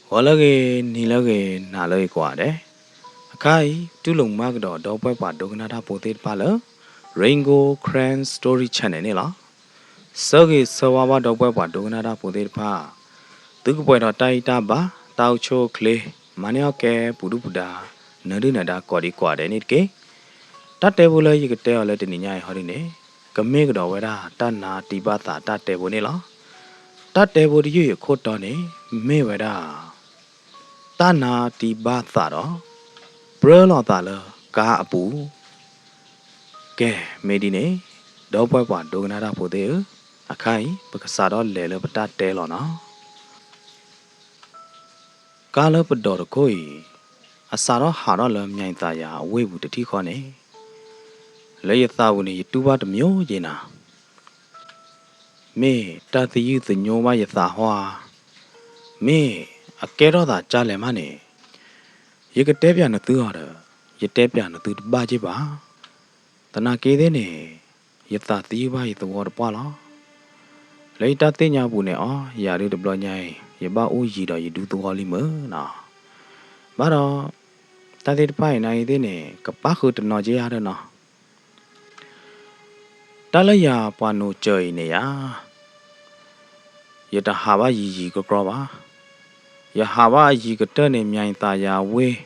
ဂီၤလၢအဂ့ၤ, နံၤလၢအဂ့ၤ, နၤလၢအဂ့ၤကိးဂၤဒဲး, အခါအံၤ တူၢ်လိာ်မုာ်ကဒီး ဒီပုၢ်ဝဲၢ်ပှၤဒိကနၣ်တၢ်ဖိသ့ၣ်တဖၣ်လၢ Rain Gold Karen Story Channel န့ၣ်လီၤ. ဆၢဂ့ၤဆၢဝါဘၣ် ဒီပုၢ်ဝဲၢ်ပှၤဒိကနၣ်တၢ်ဖိသ့ၣ်တဖၣ်, သုကပှဲၤဒီးတၢ်အံၣ်တၢ်ဘါ, တၢ်အိၣ်ဆူၣ်အိၣ်ချ့, မၤန့ၢ်အီၣ်ကဲ ပူၤဒုၣ်ပူၤဒါ နၢဒုၣ်နၢဒါကိးဒံကိးဂၤဒဲးန့ၣ်တက့ၢ်. တၢ်တဲဖိလၢယကတဲအီၤလၢတနံၤညါအံၤဟီဒုန့ၣ်, ကမ့ၢ်ကဒီးဝဲဒၣ် တၢ်နါတံၢ်ဘၣ်သးတၢ်တဲဖိန့ၣ်လီၤ. တၢ်တဲဖိတယုၢ်အံၤအခိၣ်တီန့ၣ် မ့ၢ်ဝဲဒၣ် တၢ်နါတံၢ်ဘၣ်သးဒီး ပြၢလိာ်သးလၢကါအပူၤ. ကဲ, မ့ၢ်ဒ်န့ၣ်, ဒီပုၢ်ဝဲၢ်ပှၤဒိကနၣ်တၢ်ဖိသ့ၣ်ဧၢ, အခါအံၤ ပကစးထီၣ်လဲၤလၢပတၢ်တဲလီၤနီၤ. ကါလၢပဒိးတခိၣ်အံၤ အစးထီၣ်ဟးထီၣ်လၢမၠဲၤသးယၤအဝ့ၢ်ပူၤတထံၣ်ဃီန့ၣ်, လၢယသးပူၤန့ၣ် ယတူၢ်ဘၣ်တမံၤယဲနၤ, မ့ၢ်တၢ်သယုၢ်သညိဘၣ်ယသးဟီဧါ, မ့ၢ်အကဲထီၣ်သးကၢ်လဲၣ်မးန့ၣ်, ယကတဲပၠးနသုအီၤဒီး ယတဲပၠးနသုတဘၣ်က့ၢ်ဘၣ်. သနာ်က့သ့ၣ်န့ၣ် ယသးသယုၢ်ဘၣ်ယသဝီတပှၢ်လီၤ. လၢယတၢ်သ့ၣ်ညါပူၤန့ၣ် အီ ယၤဒုတဘျီညါအံၤ ယဘၣ်အိၣ်ယံၤဒီးယဒူသဝီလံမုၢ်နီၤ. ဘၣ်ဒီး တၢ်သ့ၣ်တဖၣ်အံၤနာ်ဂ့ၤသ့ၣ်န့ၣ် ကပၣ်ဃုာ်တနီၤက့ယၤဒီးနီၤ. တၢ်လၢယၤပှၤနိးစၢၤအံၤန့ၣ်ယၤ ယတဟးဘၣ်ယံၤယံၤကြီကြီဘၣ်. ယဟးဘၣ်အယံၤကတၢၢ်န့ၣ် မၠဲၤသးယၤဝ့ၢ်,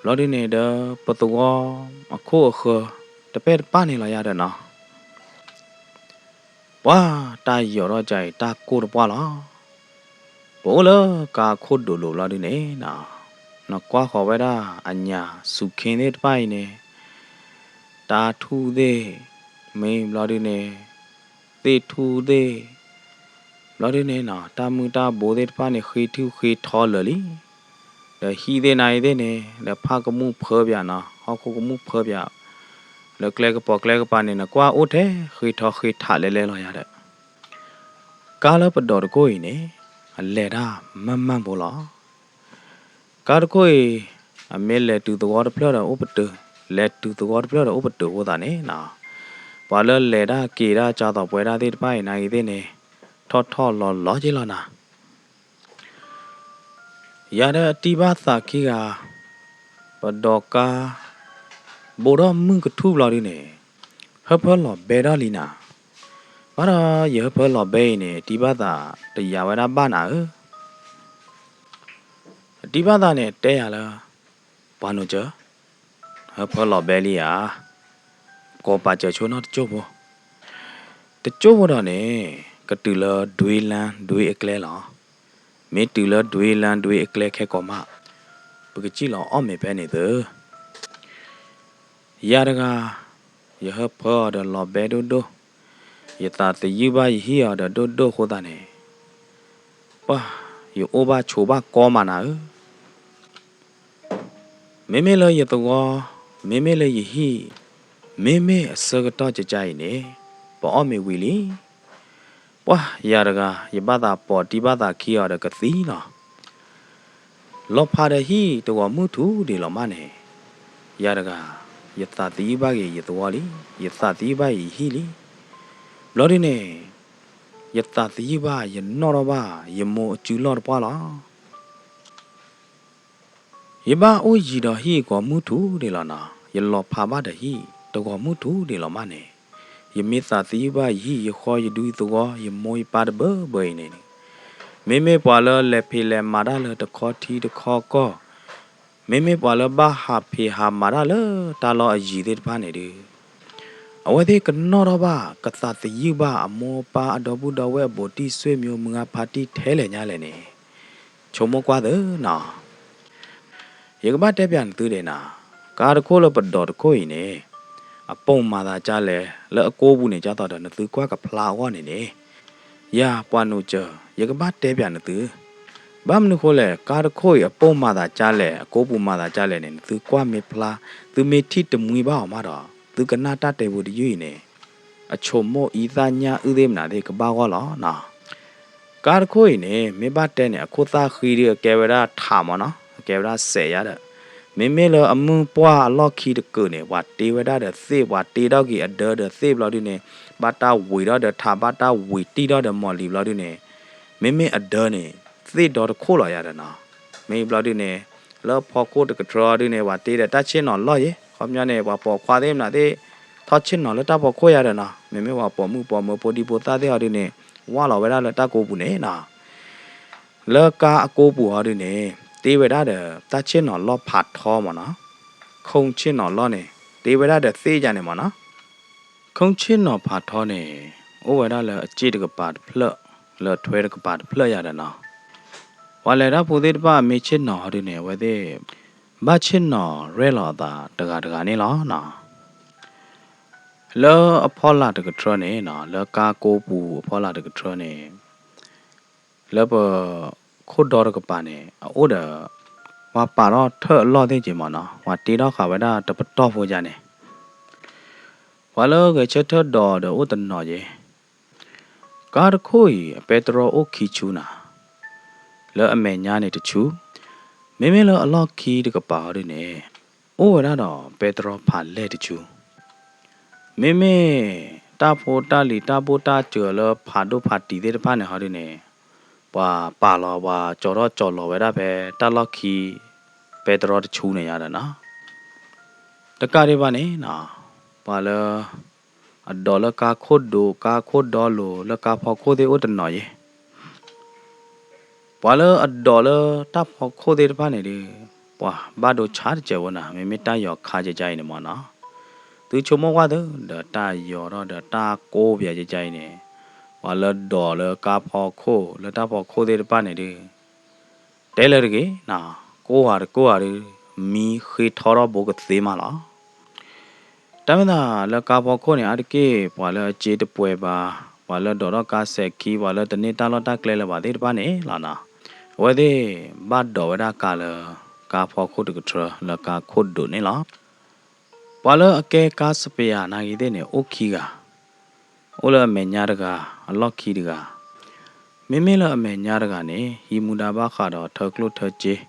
ဘျီဒုန့ၣ်ဒီး ပသဝီအခိၣ်အဃၢၤ တပဲာ်တပၢ်န့ၣ်လီၤယၤဒီးနီၤ. ပှၤတၢ်ယီၤထီၣ်ကၢ်အံၤ တၢ်ကိၢ်တပှၢ်လီၤ. ပအိၣ်လၢကါခိၣ်ဒိၣ်လိာ်ဘျီဒုန့ၣ်နီၤ, နကွၢ်ဃီၤဝဲဒၣ်အညၣ်စူၤခ့သ့ၣ်တဖၣ်အံၤန့ၣ်, တၢ်ထူၣ်သ့ၣ်, မ့ၢ်ဘျီဒုန့ၣ်, သ့ၣ်ထူၣ်သ့ၣ်, ဘျီဒုန့ၣ်နီၤ တၢ်မုၢ်တၢ်ဘိသ့ၣ်တဖၣ်န့ၣ် ဃ့ထူၣ်ဃ့ထီလၢာ်လံ. ဒီးဟံၣ်သ့ၣ်နာ်ဂ့ၤသ့ၣ်န့ၣ် ဒီးဖၣ်ကမူၣ်ဖၢပၠးနီၤ, ဟီၣ်ခိၣ်ကမူၣ်ဖၢပၠး, လၢကျဲကပီၤကျဲကပၤန့ၣ် နကွၢ်အိၣ်ထဲဃ့ထီဃ့ထးလဲၤလဲၤလီၤယၤဒီး ကါလၢပဒိးတခိၣ်အံၤန့ၣ် အလဲၤတၢ်မၢ်မၢ်ဖိလီၤ. ကါတခိၣ်အံၤ အမ့ၢ်လဲၤတုၤသဝီတဖျၢၣ်ဒီးအိၣ်ပတုာ်, လဲၤတုၤသဝီတဖျၢၣ်ဒီးအိၣ်ပတုာ်အဃိသတးန့ၣ်နီၤ, ပှၤလၢလဲၤတၢ်က့ၤတၢ်ကၠီၤသီးပှဲၤတၢ်သ့ၣ်တဖၣ်အံၤနာ်ဂ့ၤသ့ၣ်န့ၣ် ထီၣ်ထီၣ်လီၤလီၤက့လီၤနၤ. ယၤဒီးအတံၢ်ဘၣ်သးခံဂၤ ပဒိးကါ ဘိးထီၣ်မုၢ်ကထူၣ်ဘျီဒုန့ၣ် ဟၢဖၢလီၤဘဲထီၣ်လံနၤ. ဘၣ်ဒီးယဟၢဖၢလီၤဘဲအံၤန့ၣ် အတံၢ်ဘၣ်သးတယာ်ဝဲဒၣ်ဘၣ်နၤဧၢ. အတံၢ်ဘၣ်သးန့ၣ်တဲယၤလၢ ပှၤနိးစၢၤ, ဟၢဖၢလီၤဘဲလံဧါ, ကိးပာ်စၢၤဆိနီၣ်တစိၢ်ဖိ, တစိၢ်ဖိဒီးန့ၣ် ကတုၤလၢဒွ့လၢဒွ့အကျဲလီၤ. မ့ၢ်တုၤလၢဒွ့လၢဒွ့အကျဲခဲကိာ်မး ပကစံၣ်လီၤအီၣ်မ့ၤဖဲန့ၣ်သု. ယၤတဂၤ ယဟၢဖၢအီၤဒီးလီၤဘဲဒိၣ်ဒိၣ်, ယသးသယုၢ်ဘၣ်ယဟံၣ်အီၤဒီးဒိၣ်ဒိၣ်အဃိသတးန့ၣ်, ပှၤ ယအိၣ်ဘၣ်ဆိးဘၣ်ကီမးနၤဧၢ. မ့မ့ၢ်လၢယသဝီ, မ့မ့ၢ်လၢယဟံၣ်, မ့မ့ၢ်အဆၢကတီၢ်ကကါအံၤန့ၣ် ပအီၣ်မ့ၤဝံၤလံ. ပှၤယၤတဂၤ ယဘၣ်သးပိာ်တံၢ်ဘၣ်သးခံအီၤဒီးကသံလီၤ. လီၤဖးဒီးဟံၣ်တဂီၤမုၢ်ထူၣ်ဒံးလီၤမးန့ၣ်, ယၤတဂၤ ယသးသယုၢ်ဘၣ်က့ၤယသဝီလံ, ယသးသယုၢ်ဘၣ်က့ၤယဟံၣ်လံ. ဘျီဒုန့ၣ် ယသးသယုၢ်ဘၣ် ယနီၣ်ထီၣ်ဘၣ် ယမိၢ်အစုလီၢ်တပှၢ်လီၤ. ယဘၣ်အိၣ်ယံၤဒီးဟံၣ်အဂီၤမုၢ်ထူၣ်ဒံးလီၤနီၤ, ယလီၤဖးဘၣ်ဒီးဟံၣ်တဂီၤမုၢ်ထူၣ်ဒံးလီၤမးန့ၣ်, ယမ့ၢ်သးသယုၢ်ဘၣ်ယဟံၣ်ယဃီယဒူယသဝီ ယမိၢ်ယပၢ်တဘၢဘၢအံၤန့ၣ်, မ့မ့ၢ်ပှၤလၢလဲၤဖံးလဲၤမၤတၢ်လၢတခီထံတခီကီၢ်, မ့မ့ၢ်ပှၤလၢဘၣ်ဟးဖံးဟးမၤတၢ်လၢတၢ်လီၢ်အယံၤသ့ၣ်တဖၣ်န့ၣ်ဒုး အဝဲသ့ၣ်ကနီၣ်ထီၣ်ဘၣ် ကသးသယုၢ်ဘၣ်အမိၢ်အပၢ်အဒီပုၢ်ဒီဝဲၢ်အဘူးတံၢ် ဆွေမျိုး မုၢ်ဂၤဖါတံၢ်ထဲလဲၣ်ညါလဲၣ်န့ၣ်, ဆိကမိၣ်ကွၢ်သ့နီၤ. ယကဘၣ်တဲပၠးနသုဒဲးနၤ, ကါတခိၣ်လၢပဒိးတခိၣ်အံၤန့ၣ် အပိာ်မၤသးကၢ်လဲၣ် လၢအကိးပူၤန့ၣ် ကၢ်သိးဒီးနသုကွၢ်ကဖျါအဂီၢ်န့ၣ်န့ၣ်, ယၤပှၤနိးစၢၤ ယကဘၣ်တဲပၠးနသု, ဘၣ်မနုၤဃိလဲၣ် ကါတခိၣ်အံၤအပိာ်မၤသးကၢ်လဲၣ် အကိးပူၤမၤသးကၢ်လဲၣ်န့ၣ် နသုကွၢ်မ့ၢ်ဖျါ သုမ့ၢ်ထံၣ်တမှံဘၣ်အီၤမးဒီး သုကနၣ်တၢ်တဲပူၤတယုၢ်အံၤန့ၣ် အဆိကမိၣ်အံသၣ်ညၣ်အုၣ်သ့ၣ်မနုၤသ့ၣ်ကဘၣ်ဂီၢ်လီၤနီၤ. ကါတခိၣ်အံၤန့ၣ် မ့ၢ်ဘၣ်တဲန့ၣ် အခိၣ်သၣ်ဃံဒုးအကဲဝဲဒၣ်ထးမးနီၤ အကဲဝဲဒၣ်စဲးယါဒီး, မ့မ့ၢ်လၢအမုၢ်ပှၢ်အလီၢ်ခံတကုာ်န့ၣ် ပှၤတ့ဝဲဒၣ်ဒီးသ့ၣ် ပှၤတ့ထီၣ်က့ၤအဒၢဒီးသ့ၣ်ဘျီဒုန့ၣ်, ဘၣ်တၢ်ဝံၤထီၣ်ဒီးထး ဘၣ်တၢ်ဝံၤတံၢ်ထီၣ်ဒီးမီၢ်လံၤဘျီဒုန့ၣ်, မ့မ့ၢ်အဒၢန့ၣ် သ့ၣ်ဒီတခိၣ်လီၤယါဒီးနီၤ. မ့ၢ်ဘျီဒုန့ၣ် လၢဖီခိၣ်တကထြၢဒုန့ၣ် ပှၤတ့ဒီးတၢ်ဆ့ၣ်နီၤလီၢ်ယဲ, ခီပညီန့ၣ် ပှၤပိာ်ခွါသ့ၣ်မနုၤသ့ၣ် ထီၣ်ဆ့ၣ်နီၤလၢတၢ်ဖီခိၣ်ယၤဒီးနီၤ, မ့မ့ၢ်ပှၤပိာ်မုၣ်ပိာ်မၢၤဖိဒံဖိသၣ်သ့ၣ်ဟီဒုန့ၣ် ဝၢ်လီၤဝဲဒၣ်လၢတၢ်ကိးပူၤန့ၣ်နီၤ. လၢကါအကိးပူၤဟီဒုန့ၣ် တ့ဝဲဒၣ်ဒီးတၢ်ဆ့ၣ်နီၤလီၢ်ဖးထီမ့ၢ်နီၤ, ခိၣ်ဆ့ၣ်နီၤလီၢ်န့ၣ် တ့ဝဲဒၣ်ဒီးသ့ၣ်ယၤန့ၣ်မ့ၢ်နီၤ. ခိၣ်ဆ့ၣ်နီၤဖးထီန့ၣ် အိၣ်ဝဲဒၣ်လၢအစ့ၣ်တကပၤတဖျၢၣ် လၢအထွဲတကပၤတဖျၢၣ်ယၤဒီးနီၤ. ပှၤလဲၤတၢ်ဖိသ့ၣ်တဖၣ်မ့ၢ်ဆ့ၣ်နီၤဟီဒုန့ၣ် အဝဲသ့ၣ် ဘၣ်ဆ့ၣ်နီၤရဲၣ်လီၤအသးတဂၤတဂၤန့ၣ်လီၤနီၤ. လၢအဖီလာ်တကထြၢန့ၣ်နီၤ, လၢကါကိးပူၤအဖီလာ်တကထြၢန့ၣ် လၢပခိၣ်ဒီတကပၤန့ၣ် အအိၣ်ဒီး ပှၤပာ်ထီၣ်ထၢၣ်အလီၢ်သ့ၣ်က့ၤမ့ၢ်နီၤ, ပှၤတ့ထီၣ်ဃာ်ဝဲဒၣ်တပတီၢ်ဖိယါန့ၣ်, ပှၤလၢဂဲၤဆၢထၢၣ်ဒိးဒီးအိၣ်တနီၤယဲ, ကါတခိၣ်အံၤ အပဲတြီအိၣ်ခံဆူနၤ, လၢအမဲာ်ညါန့ၣ်တဆူ, မ့မ့ၢ်လၢအလီၢ်ခံတကပၤဟီဒုန့ၣ် အိၣ်ဝဲဒၣ်ဒီးပဲတြီဖးလဲၢ်တဆူ မ့မ့ၢ်တၢ်ဖိတၢ်လံၤတၢ်ဘိၣ်တၢ်စၢၤလၢဖးဒိၣ်ဖးတံၢ်သ့ၣ်တဖၣ်န့ၣ်ဟီဒုန့ၣ်, ပှၤပာ်လီၤပှၤကၠီထီၣ်ကၠီလီၤဝဲဒၣ်ဖဲတၢ်လီၢ်ခံ ပဲတြီတဆူန့ၣ်ယါဒီးနီၤ. တကးဒံးဘၣ်န့ၣ်နီၤ, ပှၤလၢ အဒိးလၢကါခိၣ်ဒိး ကါခိၣ်ဒီလိၤ လၢကါဖီခိၣ်သ့ၣ်အိၣ်တနီၤယဲ ပှၤလၢအဒိးလၢတၢ်ဖီခိၣ်သ့ၣ်တဖၣ်န့ၣ်ဒီး ပှၤဘၣ်ဒိဆါတစဲးဖိနၤ, မ့မ့ၢ်တၢ်ယီၤခါကကါအံၤန့ၣ်မ့ၢ်နီၤ, သုဆိကမိၣ်ကွၢ်သု ဒီးတၢ်ယီၤထီၣ်ဒီးတၢ်ကိးပယါကကါအံၤန့ၣ်, ပှၤလၢဒိးလၢကါဖီခိၣ် လၢတၢ်ဖီခိၣ်သ့ၣ်တဖၣ်န့ၣ်ဒီး တဲလၢတဂ့ၤနီၤ, ကိးဂၤတကိးဂၤဒီး မံဃ့ထီထီၣ်ဘိကသ့မးလီၤ. တၢ်မ့ၢ်သးလၢကါဖီခိၣ်န့ၣ် အါတက့ၢ်ပှၤလၢအစ့တပှဲၤဘၣ်, ပှၤလၢဒိးထီၣ်ကါစဲးခံ ပှၤလၢတန့ၢ်တၢ်လီၢ်တၢ်ကျဲလၢၤဘၣ်သ့ၣ်တဖၣ်န့ၣ်လီၤနီၤ, အဝဲသ့ၣ်ဘၣ်ဒိးဝဲဒၣ်ကါလၢ ကါဖီခိၣ်တကထြၢ လၢကါခိၣ်ဒိးန့ၣ်လီၤ. ပှၤလၢအကဲကါစပယၤနာ်ဂ့ၤသ့ၣ်န့ၣ် အိၣ်ခံဂၤ, အိၣ်လၢအမဲာ်ညါတဂၤ အလီၢ်ခံတဂၤ မ့မ့ၢ်လၢအမဲာ်ညါတဂၤန့ၣ် ဟံးမူဒါဘၣ်ဃးဒီးထၢကျိၣ်ထၢစ့,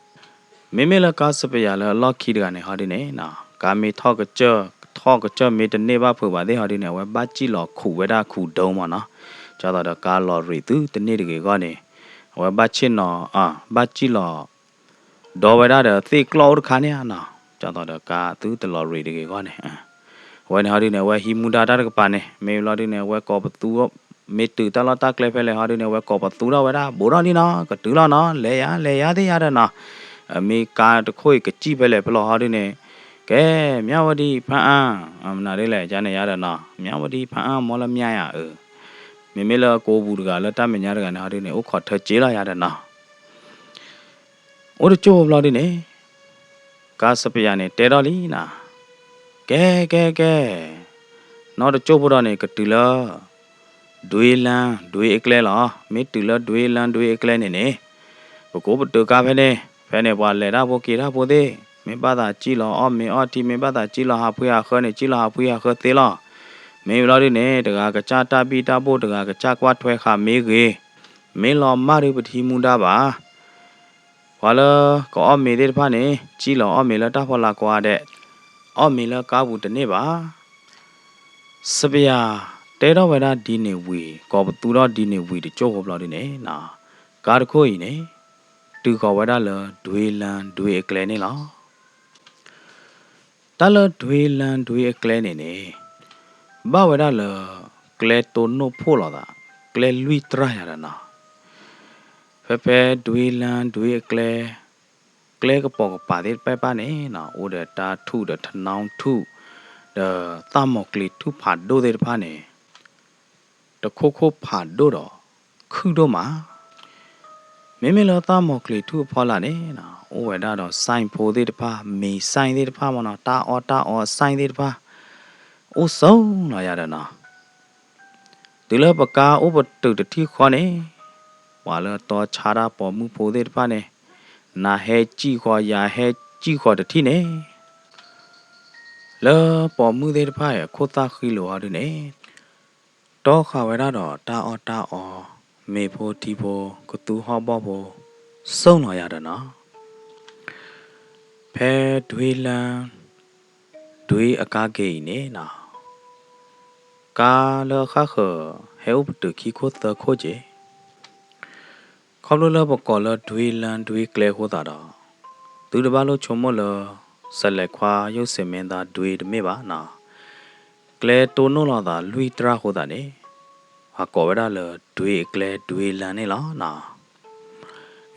မ့မ့ၢ်လၢကါစပယၤလၢအလီၢ်ခံတဂၤန့ၣ်ဟီဒုန့ၣ်နီၤ, ကါမ့ၢ်ထီၣ်ကစၢၢ် ထီၣ်ကစၢၢ်မ့ၢ်တန့ၢ်ဘၣ်ဖုးဘၣ်သ့ၣ်ဟီဒုန့ၣ် အဝဲဘၣ်စံၣ်လီၤခူးဝဲဒၣ်ခူးဒိမ့ၢ်နီၤ, ဒ်သိးဒီးကါလီၤရံးသုတန့ၢ်တဂ့ၤအဂီၢ်န့ၣ်, အဝဲဘၣ်ဆ့ၣ်နီၤ ဘၣ်စံၣ်လီၤ ဒီဝဲဒၣ်ဒီးသ့ၣ်ကျီၢ်အိၣ်တခါန့ၣ်နီၤ, ဒ်သိးဒီးကါသုတလီၤရံးတဂ့ၤအဂီၢ်န့ၣ်, အဝဲန့ၣ်ဟီဒုန့ၣ် အဝဲဟံးမူဒါတၢ်တကပၤန့ၣ် မ့ၢ်ဘျီဒုန့ၣ် အဝဲကိးပသူ မ့ၢ်တုၤတၢ်လီၢ်တၢ်ကျဲဖဲလဲၣ်ဟီဒုန့ၣ် အဝဲကိးပသူထီၣ်ဝဲဒၣ် ဘူးထီၣ်လံနီၤ ကတုၤလီၤနီၤ လဲၤယၤ လဲၤယၤသ့ၣ်ယၤဒီးနီၤ, မ့ၢ်ကါတခိၣ်အံၤကစံၣ်ဖဲလဲၣ်ဖဲလဲၣ်ဟီဒုန့ၣ်, ကဲ မြဝတီဖၣ်အၣ် မနုၤဒ်လဲၣ် ကန့ၣ်ယၤဒီးနီၤ မြဝတီဖၣ်အၣ် မ့ၢ်လၢမၠါယၤအၢ, မ့မ့ၢ်လၢကိးပူၤတဂၤလၢတၢ်မဲာ်ညါတဂၤန့ၣ်ဟီဒုန့ၣ် အိၣ်ခိးထၢစ့လီၤယၤဒီးနီၤ အိၣ်တကၠိၢ်ဖိဘျီဒုန့ၣ်, ကါစပယၤန့ၣ် တဲထီၣ်လံနီၤ, ကဲ ကဲ ကဲ, နီၢ်တကၠိၢ်ဖိဒီးန့ၣ် ကတုၤလၢ ဒွ့လၢဒွ့အကျဲလီၤ. မ့ၢ်တုၤလၢဒွ့လၢဒွ့အကျဲန့ၣ်န့ၣ်, ပကိးပတုာ်ကါဖဲန့ၣ်, ဖဲန့ၣ်ပှၤလဲၤတၢ်ဖိက့ၤတၢ်ဖိသ့ၣ်, မ့ၢ်ဘၣ်သးစံၣ်လီၤအီၣ်မ့ၤအီထံ, မ့ၢ်ဘၣ်သးစံၣ်လီၤဟးဖှံဟးဃၢန့ၣ် စံၣ်လီၤဟးဖှံဟးဃၢသ့လီၤ. မ့ၢ်ဘျီဒုန့ၣ် တဂၤကစၢ်တၢ်ဘံၣ်တၢ်ဘိၣ် တဂၤကစၢ်ကွၢ်ထွဲဃာ်မ့ၢ်ဂ့ၤ, မ့ၢ်လီၤမၢ်ဒုပတဟံးမူဒါဘၣ် ပှၤလၢကအီၣ်မ့ၤသ့ၣ်တဖၣ်န့ၣ် စံၣ်လီၤအီၣ်မ့ၤလၢတၢ်ဖီလာ်ကိးဂၤဒဲး, အီၣ်မ့ၤလၢကါပူၤတန့ၢ်ဘၣ်. စပယၤတဲထီၣ်ဝဲဒၣ်ဒ်န့ၣ်ဝံၤ, ကိးပသူထီၣ်ဒ်န့ၣ်ဝံၤတကၠိၢ်ဖိဘျီဒုန့ၣ်, ကါတခိၣ်အံၤန့ၣ် တုၤဃီၤဝဲဒၣ်လၢဒွ့လၢဒွ့အကျဲန့ၣ်လီၤ. တၢ်လၢဒွ့လၢဒွ့အကျဲန့ၣ်န့ၣ်, ဘၣ်ဝဲဒၣ်လၢ ကျဲတိၢ်နိၣ်ဖှိၣ်လိာ်သး, ကျဲလွံၢ်တြၢ်ယၤဒီးနီၤ, ဖဲဖဲဒွ့လၢဒွ့အကျဲ, ကျဲကပိာ်ကပၤသ့ၣ်တဖၣ်န့ၣ်နီၤ အိၣ်ဒီးတၢ်ထူၣ်ဒီးထနီထူၣ်, ဒီးသၣ်မီၤကျ့ၤထူၣ်ဖးဒိၣ်သ့ၣ်တဖၣ်န့ၣ် တခိၣ်ခိၣ်ဖးဒိၣ်ဒီး ခုၣ်ဒိၣ်မး. မ့မ့ၢ်လၢသၣ်မီၤကျ့ၤထူၣ်အဖီလာ်န့ၣ်နီၤ အိၣ်ဝဲဒၣ်ဒီး ဆိုင်ဖိသ့ၣ်တဖၣ်, မ့ၤ ဆိုင်သ့ၣ်တဖၣ်မ့ၢ်နီၤ, တၢ်အီၣ်တၢ်အီ ဆိုင် သ့ၣ်တဖၣ် အိၣ်ဆိးလီၤယၤဒီးနီၤ. တုၤလၢပကါအိၣ်ပတုာ်တထံၣ်ဃီန့ၣ်, ပှၤလၢတီဆါတၢ်ပိာ်မုၣ်ဖိသ့ၣ်တဖၣ်န့ၣ်, နၤဟဲစံၣ်ဃီ ယၤဟဲစံၣ်ဃီတထံၣ်န့ၣ်, လၢပိာ်မုၣ်သ့ၣ်တဖၣ်အံၤအခိၣ်သၣ်ဃံလိာ်ဟီဒုန့ၣ်, တီဃာ်ဝဲဒၣ်ဒီးတၢ်အီၣ်တၢ်အီ, မ့ၤဖိထံဖိ, ကသူဟီၣ်ဘီၣ်ဖိ, ဆိးလီၤယၤဒီးနီၤ. ဖဲဒွ့လၢ ဒွ့အကါက့ၤအံၤန့ၣ်နီၤ, ကါလၢအဃၣ်ဃၢၤ ဟဲအိၣ်ပတုာ်ခံခိၣ်သၢခိၣ်က့ၤ, ခီဖျိလၢပကိးလၢဒွေလမ်းဒွေကျဲအဃိသတးဒီး, သုတဘၣ်လိၣ်ဆိကမိၣ်လၢ စလဲၤခွါယိၣ်စ့မ့ၢ်သးဒွေတမ့ၢ်ဘၣ်နီၤ, ကျဲတိၢ်နီၣ်လီၤသးလွံၢ်တြၢ်အဃိသတးန့ၣ်, ပှၤကိးဝဲဒၣ်လၢဒွေအကျဲဒွေလမ်းန့ၣ်လီၤနီ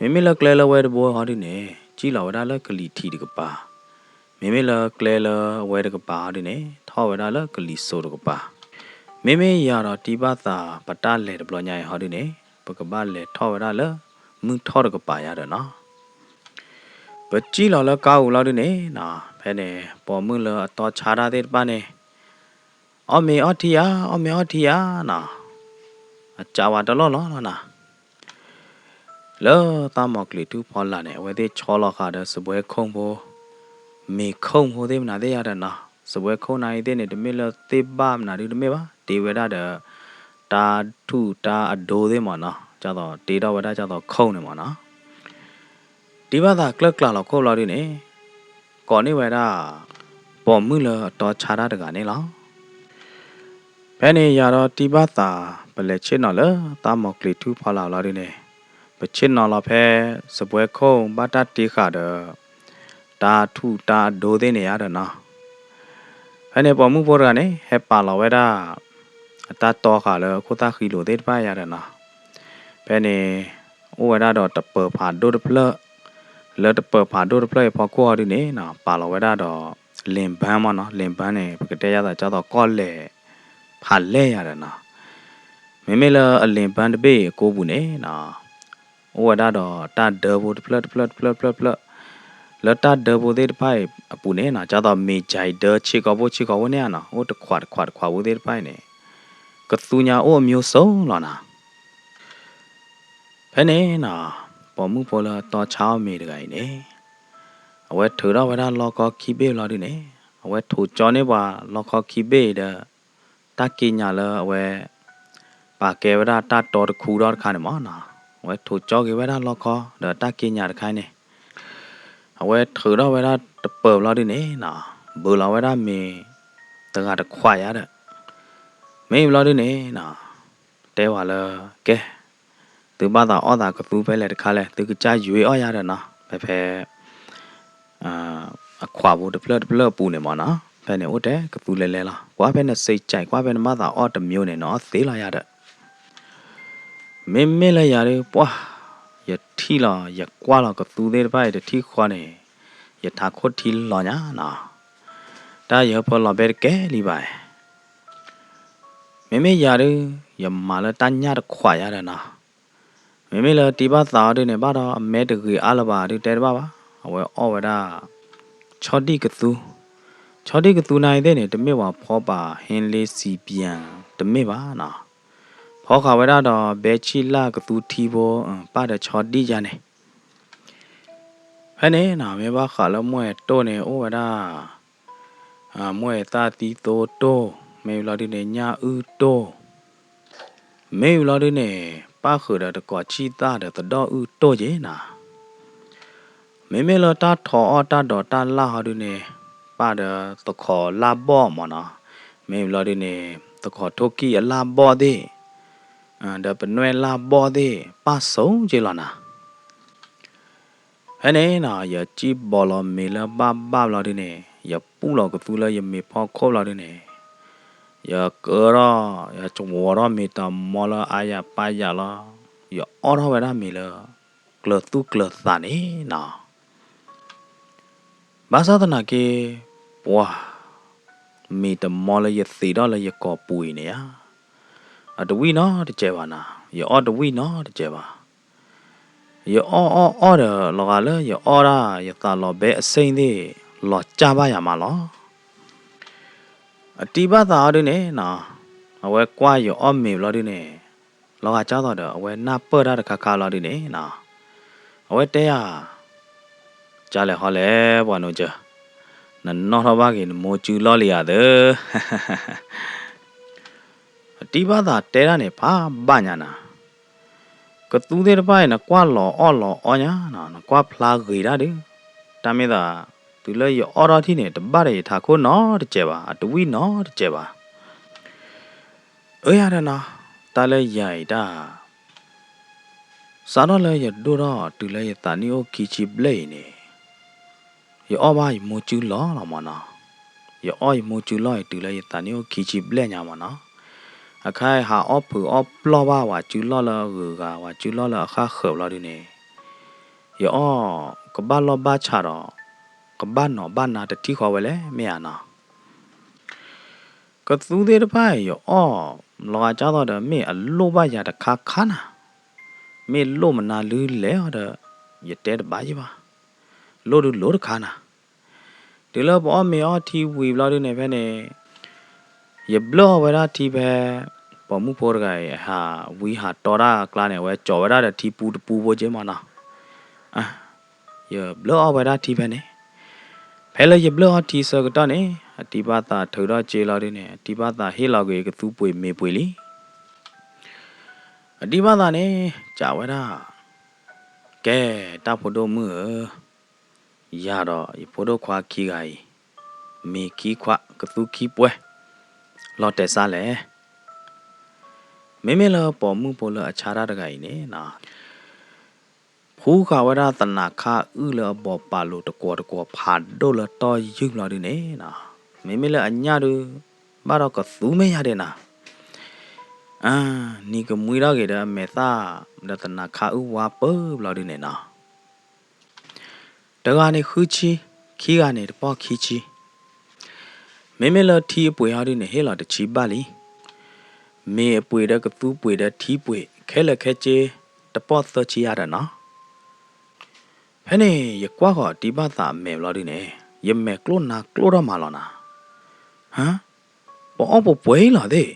ၤ. မ့မ့ၢ်လၢကျဲလၢဝဲတဘိဟီဒုန့ၣ် စံၣ်လီၤဝဲဒၣ်လၢကလံၤထံးတကပၤ, မ့မ့ၢ်လၢကျဲလၢအဝဲတကပၤဟီဒုန့ၣ် ထီၣ်ဝဲဒၣ်လၢကလံၤစိးတကပၤ, မ့မ့ၢ်ယၤဒီးတံၢ်ဘၣ်သးပတၢ်လဲၤတဘျီညါအံၤဟီဒုန့ၣ် ပကဘၣ်လဲၤထီၣ်ဝဲဒၣ်လၢမုၢ်ထီၣ်တကပၤယါဒီးနီၤ. ပစံၣ်လီၤလၢကါအူလီၤဒုန့ၣ်နီၤ, ဖဲန့ၣ် ပိာ်မုၣ်လၢအတီဆါတၢ်သ့ၣ်တဖၣ်န့ၣ် အီၣ်မ့ၤအီထံယါ, အီၣ်မ့ၤအီထံယါနီၤ, အကးဝဲတလီၢ်လီၤနီၤ. လၢတၢ်မီၤကျံၤထူၣ်ဖီလာ်န့ၣ် အဝဲသ့ၣ်ဆီလီၤဃာ်ဒီးစပွဲခိၣ်ဖိ, မ့ၤခိၣ်ဖိသ့ၣ်မနုၤသ့ၣ်ယါဒီးနီၤ, စပွဲခိၣ်နၤအံၤသ့ၣ်န့ၣ် တမ့ၢ်လၢသ့ၣ်ဘၣ်မနုၤဒုတမ့ၢ်ဘၣ်, တ့ဝဲဒၣ်ဒီး တၢ်ထူၣ်တၢ်အဒိသ့ၣ်မးနီၤ, ဒ်သိးတ့ထီၣ်ဝဲဒၣ်ဒ်သိးခိၣ်န့ၣ်မးနီၤ. တံၢ်ဘၣ်သးကျၢၢ်ကျါလီၤခိၣ်ဘျီဒုန့ၣ် ကိးန့ၢ်ဝဲဒၣ် ပိာ်မုၣ်လၢအတီဆါတၢ်တဂၤန့ၣ်လီၤ. ဖဲန့ၣ်ယၤဒီးတံၢ်ဘၣ်သး ပလဲၤဆ့ၣ်နီၤလၢတၢ်မီၤကျံၤထူၣ်ဖီလာ်လီၤဒုန့ၣ်, ပဆ့ၣ်နီၤလီၤဖဲ စပွဲခိၣ်ဘၣ်တၢ်တ့ဃာ်ဒီး တၢ်ထူၣ်တၢ်အဒိသ့ၣ်န့ၣ်ယါဒီးနီၤ. ဖဲန့ၣ်ပိာ်မုၣ်ဖိတဂၤန့ၣ် ဟဲပာ်လီၤဝဲဒၣ် အတၢ်တီဃာ်လၢအခိၣ်သၣ်ဃံလိာ်သ့ၣ်တဖၣ်ယါဒီးနီၤ. ဖဲန့ၣ် အိၣ်ဝဲဒၣ်ဒီးတပၢၤဖးဒိၣ်တဖျၢၣ်, လၢတပၢၤဖးဒိၣ်တဖျၢၣ်အံၤဖီခိၣ်ဟီဒုန့ၣ်နီၤ ပာ်လီၤဝဲဒၣ်ဒီး လ့ၣ်ဘၢမးနီၤ, လ့ၣ်ဘၢန့ၣ် ပကတဲယါသးဒ်သိးကီၢ်လဲၣ် ဖးလဲၢ်ယါဒီးနီၤ. မ့မ့ၢ်လၢအလ့ၣ်ဘၢတဘ့ၣ်အကိပူၤန့ၣ်နီၤ အိၣ်ဝဲဒၣ်ဒီးတၢ်ဒၢဖိတဖျၢၣ်တဖျၢၣ်တဖျၢၣ်တဖျၢၣ်တဖျၢၣ်, လၢတၢ်ဒၢဖိသ့ၣ်တဖၣ်အံၤအပူၤန့ၣ်နီၤ ဒ်သိးမ့ၢ်ကၠဲးဒၢဆ့ကီးဖိဆ့ကီးဖိန့ၣ်နီၤ အိၣ်တခွးတခွးတခွးဖိသ့ၣ်တဖၣ်အံၤန့ၣ် ကသူညါအိၣ်အမျိုးစုံလီၤနီၤ. ဖဲန့ၣ်နီၤ ပိာ်မုၣ်ဖိလၢတီဆါအီၣ်မ့ၤတဂၤအံၤန့ၣ် အဝဲထုးထီၣ်ဝဲဒၣ်လီခီခံဘ့ၣ်လီၤဒုန့ၣ် အဝဲထိးကၠီန့ၢ်ပှၤလီခီခံဘ့ၣ်အံၤဒီး တၢ်က့ညါလၢအဝဲ ပာ်ကဲဝဲဒၣ်တၢ်တီတခူထီၣ်တခါန့ၣ်မးနီၤ, အဝဲထိးကၠီက့ၤဝဲဒၣ်လီခီဒီးတၢ်က့ညါတခါန့ၣ် အဝဲထုးထီၣ်ဝဲဒၣ်တပၢၤဘျီဒုန့ၣ်နီၤ ဘုးလီၤဝဲဒၣ်မ့ၤတဂၤတခွးယါဒီး မ့ၢ်ဘျီဒုန့ၣ်နီၤ တဲဝဲလၢ ကဲ သုဘၣ်သးအီၣ်သးကသူဖဲလဲၣ်တခါလဲၣ် သုကစၢ်ယွ့အီၣ်ယါဒီးနီၤ ဖဲဖဲ အခွးဖိတဖျၢၣ်တဖျၢၣ်အပူၤန့ၣ်မးနီၤ ဖဲန့ၣ်အိၣ်ထဲကသူလဲၤလဲၤလီၤ ကွၢ်ဖဲနစံးကဲး ကွၢ်ဖဲနဘၣ်သးအီၣ်တမျိုးန့ၣ် နအီၣ်သ့လီၤယါဒီး မ့မ့ၢ်လၢယၤဒုး ပှၢ် ယထံၣ်လီၤ ယကွၢ်လီၤကသူသ့ၣ်တဖၣ်အံၤတထံၣ်ဃီန့ၣ် ယထးခိၣ်ထံလီၤညါနီၤ တၢ်ယဟၢဖၢလီၤဘဲတကဲလံဘၣ် မ့မ့ၢ်ယၤဒုး ယမၤလၢတၢ်ညၣ်တခွးယါဒီးနီၤ မ့မ့ၢ်လၢတံၢ်ဘၣ်သးအီၤဒုးန့ၣ် ဘၣ်ဒီးအမဲတဂ့ၤအါလၢၤဘၣ်ဒုးတဲတဘၣ်ဘၣ် အဝဲအီၣ်ဝဲဒၣ် ဆီဒံၣ်ကသူ ဆီဒံၣ်ကသူနၤအံၤသ့ၣ်န့ၣ် တမ့ၢ်ပှၤဖီပာ်ဟ့လ့စံပၠၣ်တမ့ၢ်ဘၣ်နီၤ ဖီဃာ်ဝဲဒၣ်ဒီးဘဲဆံၣ်လၢ်ကသူထံဖိ ပၣ်ဒီးဆီဒံၣ်ယါန့ၣ် ဖဲန့ၣ်နီၤ မ့ၢ်ဘၣ်ဃးလၢမွဲၢ်တိၢ်န့ၣ် အိၣ်ဝဲဒၣ် မွဲၢ်သၣ်သံသိတိၢ် မ့ၢ်ဘျီဒုန့ၣ် ညၣ်အုၣ်တိၢ် မ့ၢ်ဘျီဒုန့ၣ် ပၣ်ဃုာ်ဒီးတကိးဆံၣ်သၣ်ဒီးသဒီၣ်အုၣ်တိၢ်က့ၤနီၤ မ့မ့ၢ်လၢတၢ်ထိးအီၣ်တၢ်ဒိးတၢ်လၢ်ဟီဒုန့ၣ် ပၣ်ဒီးသခီးလၢ်ဘီၣ်မးနီၤ မ့ၢ်ဘျီဒုန့ၣ် သခီးထိၣ်ကံၢ်အလၢ်ဘီၣ်သ့ၣ် ဒီးပနွဲၣ်လၢ်ဘီၣ်သ့ၣ် ပၣ်ဆိက့ၤလီၤနီၤ ဖဲန့ၣ်နီၤ ယစံၣ်ဘီလီၤမ့ၤလၢဘၣ်ဘၣ်ဘျီဒုန့ၣ် ယပူၣ်လီၤကသူလၢယမ့ၤဖီခိၣ်ဘျီဒုန့ၣ် ယကၢထီၣ် ယဝီၤထီၣ်မ့ၤတမီလၢအါယၤပၢ်ယၤလီၤ ယအီၣ်ထီၣ်ဝဲဒၣ်မ့ၤလၢ ကျၢၤသူၣ်ကျၢၤသးန့ၣ်နီၤ ဘၣ်ဆၣ်သနာ်က့ ပှၤ မ့ၤတမီလၢယသံးထီၣ်လၢယကိာ်ပူၤအံၤန့ၣ်ဧါ အတဝံၣ်နီတစဲးဘၣ်နီၤ ယအီၣ်တဝံၣ်နီတစဲးဘၣ် ယအီၣ်အီၣ်အီၣ်ဒီးလီၤဂာ်လၢယအီၣ်ဒၣ်ယသးလီၤဘဲအဆ့ၣ်သ့ၣ် လီၤကၢ်ဘၣ်ယၤမးလီၤ အတံၢ်ဘၣ်သးအီၤဒုန့ၣ်နီၤ အဝဲကွၢ်ယအီၣ်မ့ၤဘျီဒုန့ၣ် လီၤဂာ်ကၢ်သိးဒီးအဝဲနၢ်ပၢၢ်တၢ်တခါခါလီၤဒုန့ၣ်နီၤ အဝဲတဲယၤ ကၢ်လဲၣ်ဟီလဲၣ် ပှၤနိကၢၤ နနီၣ်ထီၣ်ဘၣ်က့ၤနမိၢ်စုလီၢ်လံဧါသၢ အတံၢ်ဘၣ်သးတဲဒၣ်န့ၣ် ဖးဘၣ်ညါနၤ ကသူသ့ၣ်တဖၣ်အံၤ နကွၢ်လီၤအီၣ်လီၤအီညါနီၤ နကွၢ်ဖျါဂ့ၤဒၣ်ဒုး တၢ်မ့ၢ်သး တုၤလၢယအီၣ်ထီၣ်ထံၣ်န့ၣ် တဘၣ်ဒီးယထးခိၣ်နီတစဲးဘၣ် အတဝံၣ်နီတစဲးဘၣ် အၢယၤဒီးနီၤ တၢ်လၢယၤအံၤတၢ် စးထီၣ်လၢယဒိၣ်ထီၣ်တုၤလၢယသးနံၣ်အိၣ်ခံဆံဘျဲၣ်အံၤန့ၣ်, ယအီၣ်ဘၣ်ယမိၢ်စုလီၢ်လီၤမၢ်နီၤ. ယအီၣ်ယမိၢ်စုလီၢ်အံၤ တုၤလၢယသးနံၣ်အိၣ်ခံဆံဘျဲၣ်ညါမၢ်နီၤ. အခါအံၤဟးအီၣ်ဖုးအီၣ်ပျီၢ်ဘၣ်ဝဲစုလီၢ်လၢအဂုၤအဂၤ, ဝဲစုလီၢ်လၢအဃၣ်ဃၢၤဘျီဒုန့ၣ်, ယအီၣ်ကဘၣ်လီၢ်ဘၣ်ဆးဒီး ကဘၣ်နီၤဘၣ်နါတထံၣ်ဃီဝဲလဲၣ် မ့ၢ်ဧါနီၤ. ကသူသ့ၣ်တဖၣ်အံၤ ယအီၣ်လီၤဂာ်ကၢ်သိးဒီး မ့ၢ်အလိၣ်ဘၣ်ယၤတခါခါနၤ, မ့ၢ်လိၣ်မနုၤလၢလဲၣ်အီၤဒီး ယတဲတဘၣ်ယံၤဘၣ်, လိၣ်ဒုးလိၣ်တခါနၤ. တုၤလၢပအီၣ်မ့ၤအီထံဝံၤဘျီဒုန့ၣ် ဖဲန့ၣ် ယဘျၢၣ်အီၣ်ဝဲဒၣ်ထံဖဲ ပိာ်မုၣ်ဖိတဂၤအံၤ ဟးဝံဟးတီတၢ်အကျါန့ၣ် အဝဲကၠီၤဝဲဒၣ်ဒီးထံပူတပူဖိက့မၢ်နီၤ. ယဘျၢၣ်အီၣ်ဝဲဒၣ်ထံဖဲန့ၣ်, ဖဲလၢယဘျၢၣ်အီၣ်ထံဆၢကတီၢ်န့ၣ် အတံၤဘၣ်သးထုးထီၣ်စ့လီၤဒုန့ၣ် အတံၤဘၣ်သးဟ့ၣ်လီၤကွံာ်ကသူပှ့ၤမ့ၤပှ့ၤလံ. အတံၤဘၣ်သးန့ၣ် စံးဝဲဒၣ်, ကဲ, တၢ်ဖိဒိၣ်မုၣ်ဧၢ, ယၤဒီးယဖိဒိၣ်ခွါခံဂၤအံၤ မ့ၤခံခွး ကသူခံပှဲၤ လီၤတဲာ်စါလဲၣ်. မ့မ့ၢ်လၢပိာ်မုၣ်ဖိလၢအဆါတၢ်တဂၤအံၤန့ၣ်နီၤ, ဖှူဃာ်ဝဲဒၣ်သနးခါအုၣ်လၢအဘီၣ်ပာ်လိာ်တကွီၤတကွီၤဖးဒိၣ်လၢတီၢ်ယုၢ်ဘျီဒုန့ၣ်နီၤ, မ့မ့ၢ်လၢအညၣ်ဒု ဘၣ်ဒီးကသူမ့ၢ်ယၤဒဲးနၤ, အၢ, နံၤကမှံထီၣ်က့ၤဒီးအမဲာ်သၣ် ဒီးသနးခါအုၣ်ဝါပၢၢ်ဘျီဒုန့ၣ်နီၤ. တဂၤန့ၣ်ဃုဆံ, ခံဂၤန့ၣ်တပီၢ်ခံဆံ. မ့မ့ၢ်လၢထံအပှ့ၤဟီဒုန့ၣ် ဟ့ၣ်လီၤတဆံဘၣ်လံ. မ့ၤအပှ့ၤဒီးကသူပှ့ၤဒီးထံပှ့ၤ ခဲလၢာ်ခဲဆ့ တပီၢ်သၢဆံယါဒီးနီၤ. ဖဲန့ၣ် ယကွၢ်ဃီၤအတံၤဘၣ်သးအမဲာ်ဘျီဒုန့ၣ် ယမဲာ်ကျိၣ်နါကျိၣ်ထီၣ်မးလီၤနၤ. ဟါ, ပအီၣ်ပှဲၤပှဲၤအံၤ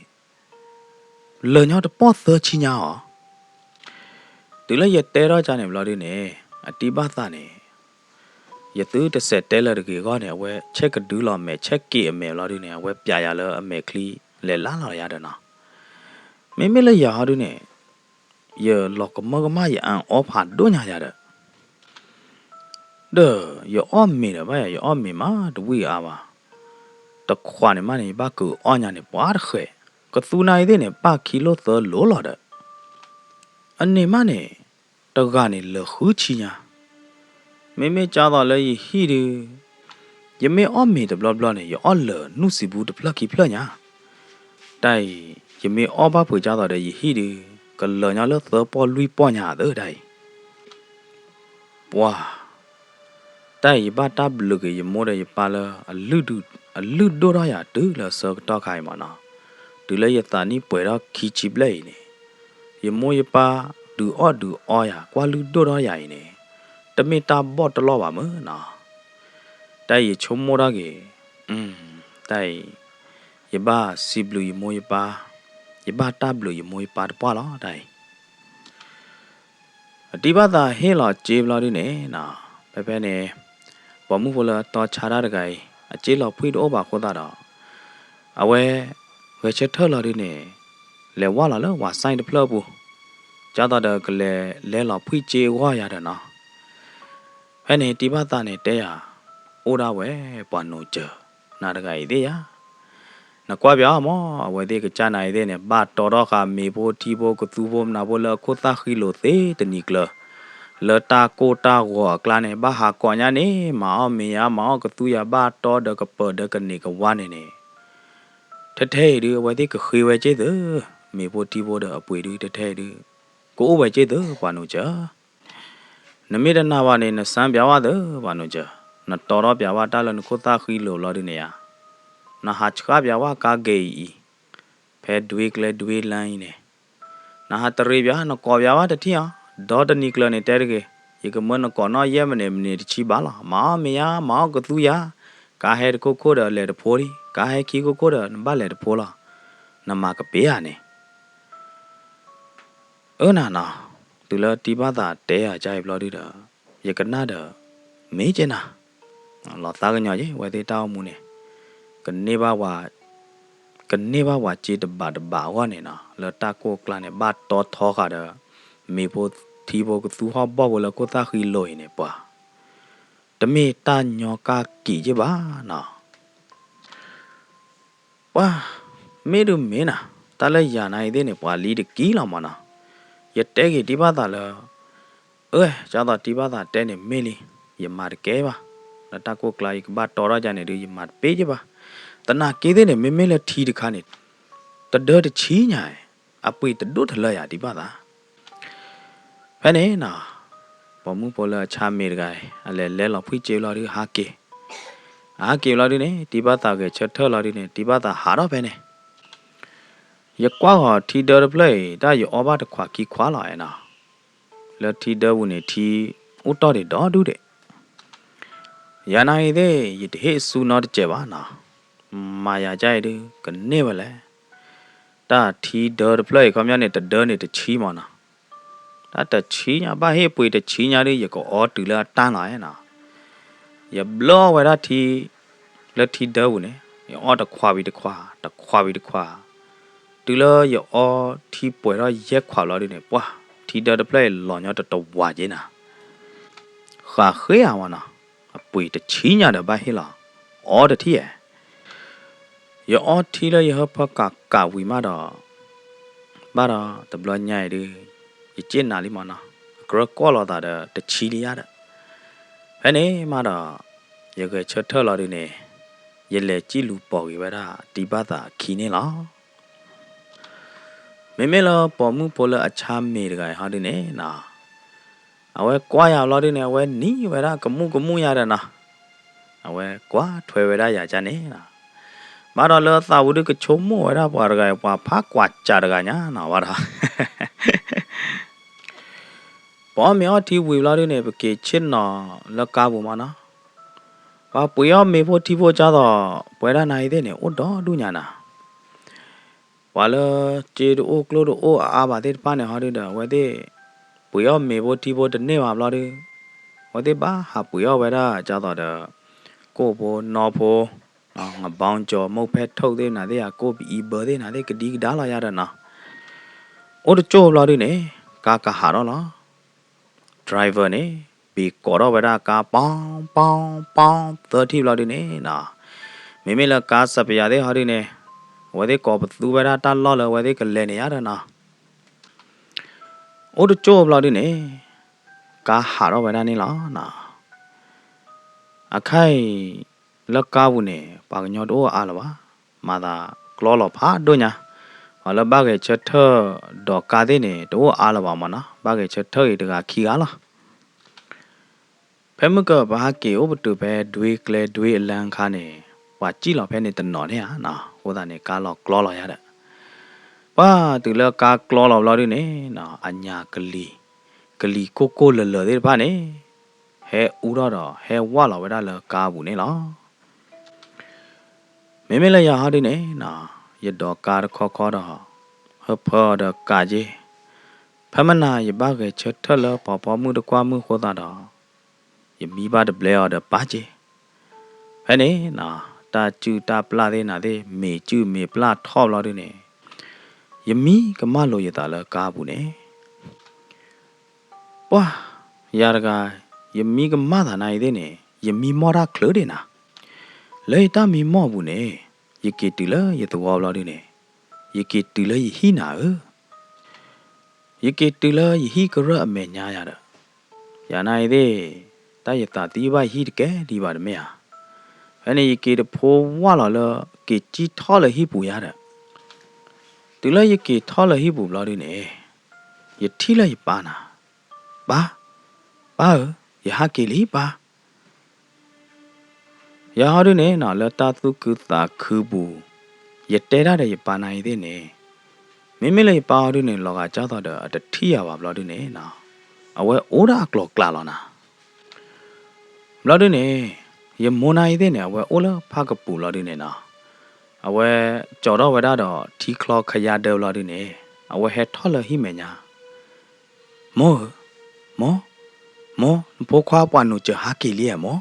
လီၤသ့ၣ် လၢာ်ညီတပီၢ်သၢဆံညါအီၤ. တုၤလၢယတဲထီၣ်ကန့ၣ်ဘျီဒုန့ၣ် အတံၤဘၣ်သးန့ၣ် ယသုတစဲးတဲလၢၤတဂ့ၤအဂီၢ်န့ၣ် အဝဲဆဲးကဒုလီၤအမဲာ် ဆဲးက့ၤအမဲာ်ဘျီဒုန့ၣ် အဝဲပျးယၤလၢအမဲာ်ချံ လဲၤလါလီၤယၤဒီးနီၤ. မ့မ့ၢ်လၢယၤဟီဒုန့ၣ် ယလီၤကမၢကမၣ် ယအၣ်အီဖးဒိၣ်ညါယၤဒီး ဒီးယအီၣ်မ့ၤဒီးဘၣ်ယၤ ယအီၣ်မ့ၤမးတဝံၣ်အါဘၣ်. တခွးန့ၣ်မးန့ၣ် ယဘၣ်ကအီၣ်ညါန့ၣ် ပှၤတဃဲး, ကသူနၤအံၤသ့ၣ်န့ၣ် ပၢ်ခံလိၣ်သၢလိၣ်လီၤဒီး အန့ၣ်မးန့ၣ် တဂၤန့ၣ်လၢာ်ဃုဆံညါ. မ့မ့ၢ်ကၢသိးလၢယဟံၣ်ဒု ယမ့ၢ်အီၣ်မ့ၤတဘျီဘျီန့ၣ် ယအီၣ်လၢာ်နုၢ်စံးဘူးတဖျၢၣ်ခံဖျၢၣ်ညါ. တၢ်အံၤ ယမ့ၢ်အီၣ်ဘၣ်ဖုးကၢသိးဒီးယဟံၣ်ဒု ကလၢာ်ညီလၢသၢပီၢ်လွံၢ်ပီၢ်ညါသၢတၢ်အံၤ ပှၤ တၢ်အံၤယဘၣ်တၢ်ဘျုးက့ၤယမိၢ်ဒီးယပၢ်လၢ အလုၢ်ဒိၣ်ထီၣ်ယၤတုၤလၢဆၢကတီၢ်ခါအံၤမးနီၤ. တုၤလၢယသးနံၣ်ပှဲၤထီၣ်ခံဆံဘျဲၣ်အံၤန့ၣ် ယမိၢ်ယပၢ်ဒုးအီၣ်ဒုးအီယၤ ကွၢ်လုၢ်ဒိၣ်ထီၣ်ယၤအံၤန့ၣ် တမ့ၢ်တၢ်ဘီၣ်တလီၢ်ဘၣ်မၢ်နီၤ. တၢ်အံၤယဆိကမိၣ်ထီၣ်က့ၤ တၢ်အံၤ ယဘၣ်စံးဘျုးယမိၢ်ယပၢ်, ယဘၣ်တၢ်ဘျုးယမိၢ်ယပၢ်တပှၢ်လီၤ တၢ်အံၤ. အတံၤဘၣ်သးဟ့ၣ်လီၤစ့ဘျီဒုန့ၣ်နီၤ, ဖဲဖဲန့ၣ် ပိာ်မုၣ်ဖိလၢတီဆါတၢ်တဂၤအံၤ အစ့လီၤဖှံတအိၣ်ဘၣ်အဃိသတးဒီး အဝဲ ဂဲၤဆၢထၢၣ်လီၤဒုန့ၣ် လဲၤဝဲလီၤလၢဝၤစဲတဖျၢၣ်အပူၤ, ကၢ်သိးဒီးကလဲၤလဲၤလီၤဖှံစ့အဂီၢ်ယၤဒီးနီၤ. ဖဲန့ၣ်တံၤဘၣ်သးန့ၣ်တဲယၤ, အိၣ်ဒၣ်ဝဲပှၤနိစၢၤ နၤတဂၤအံၤသ့ၣ်ယၤ နကွၢ်ပၠးအီၤမး, အဝဲသ့ၣ်ကစၢ်နၤအံၤသ့ၣ်န့ၣ် ဘၣ်တီထီၣ်ဃာ်မ့ၤဖိထံဖိကသူဖိမနၤဖိလၢအခိၣ်သၣ်ဃံလိာ်သ့တနံၤကျၢၤ, လၢတၢ်ကိၢ်တၢ်ဂီၤအကျါန့ၣ် ဘၣ်ဟးကိးညါန့ၣ် မၤအီၣ်မ့ၤယၤ မၤအီၣ်ကသူယၤ ဘၣ်တီဒီးကပၢၤဒီးကန့ၢ်ကဝါန့ၣ်န့ၣ်, ထဲထဲအံၤဒု အဝဲသ့ၣ်ကဃ့ဝဲက့ၢ်သု, မ့ၤဖိထံဖိဒီးအပှ့ၤဒု ထဲထဲအံၤဒု ကအိၣ်ဝဲက့ၢ်သု ပှၤနိစၢၤ နမ့ၢ်တနာ်ဘၣ်န့ၣ် နစၢ်ပၠးဝဲသု ပှၤနိစၢၤ, နတီထီၣ်ပၠးဝဲတၢ်လၢနခိၣ်သၣ်ဃံလိာ်လီၤဒုန့ၣ်ယၤ, နဟးဆှးပၠးဝဲကါဂ့ၤအံၤအံၤ, ဖဲဒွ့ကျဲဒွ့လါအံၤန့ၣ်, နဟးတရံးပၠး နကိးပၠးဝဲတထံၣ်အီၤ, ဒီတနံၤကျၢၤန့ၣ်တဲတဂ့ၤ, ယကမၢနကိးနီၣ်ယဲၢ်မံးနံး မံးနံးတဆံဘၣ်လီၤ, မၤအီၣ်မ့ၤယၤ မၤအီၣ်ကသူယၤ, ကါဟဲတခိၣ်ခိၣ်ဒီးလဲၤတဖိလံ, ကါဟဲခံခိၣ်ခိၣ်ဒီးနဘၣ်လဲၤတဖိလီၤ, နမၤကပ့ၤဧါန့ၣ် အၢနၤနီၤ, တုၤလၢတံၤဘၣ်သးတဲအကါအံၤဘျီဒုဒီး, ယကနၣ်ဒီး မ့ၢ်က့နၤ, လီၤသးကညီၤက့ အဝဲသ့ၣ်တၢ်အိၣ်မူန့ၣ်, ကန့ၢ်ဘၣ်ဝဲ, ကန့ၢ်ဘၣ်ဝဲစ့တဘးတဘးအဂီၢ်န့ၣ်နီၤ, လၢတၢ်ကိၢ်အကျါန့ၣ် ဘၣ်တီထီဃာ်ဒီး မ့ၤဖိထံဖိကသူဟီၣ်ဘီၣ်ဖိလၢခိၣ်သၣ်ဃံလိာ်အံၤန့ၣ် ပှၤ တမ့ၢ်တၢ်ညီကၢ်ကံးက့ဘၣ်နီၤ ပှၤ မ့ၢ်ဒုးမ့ၢ်နၤ, တၢ်လၢယၤနၤအံၤသ့ၣ်န့ၣ် ပှၤလံတကံလီၤမးနီၤ, ယတဲက့ၤတံၤဘၣ်သးလၢ ဒ်သိးတံၢ်ဘၣ်သးတဲန့ၣ်မ့ၢ်လံ, ယမၤတကဲဘၣ်, လၢတၢ်ကိၢ်ကျါယကဘၣ်တီထီၣ်ဒ်န့ၣ်ဒုး ယမၤတပ့ၢ်က့ဘၣ်. သနာ်က့သ့ၣ်န့ၣ် မ့မ့ၢ်လၢထံတခါန့ၣ် တဒၢတဆံညါ, အပှ့ၤတဒိၣ်တလၢယၤတံၢ်ဘၣ်သး ဖဲန့ၣ်နီၤ, ပိာ်မုၣ်ဖိလၢအဆါမ့ၤတဂၤအံၤ အလဲၤလဲလီၤဖှံစ့လီၤဒုး ဟးက့ၤ, အဟးက့ၤလီၤဒုးန့ၣ် တံၢ်ဘၣ်သးဂဲၤဆၢထၢၣ်လီၤဒုးန့ၣ် တံၢ်ဘၣ်သးဟးထီၣ်ဖဲန့ၣ်, ယကွၢ်ဃီၤထံဒၢတဖျၢၣ်အံၤ တၢ်ယအီဘၣ်တခွးခံခွးလီၤနီၤ, လၢထံဒၢပူၤန့ၣ်ထံအိၣ်တီၢ်ဒံးဒီဒူၣ်ဒံး ယၤနၤအံၤသ့ၣ် ယတဟ့ၣ်အစုနီတစဲးဘၣ်နီၤ, မၤယၤကအံၤဒုး ကန့ၢ်ဝဲလဲၣ်. တၢ်ထံဒၢတဖျၢၣ်အံၤ ခီပညီန့ၣ် တဒၢန့ၣ်တဆံမးနီၤ, တၢ်တဆံညါ ဘၣ်ဟ့ၣ်ပှ့ၤတဆံညါဒုး ယကအီတုၤလၢအတၢ်လီၤနီၤ, ယဘျၢအီၣ်ဝဲဒၣ်ထံ လၢထံဒၢပူၤန့ၣ် ယအီတခွးဝံၤတခွး တခွးဝံၤတခွး, တုၤလၢယအီထံပှဲၤထီၣ်ယဲၢ်ခွးဘျီဒုးန့ၣ် ပှၢ် ထံဒၢတဖျၢၣ်အံၤလီၤညီတတဝၤက့နီၤ, ဃးဃ့ဧါမးနီၤ, အပှ့ၤတဆံညါဒီးဘၣ်ဟ့ၣ်လီၤ, အီတထံၣ်ဧါ ယအီထံလၢယဟၢဖၢကးကးဝံၤမးဒီး, ဘၣ်ဒီးတဘျီညါအံၤဒုး, ယစ့ၣ်နၤလံမးနီၤ, အကြၢးကွၢ်လိာ်သးဒီးတဆံလံယါဒီး, ဖဲန့ၣ်မးဒီး, ယဂဲၤဆၢထၢၣ်လီၤဒုးန့ၣ်, ယလဲၤစံၣ်လူၤပိာ်က့ၤဝဲဒၣ်တံၢ်ဘၣ်သးအခံန့ၣ်လီၤ. မ့မ့ၢ်လၢပိာ်မုၣ်ဖိလၢအဆါမ့ၤတဂၤအံၤဟီဒုးန့ၣ်နီၤ, အဝဲကွၢ်ယၤဘျီဒုးန့ၣ် အဝဲနံၤဝဲဒၣ်ကမူၣ်ကမူၣ်ယၤဒီးနီၤ, အဝဲကွၢ်ထွဲဝဲဒၣ်ယၤကန့ၣ်နီၤ, ဘၣ်ဒီးလၢအသးပူၤဒုးကဆိကမိၣ်ဝဲဒၣ်ပှၤတဂၤအံၤ ပှၤဖးကွၢ်စးတဂၤညါနီၤဘၣ်ဒီး ပအီၣ်မ့ၤအီထံဝံၤဘျီဒုးန့ၣ် ပက့ၤဆ့ၣ်နီၤလၢကါပူၤမးနီၤ, ပှၤပှ့ၤအီၣ်မ့ၤဖိထံဖိကၢ်သိး ပဝဲဒၣ်နၤအံၤသ့ၣ်န့ၣ် အိၣ်ဒီဒူၣ်ညါနီၤ, ပှၤလၢစ့တအိၣ်ကျိတအိၣ်အအါဘၣ်သ့ၣ်တဖၣ်န့ၣ်ဟီဒုးဒီး အဝဲသ့ၣ် ပှ့ၤအီၣ်မ့ၤဖိထံဖိတန့ၢ်ဘၣ်ဘျီဒုး, အဝဲသ့ၣ်ဘၣ်ဟးပှ့ၤအီၣ်ဝဲဒၣ်ကၢ်သိးဒီး ကိၣ်ဖိနီဖိ ငဘီကၠီၤ မိၢ်ဖဲထိၣ်သ့ၣ်နၤသ့ၣ် အကိၣ်ပအံဘၢသ့ၣ်နၤသ့ၣ် ကဒံကဒါလီၤယၤဒီးနီၤ, အိၣ်တကၠိၢ်ဘျီဒုးန့ၣ် ကါကဟးထီၣ်လီၤ, driver န့ၣ် ဘ့ၣ်ကိးထီၣ်ဝဲဒၣ်ကါ ပီ ပီ ပီ သၢထံၣ်ဘျီဒုးန့ၣ်နီၤ, မ့မ့ၢ်လၢကါစပယၤသ့ၣ်ဟီဒုးန့ၣ် အဝဲသ့ၣ်ကိးပသူဝဲဒၣ်တၢ်လီၢ်လၢအဝဲသ့ၣ်ကလဲၤန့ၣ်ယါဒီးနီၤ, အိၣ်တကၠိၢ်ဘျီဒုးန့ၣ် ကါဟးထီၣ်ဝဲဒၣ်န့ၣ်လီၤနီၤ, အခါအံၤ လၢကါပူၤန့ၣ် ပှၤကညီတအိၣ်အါလၢၤဘၣ်, မၤသးကျီလီၤဖးဒိၣ်ညါ, ပှၤလၢဘၣ်ဂဲၤဆၢထၢၣ်ဒိးကါသ့ၣ်န့ၣ် တအိၣ်အါလၢၤဘၣ်မးနီၤ, ဘၣ်ဂဲၤဆၢထၢၣ်အံၤတဂၤခံဂၤလီၤ. ဖဲမုၢ်ကပဟးက့ၤအိၣ်ပတုာ်ဖဲဒွ့ကျဲဒွ့အလၢအခါန့ၣ် ပှၤစံၣ်လီၤဖဲန့ၣ်တနီၤန့ၣ်ဧါနီၤ, အဃိသတးန့ၣ် ကါလီၤကျီလီၤယါဒီး ပှၤတုၤလၢကါကျီလီၤဘျီဒုးန့ၣ်နီၤ အညၣ်ကလံၤ, ကလံၤကိၢ်ကိၢ်လၢၤလၢၤသ့ၣ်တဖၣ်န့ၣ် ဟဲအူထီၣ်ဒီးဟဲဝၢ်လီၤဝဲဒၣ်လၢကါပူၤန့ၣ်လီၤ. မ့မ့ၢ်လၢယၤဟီဒုးန့ၣ်နီၤ ယဒိးကါတခီခီဒီး ဟၢဖၢအီၤဒီးကးက့ၤ, ဖဲမနၤယဘၣ်ဂဲၤဆၢထၢၣ်လၢပှၤဖီမုၢ်တကွၢ်မုၢ်အဃိသတးဒီး ယမံဘၣ်တဘျဲအီၤဒီးပၢ်က့ၤ ဖဲန့ၣ်နီၤ တၢ်စုၣ်တၢ်ပျၢ်သ့ၣ်နၤသ့ၣ် မ့ၢ်စုၣ်မ့ၢ်ပျၢ်ထီၣ်ဘျီဒုးန့ၣ် ယမံကမၣ်လိာ်ယသးလၢကါပူၤန့ၣ် ပှၤ ယၤတဂၤ ယမံကမၣ်သးနၤအံၤသ့ၣ်န့ၣ် ယမံမီၢ်တၢ်ချၢဒံးနၤ, လၢယတၢ်မံမီၢ်အပူၤန့ၣ် ယက့ၤတုၤလၢယသဝီဘျီဒုးန့ၣ် ယက့ၤတုၤလၢယဟံၣ်နၤဧၢ ယက့ၤတုၤလၢယဟံၣ်ကရၢၢ်အမဲာ်ညါယၤဒီး ယၤနၤအံၤသ့ၣ် တၢ်ယသးသံဘၣ်ယဟံၣ်တကဲဒံးဘၣ်တမ့ၢ်ဧါ. ဖဲန့ၣ်ယက့ၤတဖိဝၢ်လီၤလၢ က့ၤကံၣ်ထီၣ်လၢဟံၣ်ပူၤယၤဒီး တုၤလၢယက့ၤထီၣ်လၢဟံၣ်ပူၤဘျီဒုးန့ၣ် ယထံၣ်လၢယပၢ်နၤ, ပၢ်, ပၢ်ဧၢ, ယဟးက့ၤလံပၢ် ယၤဟီဒုးန့ၣ်နီၤ လၢတၢ်သူၣ်ခုသးခုပူၤ ယတဲတၢ်ဒီးယပၢ်နၤအံၤသ့ၣ်န့ၣ် မ့မ့ၢ်လၢယပၢ်ဟီဒုးန့ၣ် လီၤဂာ်ကၢ်သိးဒီးအတထံၣ်ယၤဘၣ်ဘျီဒုးန့ၣ်နီၤ အဝဲအိၣ်ဒၣ်အကျိၤကျဲလီၤနၤ. ဘျီဒုးန့ၣ် ယမိၢ်နၤအံၤသ့ၣ်န့ၣ် အဝဲအိၣ်လၢဖၣ်ကပူၤဘျီဒုးန့ၣ်နီၤ အဝဲကၠီၤထီၣ်ဝဲဒၣ်ဒီးထံချီခယါဒၢဘျီဒုးန့ၣ် အဝဲဟဲထီၣ်လၢဟံၣ်မဲာ်ညါ မိၢ်ဧၢ, မိၢ်, မိၢ်, နဖိခွါပှၢ်နူာ်စၢၤဟးက့ၤလံဧါမိၢ်.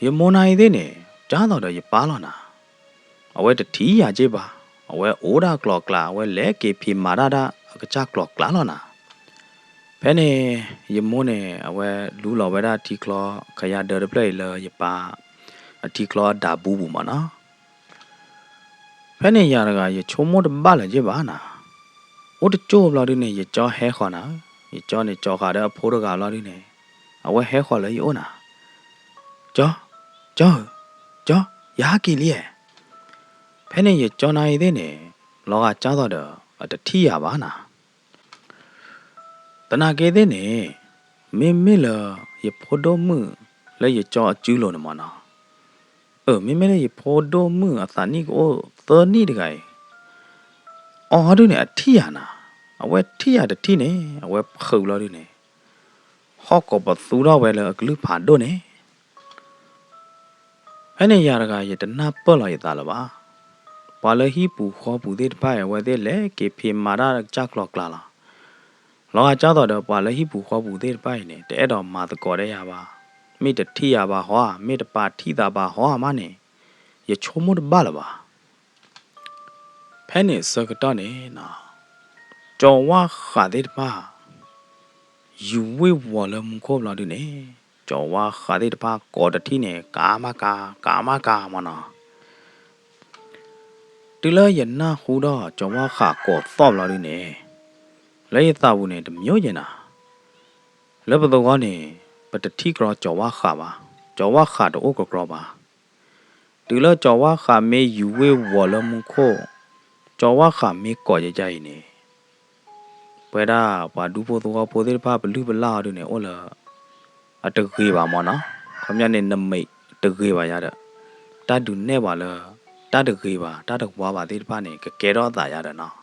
ယမိၢ်နၤအံၤသ့ၣ်န့ၣ် ကၢ်သိးဒီးယပၢ်လီၤနၤ. အဝဲတထံၣ်ယၤက့ဘၣ်, အဝဲအိၣ်ဒၣ်ကျိၤကျဲ အဝဲလဲၤက့ၤဖံးမၤတၢ်ဒၣ်အကစၢ်ကျိၤကျဲလီၤနၤ. ဖဲန့ၣ် ယမိၢ်န့ၣ် အဝဲလူလီၤဝဲဒၣ်ထံချီခယါဒၢတဖျၢၣ်အံၤလၢယပၢ် အထံချီအဒးဘူးပူၤမးနီၤ. ဖဲန့ၣ်ယၤတဂၤ ယဆိကမိၣ်တဘၣ်လၢၤက့ဘၣ်နၤ. အိၣ်တကၠိၢ်ဘျီဒုးန့ၣ် ယကၠီဟဲဃီၤနၤဧၢ, ယကၠီန့ၣ်ကၠီဃာ်ဒီးအဖိတဂၤဘျီဒုန့ၣ်, အဝဲဟဲဃီၤလၢယအိၣ်နၤ, ကၠီ, ကၠီဧၢ, ကၠီ, ယဟးက့ၤလံဧါ. ဖဲန့ၣ်ယကၠီနၤအံၤသ့ၣ်န့ၣ်, လီၤဂာ်ကၢ်သိးဒီး အတထံၣ်ယၤဘၣ်နၤ. သနာ်က့သ့ၣ်န့ၣ်, မ့မ့ၢ်လၢယဖိဒိၣ်မုၣ်လၢယကၠီအစုလိၤန့ၣ်မၢ်နီၤ, အၢ မ့မ့ၢ်လၢယဖိဒိၣ်မုၣ်အသးနံၣ်ကအိၣ်သၢနံၣ်တဂၤအံၤ, အီၤဒုန့ၣ်အထံၣ်ယၤနၤ, အဝဲထံၣ်ယၤတထံၣ်န့ၣ် အဝဲဖုးဘျီဒုန့ၣ်, ဟီၣ်ကိးပသူထီၣ်ဝဲလၢအကလုၢ်ဖးဒိၣ်န့ၣ် ဖဲန့ၣ်ယၤတဂၤ ယတနၢ်ပၢၢ်လီၤယသးလၢၤဘၣ်. ပှၤလၢဟံၣ်ပူၤဃီပူၤသ့ၣ်တဖၣ်အံၤ အဝဲသ့ၣ်လဲၤက့ၤဖံးမၤတၢ်ကစၢ်ကျီၤကျါလီၤ. လီၤဂာ်ကၢ်သိးဒီး ပှၤလၢဟံၣ်ပူၤဃီပူၤသ့ၣ်တဖၣ်အံၤန့ၣ် တအဲၣ်ဒိးမၤသကိးတၢ်ယၤဘၣ်, မ့ၢ်တထံၣ်ယၤဘၣ်ဟီဧါ, မ့ၢ်တပာ်ထံၣ်သးဘၣ်ဟီဧါမးန့ၣ်, ယဆိကမိၣ်တဘၣ်လၢၤဘၣ်. ဖဲန့ၣ်ဆၢကတီၢ်န့ၣ်, ကၠီၤဝါဃးသ့ၣ်တဖၣ် ယူၤဝ့ၢ်ဝီၤလၢမူခိၣ်ဘျီဒုန့ၣ်, ကၠီၤဝါဃးသ့ၣ်တဖၣ်ကိးတထံၣ်န့ၣ် ကးမးကး, ကးမးကးမၢ်နီၤ. တုၤလၢယနၢ်ဟူဒီးကၠီၤဝါဃးကိးသီၣ်ဘျီဒုန့ၣ်, လၢယသးပူၤန့ၣ်တမံၤယဲနၤ, လၢပသဝီန့ၣ် ပတထံၣ်ကြီကၠီၤဝါဃးဘၣ်, ကၠီၤဝါဃးတအိၣ်ကြီကြီဘၣ်. တုၤလၢကၠီၤဝါဃးမ့ၢ်ယူၤဝ့ၢ်ဝီၤလၢမူခိၣ်, ကၠီၤဝါဃးမ့ၢ်ကိးယဲယဲအံၤန့ၣ်, ပဝဲဒၣ်ပှၤဒူဖိသဝီဖိသ့ၣ်တဖၣ် ပလုၢ်ပလၢ်အီၤဒုန့ၣ် အိၣ်လၢ အတဂ့ၤဘၣ်မၢ်နီၤ, ခီပညီန့ၣ် နမဲာ်တဂ့ၤဘၣ်ယၤဒီး တၢ်ဒုးနဲၣ်ပှၤလၢ တၢ်တဂ့ၤဘၣ် တၢ်တဝါဘၣ်သ့ၣ်တဖၣ်န့ၣ် ကကဲထီၣ်အသးယၤဒီးနီၤ.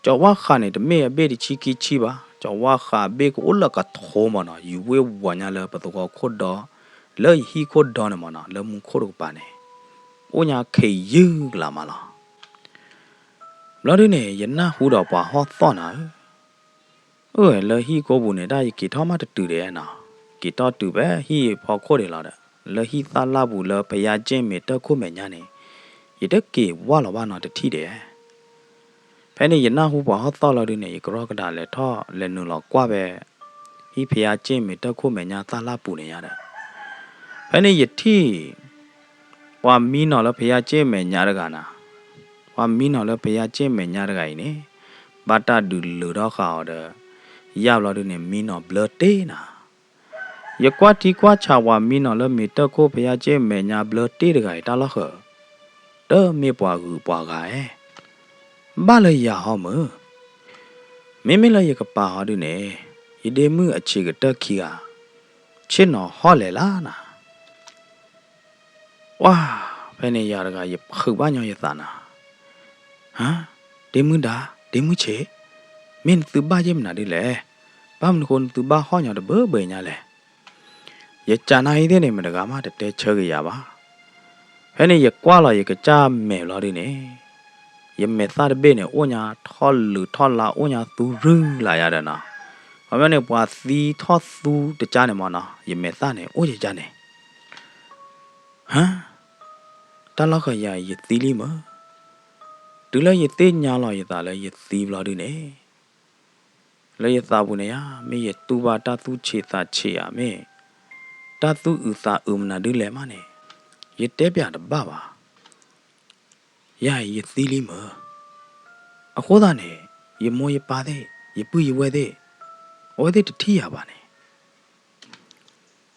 ကၠီၤဝါဃးန့ၣ် တမ့ၢ်အဘ့ၣ်တဆံခံဆံဘၣ်, ကၠီၤဝါဃးအဘ့ၣ်ကအိၣ်လၢကထိမၢ်နီၤ, ယူၤဝ့ၢ်ဝီၤညါလၢပသဝီခိၣ်ဒီ, လၢယဟံၣ်ခိၣ်ဒီန့ၣ်မၢ်နီၤ, လၢမူခိၣ်တကပၤန့ၣ်, အိၣ်ညါခ့ယုၢ်ကလးမးလီၤ. ဘျီဒုန့ၣ် ယနၢ်ဟူဒီးပှၤဟီၣ်သီၣ်နၤဧၢ, အၢ လၢဟံၣ်ကိးပူၤန့ၣ် တၢ်ယက့ၤထီၣ်မးတတုၤဒံးနီၤ, က့ၤထီၣ်တုၤဖဲဟံၣ်ဖီခိၣ်ဒံးလီၤဒီး, လၢဟံၣ်သၣ်လၢ်ပူၤလၢဖယါက့ၣ်မဲာ်တၢၢ်ခိၣ်မဲာ်ညါန့ၣ်, ယတက့ၤဝၢ်လီၤဘၣ်နီတထံၣ်ဒံး. ဖဲန့ၣ်ယနၢ်ဟူပှၤဟီၣ်သီၣ်လီၤဒုန့ၣ် ယကရီကဒးလဲၤထီၣ်လဲၤနုာ်လီၤကွၢ်ဖဲ ဟံၣ်ဖယါက့ၣ်မဲာ်တၢၢ်ခိၣ်မဲာ်ညါသၣ်လၢ်ပူၤန့ၣ်ယါဒီး, ဖဲန့ၣ်ယထံၣ် ပှၤမံနီၤလၢဖယါက့ၣ်မဲာ်ညါတဂၤနၤ, ပှၤမံနီၤလၢဖယါက့ၣ်မဲာ်ညါတဂၤအံၤန့ၣ်, ဘၣ်တၢ်ဒုးလုာ်ထီၣ်ဃာ်အီၤဒီး, ယၢ်ဘျီဒုန့ၣ် မံနီၤဘျၢတ့ၢ်နၤ. ယကွၢ်ထံကွၢ်ဆးပှၤမံနီၤလၢမဲာ်တၢၢ်ခိၣ်ဖယါက့ၣ်မဲာ်ညါဘျၢတ့ၢ်တဂၤအံၤတၢ်လီၢ်ဃၢၤ, တမ့ၢ်ပှၤဂုၤပှၤဂၤဧါ, ဘၣ်လၢယၤဟီမုၢ်, မ့မ့ၢ်လၢယကပၤဟီဒုန့ၣ်, ယဒ့မုၣ်အဆံးကတၢၢ်ခံဂၤ, ဆ့ၣ်နီၤဟီၣ်လဲၣ်လၢနၤ. ပှၤ, ဖဲန့ၣ်ယၤတဂၤ ယဖုးဘၣ်ညီယသးနၤ, ဟါ, ဒ့မုၣ်ဒါ, ဒ့မုၣ်ဆံး, မ့ၢ်နသုဘၣ်ယဲၢ်မနုၤဒ်လဲၣ်, ဘၣ်မနုၤဃိနသုဘၣ်ဟီၣ်ညီတဘၢဘၢညါလဲၣ်. ယကးနၤအံၤသ့ၣ်န့ၣ် မတဂၤမးတတဲဆၢက့ၤယၤဘၣ်. ဖဲန့ၣ်ယကွၢ်လီၤယကစၢ်မဲာ်ဘျီဒုန့ၣ်, ယမဲာ်သၣ်တဘ့ၣ်န့ၣ် အိၣ်ညါထီၣ်လုးထီၣ်လါ အိၣ်ညါသူရုၢ်လၢယၤဒီးနီၤ, ခီပညီန့ၣ် ပှၤသံထီၣ်သူတကါန့ၣ်မၢ်နီၤ, ယမဲာ်သၣ်န့ၣ်အိၣ်ယကါန့ၣ် ဟါ, တၢ်လီၢ်ဃၢၤယၤအံၤ ယသံလံမၢ်. တုၤလၢယသ့ၣ်ညါလီၤယသးလၢယသံဘျီဒုန့ၣ်, လၢယသးပူၤန့ၣ်ဧါ, မ့ၢ်ယတူၢ်ဘၣ်တၢ်သူၣ်ဆံးသးဆံးဧါ, မ့ၢ်တၢ်သူၣ်အုးသးအုးမနုၤဒ်လဲၣ်မးန့ၣ်, ယတဲပျးတဘၣ်ဘၣ်. ယၤအံၤယသံလံမၢ်. အဃိသတးန့ၣ်, ယမိၢ်ယပၢ်သ့ၣ်, ယပုၢ်ယဝဲၢ်သ့ၣ်, အဝဲသ့ၣ်တထံၣ်ယၤဘၣ်န့ၣ်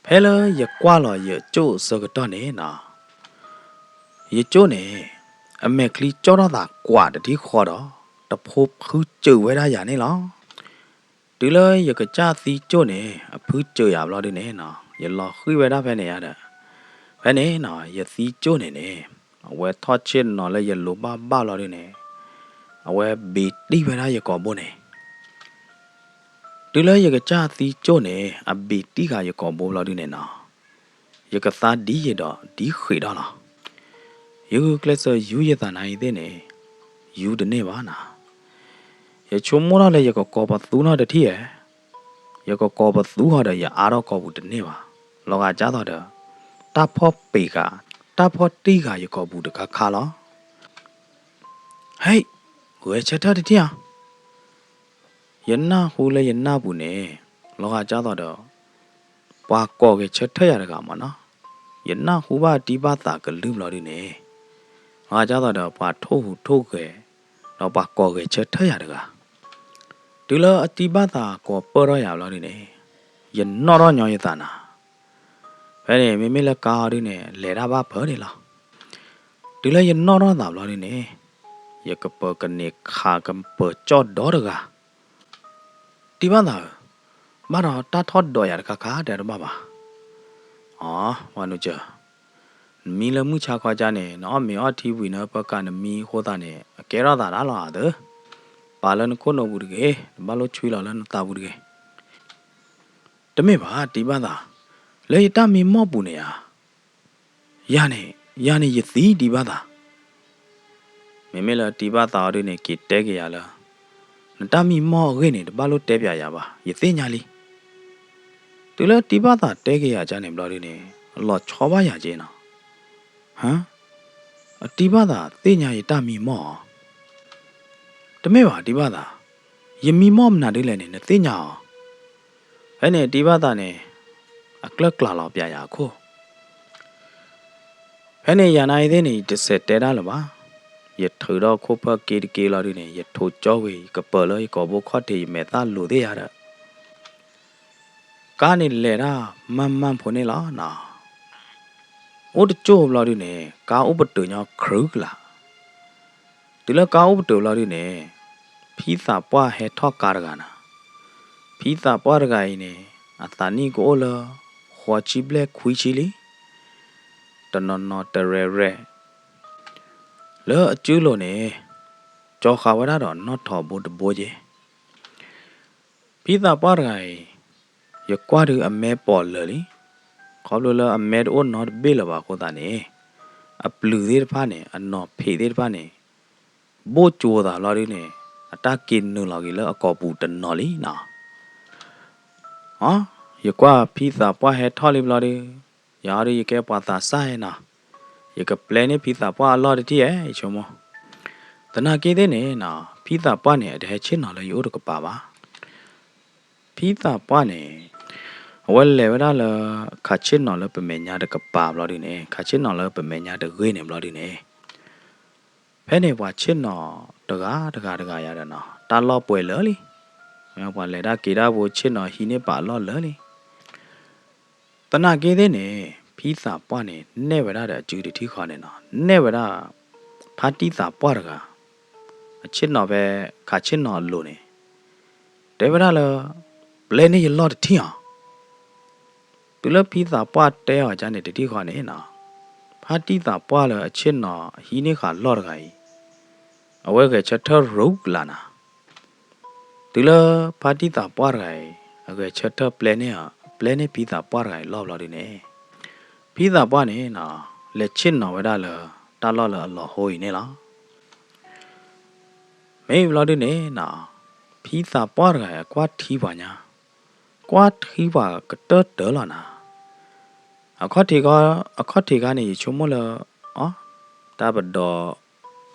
ဖဲလၢယကွၢ်လီၤယကၠိၣ်အဆၢကတီၢ်န့ၣ်နီၤ, ယကၠိၣ်န့ၣ် အမဲာ်ချံကၠီထီၣ်သးကွးတထံၣ်ဃီဒီး တဖိဖုစၢၤဝဲဒၣ်ယၤန့ၣ်လီၤ. တုၤလၢယကစၢ်သံကၠိၣ်န့ၣ် အဖုစၢၤယၤဘျီဒုန့ၣ်နီၤ, ယလီၤဃံၣ်ဝဲဒၣ်ဖဲန့ၣ်ယါဒီး, ဖဲန့ၣ်နီၤ ယသံကၠိၣ်န့ၣ်န့ၣ် အဝဲထီၣ်ဆ့ၣ်နီၤလၢယလိၤဘၣ်ဘၣ်လီၤဒုန့ၣ်, အဝဲဘ့ၣ်တံၢ်ဝဲဒၣ်ယကိာ်ဘိန့ၣ် တုၤလၢယကစၢ်သံကၠိၣ်န့ၣ် အဘ့ၣ်တံၢ်ဃာ်ယကိာ်ဘိဘျီဒုန့ၣ်နီၤ, ယကသါဒ်ယဲၢ်ဒီးဒ်ဃံးဒီးလီၤ. ယဂုာ်ကျဲးစၢးယူယသးနၤအံၤသ့ၣ်န့ၣ်, ယူတန့ၢ်ဘၣ်နၤ. ယဆိကမိၣ်ထီၣ်လၢယကကိးပသူနီတထံၣ်ဧါ, ယကကိးပသူဟီဒီးယအါထီၣ်ကိာ်ပူၤတန့ၢ်ဘၣ်, လီၤဂာ်ကၢ်သိးဒီး တၢ်ဖီၣ်ပ့ၤဃာ်, တၢ်ဖီၣ်တံၢ်ဃာ်ယကိာ်ပူၤတခါခါလီၤ. ဟဲ, ဂဲၤဆၢထၢၣ်တထံၣ်ဧါ. ယနၢ်ဟူလၢယနၢ်ပူၤန့ၣ်, လီၤဂာ်ကၢ်သိးဒီး ပှၤကိးဂဲၤဆၢထၢၣ်ယၤတဂၤမၢ်နီၤ. ယနၢ်ဟူဘၣ်တံၢ်ဘၣ်သးကလုၢ်ဘျီဒုန့ၣ်, လီၤဂာ်ကၢ်သိးဒီးပှၤထိၣ်ဟူးထိၣ်ဂဲၤ, ဒီးပှၤကိးဂဲၤဆၢထၢၣ်ယၤတဂၤ. တုၤလၢအတံၢ်ဘၣ်သးကိးပၢၢ်ထီၣ်ယၤဘျီဒုန့ၣ်, ယနီၣ်ထီၣ်ညီယသးနၤ. ဖဲန့ၣ် မ့မ့ၢ်လၢကါအီၤဒုန့ၣ် လဲၤတၢ်ဘၣ်ဖၢန့ၣ်လီၤ. တုၤလၢယနီၣ်ထီၣ်သးဘျီဒုန့ၣ်, ယကပၢၤကန့ၢ်ခးကပၢၤကၠီၣ်ဒီတဂၤ. တံၢ်ဘၣ်သးဧၢ, ဘၣ်ဒီးတၢ်ထီၣ်ဒိးယၤတခါခါတဲတဘၣ်ဘၣ်. အီ, ဝၤနုာ်စၢၤ, နမံလၢမုၢ်ဆါခီကါန့ၣ် နအီၣ်မ့ၤအီထံဝံၤ နပၢၤကးနမံအဃိသတးန့ၣ် အကဲထီၣ်သးဒၣ်လီၤအသၢ, ပာ်လၢနခိၣ်နူာ်ပူၤတဂ့ၤ, တဘၣ်လိၣ်ဆွံလီၤလၢနသးပူၤတဂ့ၤ. တမ့ၢ်ဘၣ်တံၢ်ဘၣ်သး, လၢယတၢ်မံမီၢ်ပူၤန့ၣ်ဧါ, ယၤန့ၣ်, ယၤန့ၣ်ယသံတံၢ်ဘၣ်သး. မ့မ့ၢ်လၢတံၢ်ဘၣ်သးအီၤဒုန့ၣ် က့ၤတဲက့ၤယၤလၢ, နတၢ်မံမီၢ်အဂ့ၢ်န့ၣ် တဘၣ်လိၣ်တဲပၠးယၤဘၣ်, ယသ့ၣ်ညါလံ. တုၤလၢတံၢ်ဘၣ်သးတဲက့ၤယၤကါန့ၣ်ဘျီဒုန့ၣ် အလီၤဆီဘၣ်ယၤက့နီၤ. ဟါ, အတံၢ်ဘၣ်သးသ့ၣ်ညါယတၢ်မံမီၢ်ဧါ. တမ့ၢ်ဘၣ်တံၢ်ဘၣ်သး, ယမံမီၢ်မနုၤဒ်လဲၣ်န့ၣ် နသ့ၣ်ညါအီၤ. ဖဲန့ၣ်တံၢ်ဘၣ်သးန့ၣ် အကျၢၢ်ကျးလီၤပၠးယၤအခိၣ်. ဖဲန့ၣ်ယၤနၤအံၤသ့ၣ်န့ၣ် ယတစဲးတဲဒၣ်လၢၤဘၣ်. ယထုးဒီးခိၣ်ဖၢၣ်က့တက့လီၤဒုန့ၣ် ယထိကၠီဝံၤ ယကပၢၤလၢယကိာ်ဘိခီၣ်ထံး ယမဲာ်သၣ်လိၤသ့ၣ်ယၤဒီး ကါန့ၣ်လဲၤတၢ်မၢ်မၢ်ဖိန့ၣ်လီၤနီၤ. အိၣ်တကၠိၢ်ဘျီဒုန့ၣ် ကါအိၣ်ပတုာ်ညီခရူကလာ်. တုၤလၢကါအိၣ်ပတုာ်ဘျီဒုန့ၣ် ဖံသးပှၢ်ဟဲထီၣ်ကါတဂၤနီၤ. ဖံသးပှၢ်တဂၤအံၤန့ၣ် အသးနံၣ်ကအိၣ်လၢ ဃိးဆံဘျဲၣ်ခွံဆံလံ. တနီၤနီၤတရဲၣ်ရဲၣ် လၢအစုလိၤန့ၣ် ကၠီဃာ်ဝဲဒၣ်ဒီးနီၣ်ထိးဘိတဘိက့ၤ. ဖံသးပှၢ်တဂၤအံၤ ယကွၢ်ဒုးအမဲပိာ်လၢာ်လံ. ခီဖျိလၢအမဲတအိၣ်နီတဘ့ၣ်လၢၤဘၣ်အဃိသတးန့ၣ် အပျုၤသ့ၣ်တဖၣ်န့ၣ် အနီၤဖံးသ့ၣ်တဖၣ်န့ၣ် ဘိၣ်ကၠိၤသးလီၤဒုန့ၣ် အတၢ်က့ၤနုာ်လီၤက့ၤလၢအကိာ်ပူၤတနီၤလံနီၤ. အီ, ယကွၢ်ဖံသးပှၢ်ဟဲထီၣ်လံဘျီဒု ယၤအီၤဒု ယကဲပှၤသးစၢ်ဟဲနီၤ. ယကပျဲန့ၢ်ဖံသးပှၢ်အလီၢ်တထံၣ်ဧါ ယဆိကမိၣ်. သနာ်က့သ့ၣ်န့ၣ်နီၤ ဖံသးပှၢ်န့ၣ် အတဟဲဆ့ၣ်နီၤလၢယအိၣ်တကပၤဘၣ်. ဖံသးပှၢ်န့ၣ် အဝဲလဲၤဝဲဒၣ်လၢ ခးဆ့ၣ်နီၤလၢပမဲာ်ညါတကပၤဘျီဒုန့ၣ် ခးဆ့ၣ်နီၤလၢပမဲာ်ညါတဂ့ၤန့ၣ်ဘျီဒုန့ၣ် ဖဲန့ၣ်ပှၤဆ့ၣ်နီၤတဂၤတဂၤတဂၤယၤဒီးနီၤ တၢ်လီၢ်ပှဲၤလၢာ်လံ. ပှၤလဲၤတၢ်က့ၤတၢ်ဖိဆ့ၣ်နီၤဟံးန့ၢ်ပာ်အလီၢ်လၢာ်လံ. သနာ်က့သ့ၣ်န့ၣ် ဖံသးပှၢ်န့ၣ် နဲၣ်ဝဲဒၣ်ဒီးအစုတထံၣ်ဃီန့ၣ်နီၤ နဲၣ်ဝဲဒၣ် ဖါတံၢ်သးပှၢ်တဂၤ အဆ့ၣ်နီၤဖဲ ခးဆ့ၣ်နီၤအလိၤန့ၣ် တဲဝဲဒၣ်လၢ ပျဲန့ၢ်ယလီၢ်တထံၣ်ဧါ. တုၤလၢဖံသးပှၢ်တဲအီၤကန့ၣ်တထံၣ်ဃီန့ၣ်နီၤ ဖါတံၢ်သးပှၢ်လၢအဆ့ၣ်နီၤဟံးန့ၢ်ဃာ်လီၢ်တဂၤအံၤ အဝဲဂဲၤဆၢထၢၣ်ရူကလာ်နၤ. တုၤလၢဖါတံၢ်သးပှၢ်တဂၤအံၤ အဂဲၤဆၢထၢၣ်ပျဲန့ၢ် ပျဲန့ၢ်ဖံသးပှၢ်တဂၤအံၤလီၢ်ဘျီဒုန့ၣ် ဖံသးပှၢ်န့ၣ်နီၤ လဲၤဆ့ၣ်နီၤဝဲဒၣ်လၢ တၢ်လီၢ်လၢအလီၤဟိအံၤန့ၣ်လီၤ. မ့ၢ်ဘျီဒုန့ၣ်နီၤ ဖံသးပှၢ်တဂၤအံၤအကွၢ်ထံပှၤညါ ကွၢ်ထံပှၤကတၢၢ်တၢၢ်လီၤနၤ. အခီၣ်ထံးခါ အခီၣ်ထံးခါန့ၣ် ယဆိကမိၣ်လၢ အီ တၢ်ပဒိး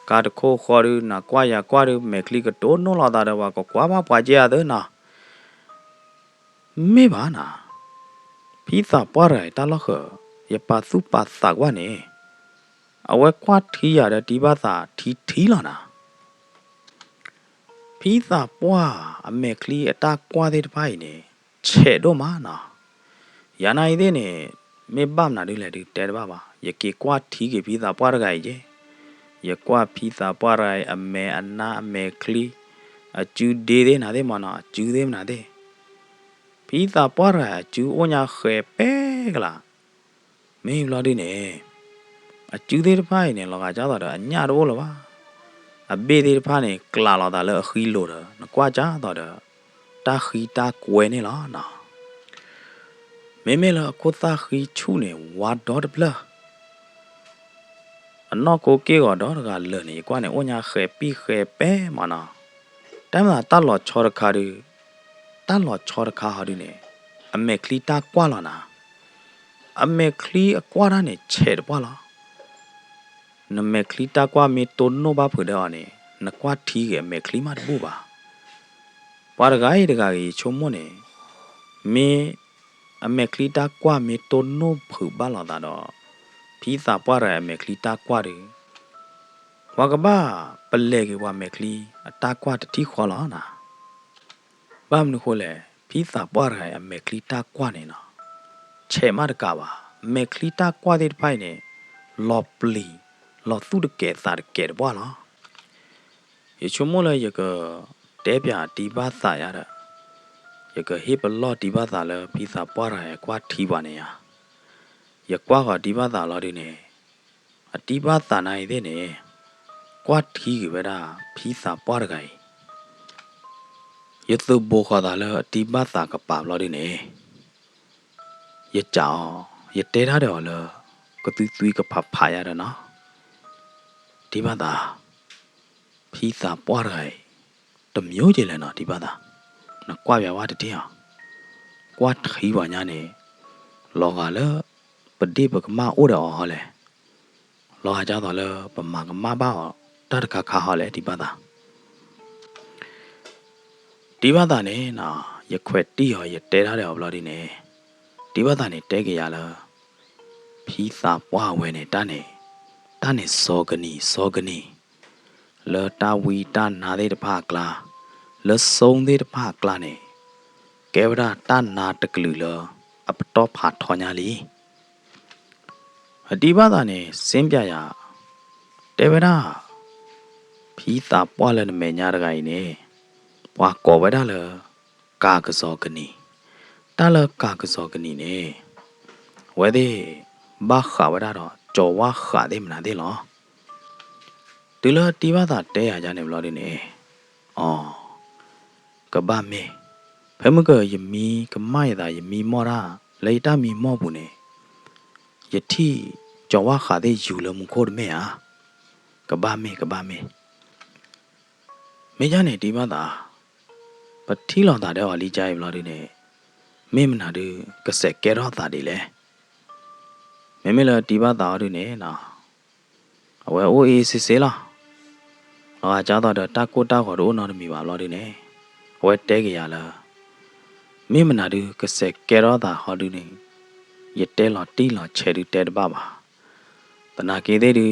ကါတခိၣ်ဃီဒု နကွၢ်ယၤကွၢ်ဒု မဲာ်ချံကတိၢ်နီၣ်လိာ်သးဒီး ပှၤကကွၢ်ဘၣ်ပှၤကဲအသၢနီၤ. မ့ၢ်ဘၣ်နၤ ဖံသးပှၢ်တဂၤအံၤတၢ်လီၢ်ဃၢၤ ယပာ်သူၣ်ပာ်သးကွၢ်န့ၣ် အဝဲကွၢ်ထံယၤဒီးတံၢ်ဘၣ်သးထံထံလီၤနၤ. ဖံသးပှၢ်အမဲာ်ချံအတၢ်ကွၢ်သ့ၣ်တဖၣ်အံၤန့ၣ် ဆဲးဒိၣ်မးနီၤ. ယၤနၤအံၤသ့ၣ်န့ၣ် မ့ၢ်ဘၣ်မနုၤဒ်လဲၣ်ဒုတဲတဘၣ်ဘၣ် ယက့ၤကွၢ်ထံက့ၤဖံသးပှၢ်တဂၤအံၤက့ၤ. ယကွၢ်ဖံသးပှၢ်တဂၤအံၤအမဲာ်အနါအမဲာ်ချံ အစုဒ့သ့ၣ်နၤသ့ၣ်မးနီၤ အစုသ့ၣ်မနုၤသ့ၣ် ဖံသးပှၢ်တဂၤအံၤအစုအိၣ်ညါဃဲးပဲကလး မ့ၢ်ဘျီဒုန့ၣ် အစုသ့ၣ်တဖၣ်အံၤန့ၣ် လီၤဂာ်ဒ်သိးဒီးအညၣ်တအိၣ်လၢၤဘၣ်. အဘ့ၣ်သ့ၣ်တဖၣ်န့ၣ် ကျးလိာ်သးလၢအဃံလိၤဒီး နကွၢ်ဒ်သိးဒီး တၢ်ဃံတၢ်ကွဲန့ၣ်လီၤနီၤ. မ့မ့ၢ်လၢအခိၣ်သၣ်ဃံဆူၣ်န့ၣ် ဝါဒီတဖျၢၣ် အနီၢ်ကိက့ၢ်ဂီၤဒီတဂၤလၢာ်န့ၣ် ယကွၢ်န့ၣ် အိၣ်ညါဃဲးပံၣ်ဃဲးပဲမးနီၤ. တၢ်မၤတၢ်လီၤဆီတခါဒု တၢ်လီၤဆီတခါဟီဒုန့ၣ် အမဲာ်ချံတၢ်ကွၢ်လီၤနၤ. အမဲာ်ချံအကွၢ်တၢ်န့ၣ် ဆဲးတပှၢ်လီၤ. နမဲာ်ချံတၢ်ကွၢ်မ့ၢ်တိၢ်နီၣ်ဘၣ်ဖုးဒီးအီၤန့ၣ် နကွၢ်ထံဂ့ၤအမဲာ်ချံမးတဘူၣ်ဘၣ်. ပှၤတဂၤအံၤတဂၤဂ့ၤ ယဆိကမိၣ်န့ၣ် မ့ၢ် အမဲာ်ချံတၢ်ကွၢ်မ့ၢ်တိၢ်နီၣ်ဖုးဘၣ်လိာ်သးဒီး ဖံသးပှၢ်တဂၤအမဲာ်ချံတၢ်ကွၢ်ဒု ပှၤကဘၣ်ပလဲၤက့ၤပှၤမဲာ်ချံအတၢ်ကွၢ်တထံၣ်ဃီလီၤနၤ. ဘၣ်မနုၤဃိလဲၣ်, ဖံသးပှၢ်တဂၤအံၤ အမဲာ်ချံတၢ်ကွၢ်န့ၣ်နီၤ, ဆဲးမးတကးဘၣ်, မဲာ်ချံတၢ်ကွၢ်သ့ၣ်တဖၣ်အံၤန့ၣ် လီၤပျံၤ လီၤသူၣ်တကဲးသးတကဲးတပှၢ်လီၤ. ယဆိကမိၣ်လၢယကတဲပၠးတံၤဘၣ်သးယါဒီး ယကဟ့ၣ်ပလီၢ်တံၤဘၣ်သးလၢဖံသးပှၢ်တဂၤအံၤကွၢ်ထံပှၤန့ၣ်ယါ, ယကွၢ်ဃီၤတံၤဘၣ်သးလီၤဒုန့ၣ်, အတံၤဘၣ်သးနၤအံၤသ့ၣ်န့ၣ် ကွၢ်ထံက့ၤဝဲဒၣ်ဖံသးပှၢ်တဂၤအံၤ, ယသုးဘူးဃီၤသးလၢအတံၤဘၣ်သးကပၤဘျီဒုန့ၣ်, ယစံးအီၤ, ယတဲတၢ်ဒီးအီၤလၢ ကသွံသွံကဖးဖးယါဒီးနီၤ, တံၤဘၣ်သး, ဖံသးပှၢ်တဂၤအံၤ တမံၤက့လဲၣ်နီၤ တံၤဘၣ်သး, နကွၢ်ပၠးဝဲတထံၣ်အီၤ, ကွၢ်ထံပှၤညါန့ၣ် လီၤဂာ်လၢပဒ့ၣ်ပကမၣ်အိၣ်ဒီးအီၤဟီလဲၣ်, လီၤဂာ်ဒ်သိးလၢပမၤကမၣ်ဘၣ်အီၤတၢ်တခါခါဟီလဲၣ် တံၤဘၣ်သး တံၤဘၣ်သးန့ၣ်နီၤ, ယခွဲးတံၢ်အီၤ ယတဲတၢ်ဒီးအီၤဘျီဒုန့ၣ်, တံၤဘၣ်သးန့ၣ်တဲက့ၤယၤလၢ ဖံသးပှၢ်ဝဲန့ၣ် တၢ်န့ၣ်, တၢ်န့ၣ်စီၤကနံၤစီၤကနံၤ, လၢတၢ်ဝံတၢ်နါသ့ၣ်တဖၣ်အကျါ, လၢစိသ့ၣ်တဖၣ်အကျါန့ၣ်, ကဲဝဲဒၣ်တၢ်နါတကလုာ်လၢ အပတီၢ်ဖးထီညါလံ. အတံၤဘၣ်သးန့ၣ် စ့ပၠးယၤ, တဲဝဲဒၣ် ဖံသးပှၢ်လၢနမဲာ်ညါတဂၤအံၤန့ၣ်, ပှၤကိးဝဲဒၣ်လၢ ကၤကစီၤကနံၤ, တၢ်လၢကၤကစီၤကနံၤန့ၣ်, အဝဲသ့ၣ်ဘၣ်ဃးဝဲဒၣ်ဒီး ကၠီၤဝါဃးသ့ၣ်မနုၤသ့ၣ်လီၤ. တုၤလၢတံၤဘၣ်သးတဲယၤယါန့ၣ်ဘျီဒုန့ၣ်, အီ, ကဘၣ်မ့ၢ်, ဖဲမုၢ်ကၢၢ်ယမံကမၣ်ယသး ယမံမီၢ်တၢ် လၢယတၢ်မံမီၢ်ပူၤန့ၣ်, ယထံၣ်ကၠီၤဝါဃးသ့ၣ်ယူၤလၢမူခိၣ်တမ့ၢ်ဧါ. ကဘၣ်မ့ၢ် ကဘၣ်မ့ၢ် မ့ၢ်ယါန့ၣ်တံၤဘၣ်သး, ပထံၣ်လိာ်သးဒီးအီၤလံကါအံၤဘျီဒုန့ၣ်, မ့ၢ်မနုၤဒု ကစဲးကဲထီၣ်သးဒ်လဲၣ်. မ့မ့ၢ်လၢတံၤဘၣ်သးအီၤဒုန့ၣ်, အဝဲအိၣ်အ့ၣ်စ့စ့လီၤ. လီၤဂာ်ဒ်သိးဒီးတၢ်ကိၢ်တၢ်ဂီၤတအိၣ်နီတမံၤဘၣ်ဘျီဒုန့ၣ်, အဝဲတဲက့ၤယၤလၢ မ့ၢ်မနုၤဒု ကစဲးကဲထီၣ်သးဟီဒုန့ၣ်, ယတဲလီၤတံၢ်လီၤဆဲးဒုတဲတဘၣ်ဘၣ်. သနာ်က့သ့ၣ်ဒု,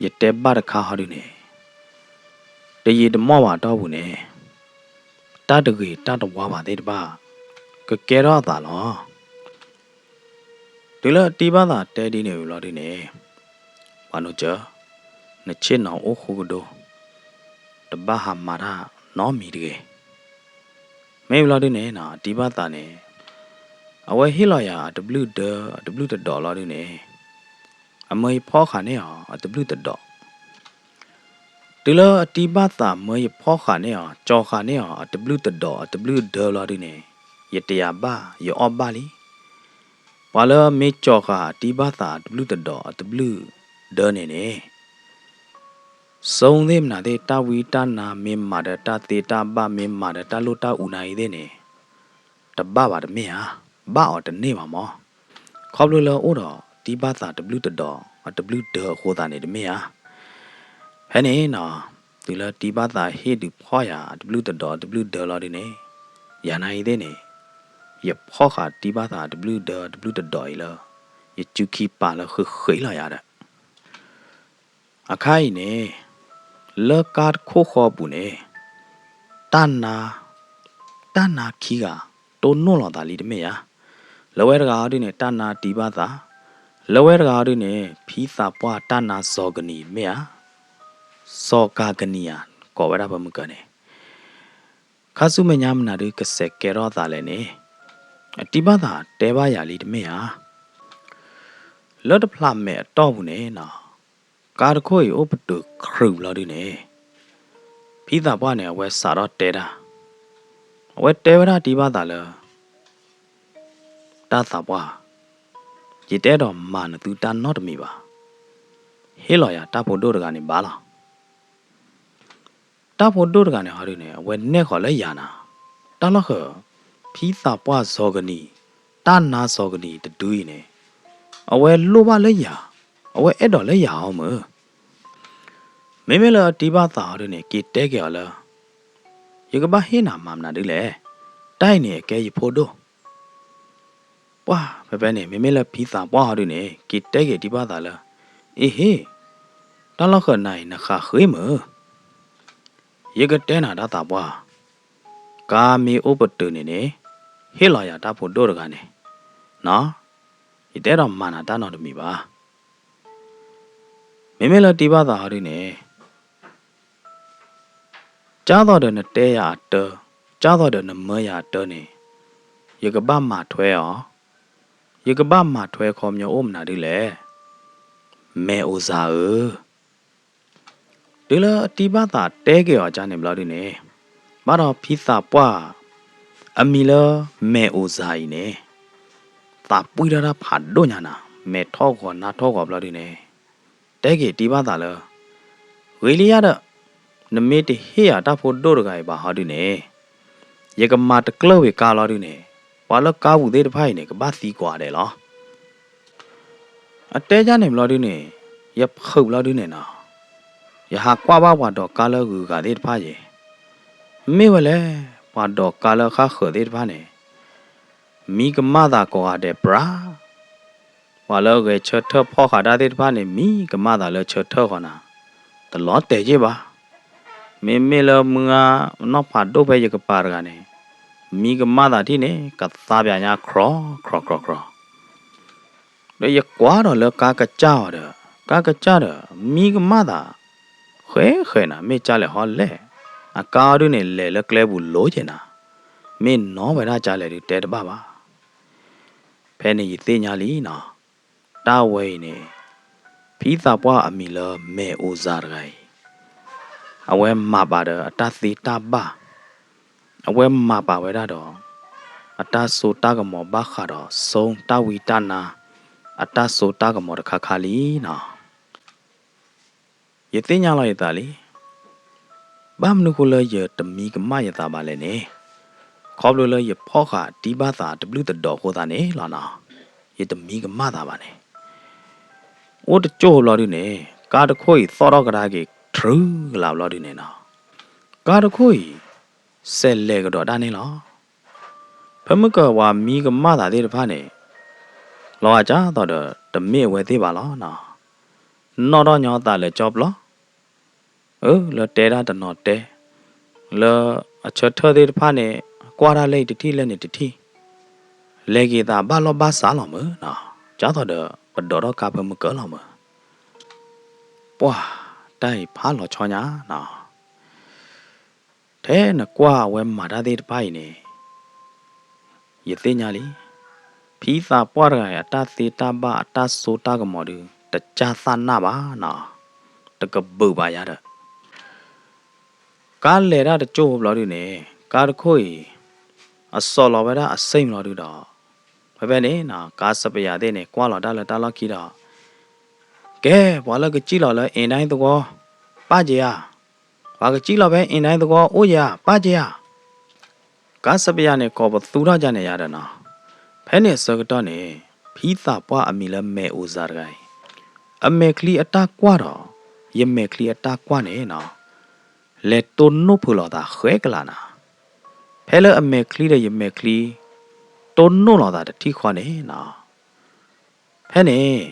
ယတဲဘၣ်တခါဟီဒုန့ၣ်, တယံာ်တမီၢ်ဘၣ်အတီၢ်ပူၤန့ၣ်, တၢ်တဂ့ၤတၢ်တဝါဘၣ်သ့ၣ်တဖၣ် ကကဲထီၣ်အသးလီၤ. တုၤလၢတံၤဘၣ်သးတဲဒ်န့ၣ်ဝံၤဘျီဒုန့ၣ်, ပှၤနိစၢၤ, နဆ့ၣ်နီၤအိၣ်ဃူကဒိ, တဘၣ်ဟးမၤတၢ်နီတမံၤတဂ့ၤ. မ့ၢ်ဘျီဒုန့ၣ် တံၤဘၣ်သးန့ၣ်, အဝဲဟ့ၣ်လီၤယၤအတဘျုးဒၢအတဘျုးတဒီးလီၤဒုန့ၣ်, အမၢယဖီၣ်ဃာ်န့ၢ်အီၤအတဘျုးတဒီး တုၤလၢအတံၤဘၣ်သးမၢယဖီၣ်ဃာ်န့ၢ်အီၤ ကၠီၤဃာ်န့ၢ်အီၤအတဘျုးတဒီးအတဘျုးဒၢလီၤဒုန့ၣ်, ယတယာ်ဘၣ် ယအီၣ်ဘၣ်လံ. ပှၤလၢမ့ၢ်ကၠီၤဃာ်တံၤဘၣ်သးအတဘျုးတဒီးအတဘျုးဒၢန့ၣ်န့ၣ်, စိသ့ၣ်မနုၤသ့ၣ် တၢ်ဝံတၢ်နါမ့ၢ်မၤဒီးတၢ်သ့တၢ်ဘၣ်မ့ၢ်မၤဒီးတၢ်လိၣ်တၢ်အူနၤအံၤသ့ၣ်န့ၣ်, တဘၣ်ဘၣ်တမ့ၢ်ဧါ, ဘၣ်အီၤတန့ၢ်ဘၣ်မး. ခီဖျိလၢအိၣ်ဒီးတံၤဘၣ်သးတဘျုးတဒီးအတဘျုးဒၢအဃိသတးန့ၣ်တမ့ၢ်ဧါ. ဖဲန့ၣ်နီၤ, တုၤလၢတံၤဘၣ်သးဟ့ၣ်ဒုးဖီၣ်ယၤအတဘျုးတဒီးအတဘျုးဒၢလီၤဒုန့ၣ်, ယၤနၤအံၤသ့ၣ်န့ၣ်, ယဖီၣ်ဃာ်တံၤဘၣ်သးအတဘျုးဒၢအတဘျုးတဒီးအံၤလၢ ယစုခံပာ်လၢဃ့ဃ့လီၤယၤဒီး အခါအံၤန့ၣ်, လၢကါတခိၣ်ဃီပူၤန့ၣ်, တၢ်နါ, တၢ်နါခံဂၤ တိၢ်နီၣ်လီၤသးလံတမ့ၢ်ဧါ. လၢဝဲတဂၤအီၤဒုန့ၣ် တၢ်နါတံၤဘၣ်သး, လၢဝဲတဂၤအီၤဒုန့ၣ် ဖံသးပှၢ်တၢ်နါစီၤကနံၤတမ့ၢ်ဧါ, စီၤကၤကနံၤဧါ, ကိးဝဲဒၣ်ပမုၢ်ကၢန့ၣ် ခါဆူမဲာ်ညါမနုၤဒုကစဲးကဲထီၣ်သးလဲၣ်န့ၣ်, အတံၤဘၣ်သးတဲဘၣ်ယၤလံတမ့ၢ်ဧါ. လၢတဖျးမဲာ်အတီၢ်ပူၤန့ၣ်နီၤ, ကါတခိၣ်အံၤအိၣ်ပတုာ်ခရုာ်ဘျီဒုန့ၣ်, ဖံသးပှၢ်န့ၣ် အဝဲစးထီၣ်တဲတၢ်, အဝဲတဲဝဲဒၣ်တံၤဘၣ်သးလၢ တၢ်သးပှၢ်, ယတအဲၣ်ဒိးမၤနသုတၢ်နီတမံၤဘၣ်. ဟ့ၣ်လီၤယၤတၢ်ဖိဒိၣ်တဂၤန့ၣ်ဘၣ်လီၤ. တၢ်ဖိဒိၣ်တဂၤန့ၣ်ဟီဒုန့ၣ် အဝဲနဲၣ်ဃီၤလၢယၤနၤ, တၢ်လီၢ်ဃၢၤ ဖံသးပှၢ်စီၤကနံၤ, တၢ်နါစီၤကနံၤတဒုအံၤန့ၣ်, အဝဲလိၣ်ဘၣ်လၢယၤ, အဝဲအဲၣ်ဒိးလၢယၤအီၤမုၢ် မ့မ့ၢ်လၢအတံၤဘၣ်သးဟီဒုန့ၣ် က့ၤတဲက့ၤအီၤလၢ ယကဘၣ်ဟ့ၣ်နၤမၤမနုၤဒ်လဲၣ်. တၢ်အံၤန့ၣ် အကဲယဖိဒိၣ်. ပှၢ်ဖဲဖဲန့ၣ် မ့မ့ၢ်လၢဖံသးပှၢ်ဟီဒုန့ၣ် က့ၤတဲက့ၤတံၤဘၣ်သးလၢ အ့ဟ့ၣ်, တၢ်လီၢ်ဃၢၤနၤအံၤ နဃးဃ့မုၢ်. ယကတဲနၤတၢ်သးပှၢ်, ကါမ့ၢ်အိၣ်ပတုာ်န့ၣ်န့ၣ် ဟ့ၣ်လီၤယၤတၢ်ဖိဒိၣ်တဂၤန့ၣ်, နီၤ, ယတအဲၣ်ဒိးမၤနၤတၢ်နီတမံၤဘၣ်. မ့မ့ၢ်လၢတံၢ်ဘၣ်သးဟီဒုန့ၣ် ကၢ်သိးဒီးနတဲယၤအတၢ, ကၢ်သိးဒီးနမၢယၤအတၢန့ၣ်, ယကဘၣ်မၤထွဲအီၤ, ယကဘၣ်မၤထွဲခီပညီအိၣ်မနုၤဒ်လဲၣ်. မဲာ်အိၣ်စၢ်ဧၢ, တုၤလၢအတံၢ်ဘၣ်သးတဲက့ၤအီၤကၢ်န့ၣ်ဘျီဒုန့ၣ်, ဘၣ်ဒီးဖံသးပှၢ် အမံၤလၢမဲာ်အိၣ်စၢ်အံၤန့ၣ် သးပှံၢ်ထီၣ်တၢ်ဖးဒိၣ်ညါနၤ, မဲာ်ထီၣ်ဂီၤနါထီၣ်ဂီၤဘျီဒုန့ၣ်, တဲက့ၤတံၢ်ဘၣ်သးလၢ ဂ့ၤလံယါဒီး, နမ့ၢ်တဟ့ၣ်ယၤတၢ်ဖိဒိၣ်တဂၤအံၤဘၣ်ဟီဒုန့ၣ်, ယကမၤတကျၢၢ်ဝံၤကါလီၤဒုန့ၣ်, ပှၤလၢကါပူၤသ့ၣ်တဖၣ်အံၤန့ၣ် ကဘၣ်သံကွၢ်ဒဲးလီၤ. အတဲယါန့ၣ်ဘျီဒုန့ၣ်, ယဖုးဘျီဒုန့ၣ်နီၤ, ယဟးကွၢ်ဘၣ်ပှၤဒိးကါလၢဂုၤဂၤသ့ၣ်တဖၣ်ယဲ, မ့ၢ်ဝဲလဲၣ်, ပှၤဒိးကါလၢဃၣ်ဃၢၤသ့ၣ်တဖၣ်န့ၣ် မံကမၣ်သးကိးဂၤဒဲးပြး, ပှၤလၢဂဲၤဆၢထၢၣ်ဖီၣ်ဃာ်တၢ်သ့ၣ်တဖၣ်န့ၣ် မံကမၣ်သးလၢဆၢထၢၣ်ဃီနၤ, တလီၤတဲာ်က့ၢ်ဘၣ်. မ့မ့ၢ်လၢမုၢ်ဂၤနီၢ်ဖးဒိၣ်ဖဲယကပၤတဂၤန့ၣ်, မံကမၣ်သးထံၣ်န့ၣ် ကသါပၠးညါခြီခြီခြီခြီ, ဒီးယကွၢ်ဒီးလၢကါကစၢ်အီၤဒီး, ကါကစၢ်ဒီး မံကမၣ်သး ဃဲဃဲနၤ, မ့ၢ်ကၢ်လဲၣ်ဟီလဲၣ်, အကါအီၤဒုန့ၣ် လဲၤလၢကျဲပူၤလိၤက့ၤနၤ, မ့ၢ်နီၢ်ဝဲဒၣ်ကၢ်လဲၣ်ဒုတဲတဘၣ်ဘၣ်. ဖဲန့ၣ်ယသ့ၣ်ညါလံနီၤ, တၢ်ဝဲအံၤန့ၣ် ဖံသးပှၢ်အမံၤလၢမဲာ်အိၣ်စၢ်တဂၤအံၤ, အဝဲမၤပာ်ဒီးအတၢ်သ့တၢ်ဘၣ်, အဝဲမၤပာ်ဝဲဒၣ်ဒီး အတၢ်စိတၢ်ကမီၤဘၣ်ဃးဒီး ဆိတၢ်ဝံတၢ်နါ အတၢ်စိတၢ်ကမီၤတခါခါလံနီၤ. ယသ့ၣ်ညါလီၤယသးလံ. ဘၣ်မနုၤဃိလၢယတမံကမၣ်ယသးဘၣ်လဲၣ်န့ၣ်, ခီဖျိလၢယဖီၣ်ဃာ်တံၢ်ဘၣ်သးတဘျုးတဒီးအဃိသတးန့ၣ်လီၤနီၤ. ယတမံကမၣ်သးဘၣ်န့ၣ်, အိၣ်တကၠိၢ်ဘျီဒုန့ၣ် ကါတခိၣ်အံၤသီၣ်ထီၣ်ကဒါက့ၤ ထြူကလးဘျီဒုန့ၣ်နီၤ, ကါတခိၣ်အံၤ စဲးလဲၤကဒီးဒၣ်န့ၣ်လီၤ. ဖဲမုၢ်ကပၤမံကမၣ်သးသ့ၣ်တဖၣ်န့ၣ် လီၤဂာ်ကၢ်သိးဒီး တမ့ၢ်အဝဲသ့ၣ်ဘၣ်လီၤနီၤ. နီၣ်ထီၣ်ညီသးလၢာ်ကၠီပျီ, အၢ လၢတဲဒၣ်တနီၤတဲ, လၢအဆၢထၢၣ်သ့ၣ်တဖၣ်န့ၣ် ကွၢ်တၢ်လၢအံၤတထံၣ်လၢန့ၣ်တထံၣ်, လဲၤက့ၤသးဘၣ်လီၢ်ဘၣ်စးလီၤမုၢ်နီၤ, ကၢ်သိးဒီးပဒိးထီၣ်ကါဖဲမုၢ်ကပၤလီၤမုၢ်. ပှၢ်, တၢ်အံၤဖးလီၤဆီညါနီၤ. ထဲနကွၢ်အဝဲမၤတၢ်သ့ၣ်တဖၣ်အံၤန့ၣ် ယသ့ၣ်ညါလံ. ဖံသးပှၢ်တဂၤအံၤ အတၢ်သ့တၢ်ဘၣ် အတၢ်စိတၢ်ကမီၤဒုး တကၢ်သၣ်နၢ်ဘၣ်နီၤ, တကဘုးဘၣ်ယၤဒီး ကါလဲၤတၢ်တကၠိၢ်ဘျီဒုန့ၣ် ကါတခိၣ်အံၤ အစီၤလီၤဝဲဒၣ်အစ့ၣ်ဘျီဒုဒီး ဖဲဖဲန့ၣ်နီၤ ကါစပယၤသ့ၣ်န့ၣ် ကွၢ်လီၤတၢ်လၢတၢ်လီၢ်ခံဒီး ကဲ ပှၤလၢကစံၣ်လီၤလၢအ့ၣ်နါသဝီ ပၢ်က့ၤဧါ, ပှၤကစံၣ်လီၤဖဲအ့ၣ်နါသဝီအိၣ်ဧါ ပၢ်က့ၤဧါ. ကါစပယၤန့ၣ် ကိးပသူထီၣ်ကန့ၣ်ယၤဒီးနီၤ, ဖဲန့ၣ်အဆၢကတီၢ်န့ၣ် ဖံသးပှၢ်အမံၤလၢမဲာ်အိၣ်စၢ်တဂၤအံၤ အမဲာ်ချံအတၢ်ကွၢ်ဒီး ယမဲာ်ချံအတၢ်ကွၢ်န့ၣ်နီၤ လဲၤတိၢ်နီၣ်ဖုးလိာ်သးဃဲကလးနၤ. ဖဲလၢအမဲာ်ချံဒီးယမဲာ်ချံ တိၢ်နီၣ်လိာ်သးတထံၣ်ဃီန့ၣ်နီၤ, ဖဲန့ၣ်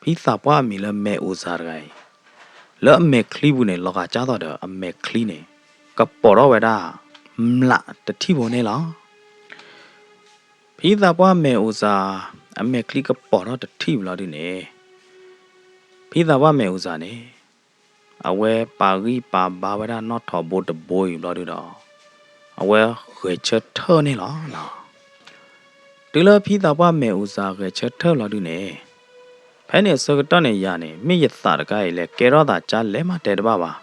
ဖံသးပှၢ်အမံၤလၢမဲာ်အိၣ်စၢ်တဂၤအံၤ လၢအမဲာ်ချံပူၤန့ၣ် လီၤဂာ်ကၢ်သိးဒီးအမဲာ်ချံန့ၣ် ကပိာ်ထီၣ်ဝဲဒၣ် မျးတထံၣ်ဖိန့ၣ်လီၤ. ဖံသးပှၢ်မဲာ်အိၣ်စၢ် အမဲာ်ချံကပိာ်ထီၣ်တထံၣ်ဘျီဒုန့ၣ် ဖံသးပှၢ်မဲာ်အိၣ်စၢ်န့ၣ် အဝဲပာ်ဂံၢ်ပာ်ဘါဝဲဒၣ်နီၣ်ထိးဘိတဘိအံၤဘျီဒုဒီး အဝဲဂဲၤဆၢထၢၣ်န့ၣ်လီၤ. တုၤလၢဖံသးပှၢ်မဲာ်အိၣ်စၢ်ဂဲၤဆၢထၢၣ်ဘျီဒုန့ၣ် ဖဲန့ၣ်အဆၢကတီၢ်န့ၣ်ယၤန့ၣ် မ့ၢ်ယသးတခါအံၤ လဲၤကဲထီၣ်သးကၢ်လဲၣ်မးတဲတဘၣ်ဘၣ်.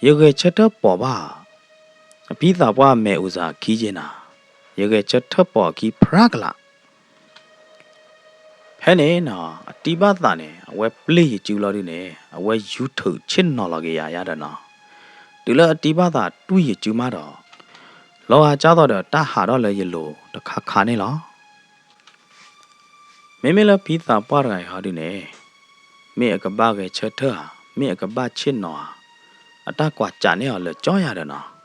ယဂဲၤဆၢထၢၣ်ပိာ်ဘၣ် ဖံသးပှၢ်မဲာ်အိၣ်စၢ်အခံက့နၤ, ယဂဲၤဆၢထၢၣ်ပိာ်အခံဖျါကလး ဖဲန့ၣ်နီၤ အတံၢ်ဘၣ်သးန့ၣ် အဝဲပျ့ၢ်ယစုဘျီဒုန့ၣ် အဝဲယူၤထုးဆ့ၣ်နီၤလီၤက့ၤယၤယါဒီးနီၤ, တုၤလၢအတံၢ်ဘၣ်သးတွံၢ်ယစုမးဒီး လီၤဂာ်ကၢ်သိးဒီးတၢ်ဟးထီၣ်လၢယလိၤတခါခါန့ၣ်လီၤ. မ့မ့ၢ်လၢဖံသးပှၢ်တဂၤအံၤဟီဒုန့ၣ် မ့ၢ်အကဘၣ်ဂဲၤဆၢထၢၣ်ဧါ, မ့ၢ်အကဘၣ်ဆ့ၣ်နီၤဧါ, အတၢ်ကွၢ်စးန့ၢ်အီၤလၢာ်ကၠီယါဒီးနီၤ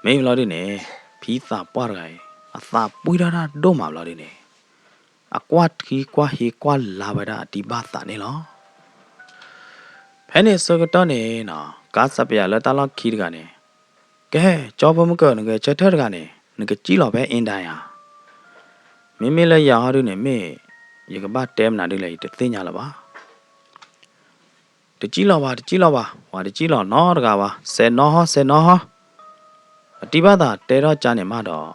မ့ၢ်ဘျီဒုန့ၣ် ဖံသးပှၢ်တဂၤအံၤ အသးပှံၢ်ထီၣ်တၢ်ဒိၣ်မးဘျီဒုန့ၣ် အကွၢ်ထံကွၢ်ဟံးကွၢ်လါဝဲဒၣ်အတံၢ်ဘၣ်သးန့ၣ်လီၤ. ဖဲန့ၣ်အဆၢကတီၢ်န့ၣ်နီၤ ကါစပယၤလၢတၢ်လီၢ်ခံတဂၤန့ၣ် ကဲ, ကၠီဖၢမုၢ်ကၢၢ် နကဆၢထၢၣ်တဂၤန့ၣ် နကစံၣ်လီၤဖဲအ့ဒၣ်ဧါ. မ့မ့ၢ်လၢယၤဟီဒုန့ၣ် မ့ၢ်ယကဘၣ်တဲမနုၤဒ်လဲၣ် ယတသ့ၣ်ညါလၢၤဘၣ်. တစံၣ်လီၤဘၣ် တစံၣ်လီၤဘၣ်, ပှၤတစံၣ်လီၤနီတဂၤဘၣ်, စဲးနီဟီ စဲးနီဟီ. အတံၤဘၣ်သးတဲထီၣ်ကၠါန့ၣ်မးဒီး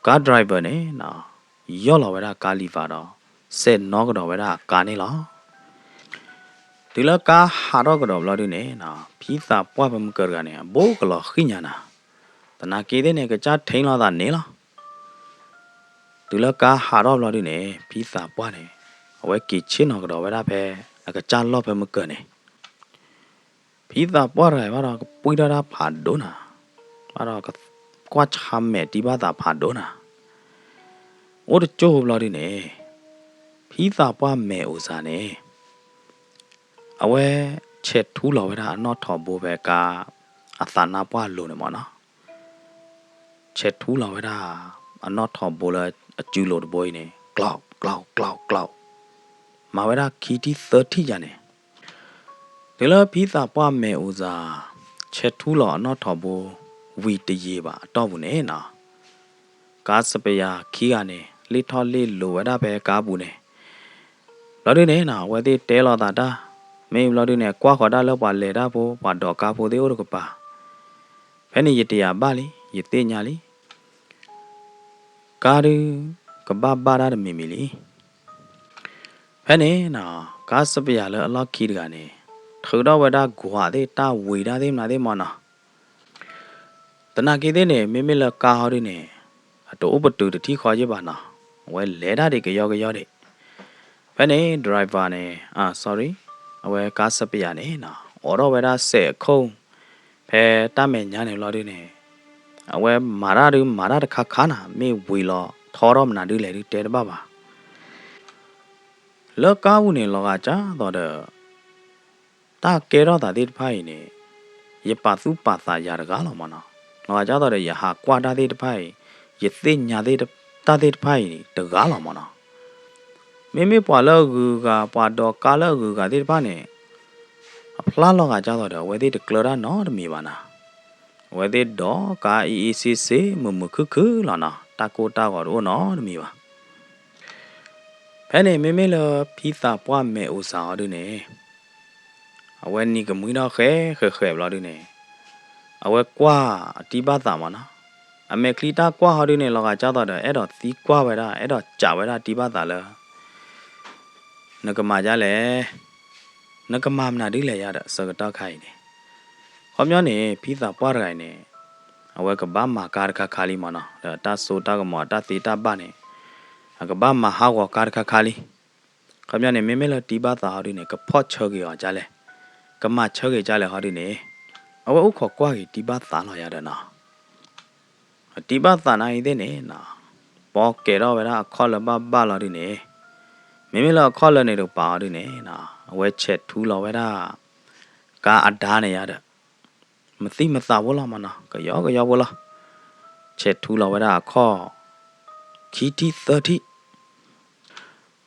car driver န့ၣ်နီၤ ယီၢ်လီၤဝဲဒၣ်ကါလံၤဖးဒီး စဲးနီကဒီးဝဲဒၣ်အကါန့ၣ်လီၤ. တုၤလၢကါဟးထီၣ်ကဒီးဘျီဒုန့ၣ်နီၤ ဖံသးပှၢ်ဖဲမုၢ်ကၢၢ်တဂၤန့ၣ် အဘူးကလီၤဃံၣ်ညါနၤ, သနာ်က့သ့ၣ်န့ၣ် ကစၢ်ထံၣ်လိာ်သးန့ၣ်လီၤ. တုၤလၢကါဟးထီၣ်ဘျီဒုန့ၣ် ဖံသးပှၢ်န့ၣ် အဝဲက့ၤဆ့ၣ်နီၤကဒီးဝဲဒၣ်ဖဲ အကစၢ်လီၢ်ဖဲမုၢ်ကၢၢ်န့ၣ် ဖံသးပှၢ်တဂၤဘၣ်ဒီး ကပှံၢ်ထီၣ်တၢ်ဖးဒိၣ်နၤ, ဘၣ်ဒီးကကွၢ်ဆါမဲာ်တံၤဘၣ်သးဖးဒိၣ်နၤ, အိၣ်တကၠိၢ်ဘျီဒုန့ၣ် ဖံသးပှၢ်မဲာ်အိၣ်စၢ်န့ၣ် အဝဲဆဲးထူလီၤဝဲဒၣ်အနီၣ်ထိးဘိဖဲကါ အသးနါပှၢ်လိၤန့ၣ်မးနီၤ, ဆဲးထူလီၤဝဲဒၣ် အနီၣ်ထိးဘိလၢအစုလိၤတဘိအံၤန့ၣ် ကျီၣ် ကျီၣ် ကျီၣ် ကျီၣ်, မၤဝဲဒၣ်ခံထံၣ်သၢထံၣ်ယါန့ၣ်, တုၤလၢဖံသးပှၢ်မဲာ်အိၣ်စၢ် ဆဲးထူလီၤအနီၣ်ထိးဘိ ဝံၤတယံာ်ဘၣ်အတီၢ်ပူၤန့ၣ်နီၤ, ကါစပယၤခံဂၤန့ၣ် လ့ၣ်ထီၣ်လ့ၣ်လိၤဝဲဒၣ်ဖဲကါပူၤန့ၣ်, ဘျီဒုန့ၣ်နီၤ အဝဲသ့ၣ်တဲလိာ်သးတၢ်, မ့ၢ်ဘျီဒုန့ၣ် ကွၢ်ဃီၤတၢ်လၢပှၤလဲၤတၢ်ဖိ ပှၤဒိးကါဖိသ့ၣ်အိၣ်တကပၤ, ဖဲန့ၣ်ယတယာ်ဘၣ်လံ ယသ့ၣ်ညါလံ ကါဒု ကဘၣ်ဘၣ်တၢ်တမံၤမံၤလံ. ဖဲန့ၣ်နီၤ ကါစပယၤလၢအလီၢ်ခံတဂၤန့ၣ် ထုးထီၣ်ဝဲဒၣ်ကွၢ်သ့ၣ် တၢ်ဝံၤတၢ်သ့ၣ်မနုၤသ့ၣ်မးနီၤ, သနာ်က့သ့ၣ်န့ၣ် မ့မ့ၢ်လၢကါဟီဒုန့ၣ် အတအိၣ်ပတုာ်တထံၣ်ဃီယ့ၢ်ဘၣ်နီၤ, အဝဲလဲၤတၢ်ဒံးကယီကယီဒံး. ဖဲန့ၣ် driver န့ၣ် sorry အဝဲကါစပယၤန့ၣ်နီၤ အိးထီၣ်ဝဲဒၣ်စဲးအခိၣ် ဖဲတၢ်မဲာ်ညါန့ၣ်ဘျီဒုန့ၣ် အဝဲမၤတၢ်ဒု မၤတၢ်တခါခါနၤ မ့ၢ်ဝံၤလီၤထီထီၣ်မနုၤဒ်လဲၣ်ဒု တဲတဘၣ်ဘၣ်. လၢကါပူၤန့ၣ်လီၤဂာ်ကၢ်သိးဒီး တၢ်ကဲထီၣ်သးသ့ၣ်တဖၣ်အံၤန့ၣ် ယပာ်သူၣ်ပာ်သးယၤတဂၤလီၤမးနီၤ, လီၤဂာ်ကၢ်သိးဒီး ယဟးကွၢ်တၢ်သ့ၣ်တဖၣ်အံၤ ယသ့ၣ်ညါ တၢ်သ့ၣ်တဖၣ်အံၤတဂၤလီၤမးနီၤ. မ့မ့ၢ်ပှၤလၢအဂုၤအဂၤ ပှၤဒိးကါလၢအဂုၤအဂၤသ့ၣ်တဖၣ်န့ၣ် အဖျါလီၤဂာ်ကၢ်သိးဒီး အဝဲသ့ၣ်တကျၢၤတၢ်နီတမံၤဘၣ်နၤ, အဝဲသ့ၣ်ဒိးကါအ့ၣ်အ့ၣ်စ့စ့ မုာ်မုာ်ခုၣ်ခုၣ်လီၤနီၤ, တၢ်ကိၢ်တၢ်ဂီၤတအိၣ်နီတမံၤဘၣ်. ဖဲန့ၣ် မ့မ့ၢ်လၢဖံသးပှၢ်မဲာ်အိၣ်စၢ်ဟီဒုန့ၣ် အဝဲနံၤကမှံထီၣ်ဃဲးဃဲးဃဲးဘျီဒုန့ၣ် အဝဲကွၢ်အတံၤဘၣ်သးမးနီၤ, အမဲာ်ချံတၢ်ကွၢ်ဟီဒုန့ၣ် လီၤဂာ်ကၢ်သိးဒီး အဲၣ်ဒိးသံကွၢ်ဝဲဒၣ် အဲၣ်ဒိးစံးဝဲဒၣ်တံၤဘၣ်သးလၢ နကမၤဒ်လဲၣ်, နကမၤမနုၤဒ်လဲၣ်ယါဒီး ဆၢကတီၢ်ခါအံၤန့ၣ်, ခီပညီန့ၣ် ဖံသးပှၢ်တဂၤအံၤန့ၣ် အဝဲကဘၣ်မၤကါတခါခါလံမးနီၤ, ဒီးတၢ်စိတၢ်ကမီၤ တၢ်သ့တၢ်ဘၣ်န့ၣ် အကဘၣ်မၤဟးဂီၤကါတခါခါလံ. ခီပညီန့ၣ် မ့မ့ၢ်လၢတံၤဘၣ်သးဟီဒုန့ၣ် ကဖီၣ်ဆၢက့ၤအီၤဒ်လဲၣ်, ကမၤဆၢက့ၤဒ်လဲၣ်ဟီဒုန့ၣ် အဝဲအိၣ်ခိးကွၢ်က့ၤတံၤဘၣ်သးလီၤယါဒီးနီၤ တံၤဘၣ်သးနၤအံၤသ့ၣ်န့ၣ်နီၤ ပီကဲၤထီၣ်ဝဲဒၣ်အခီၣ်လၢဘၣ်ဘၣ်လီၤဒုန့ၣ်, မ့မ့ၢ်လၢအခီၣ်လၢန့ၣ်တကပၤအီၤဒုန့ၣ်နီၤ အဝဲဆဲးထူလီၤဝဲဒၣ် ကါအဒါန့ၣ်ယါဒီး မသံၣ်မသးဖိလီၤမးနီၤ ကယီကယီဖိလီၤ, ဆဲးထူလီၤဝဲဒၣ်အခီၣ် ခံထံၣ်သၢထံၣ်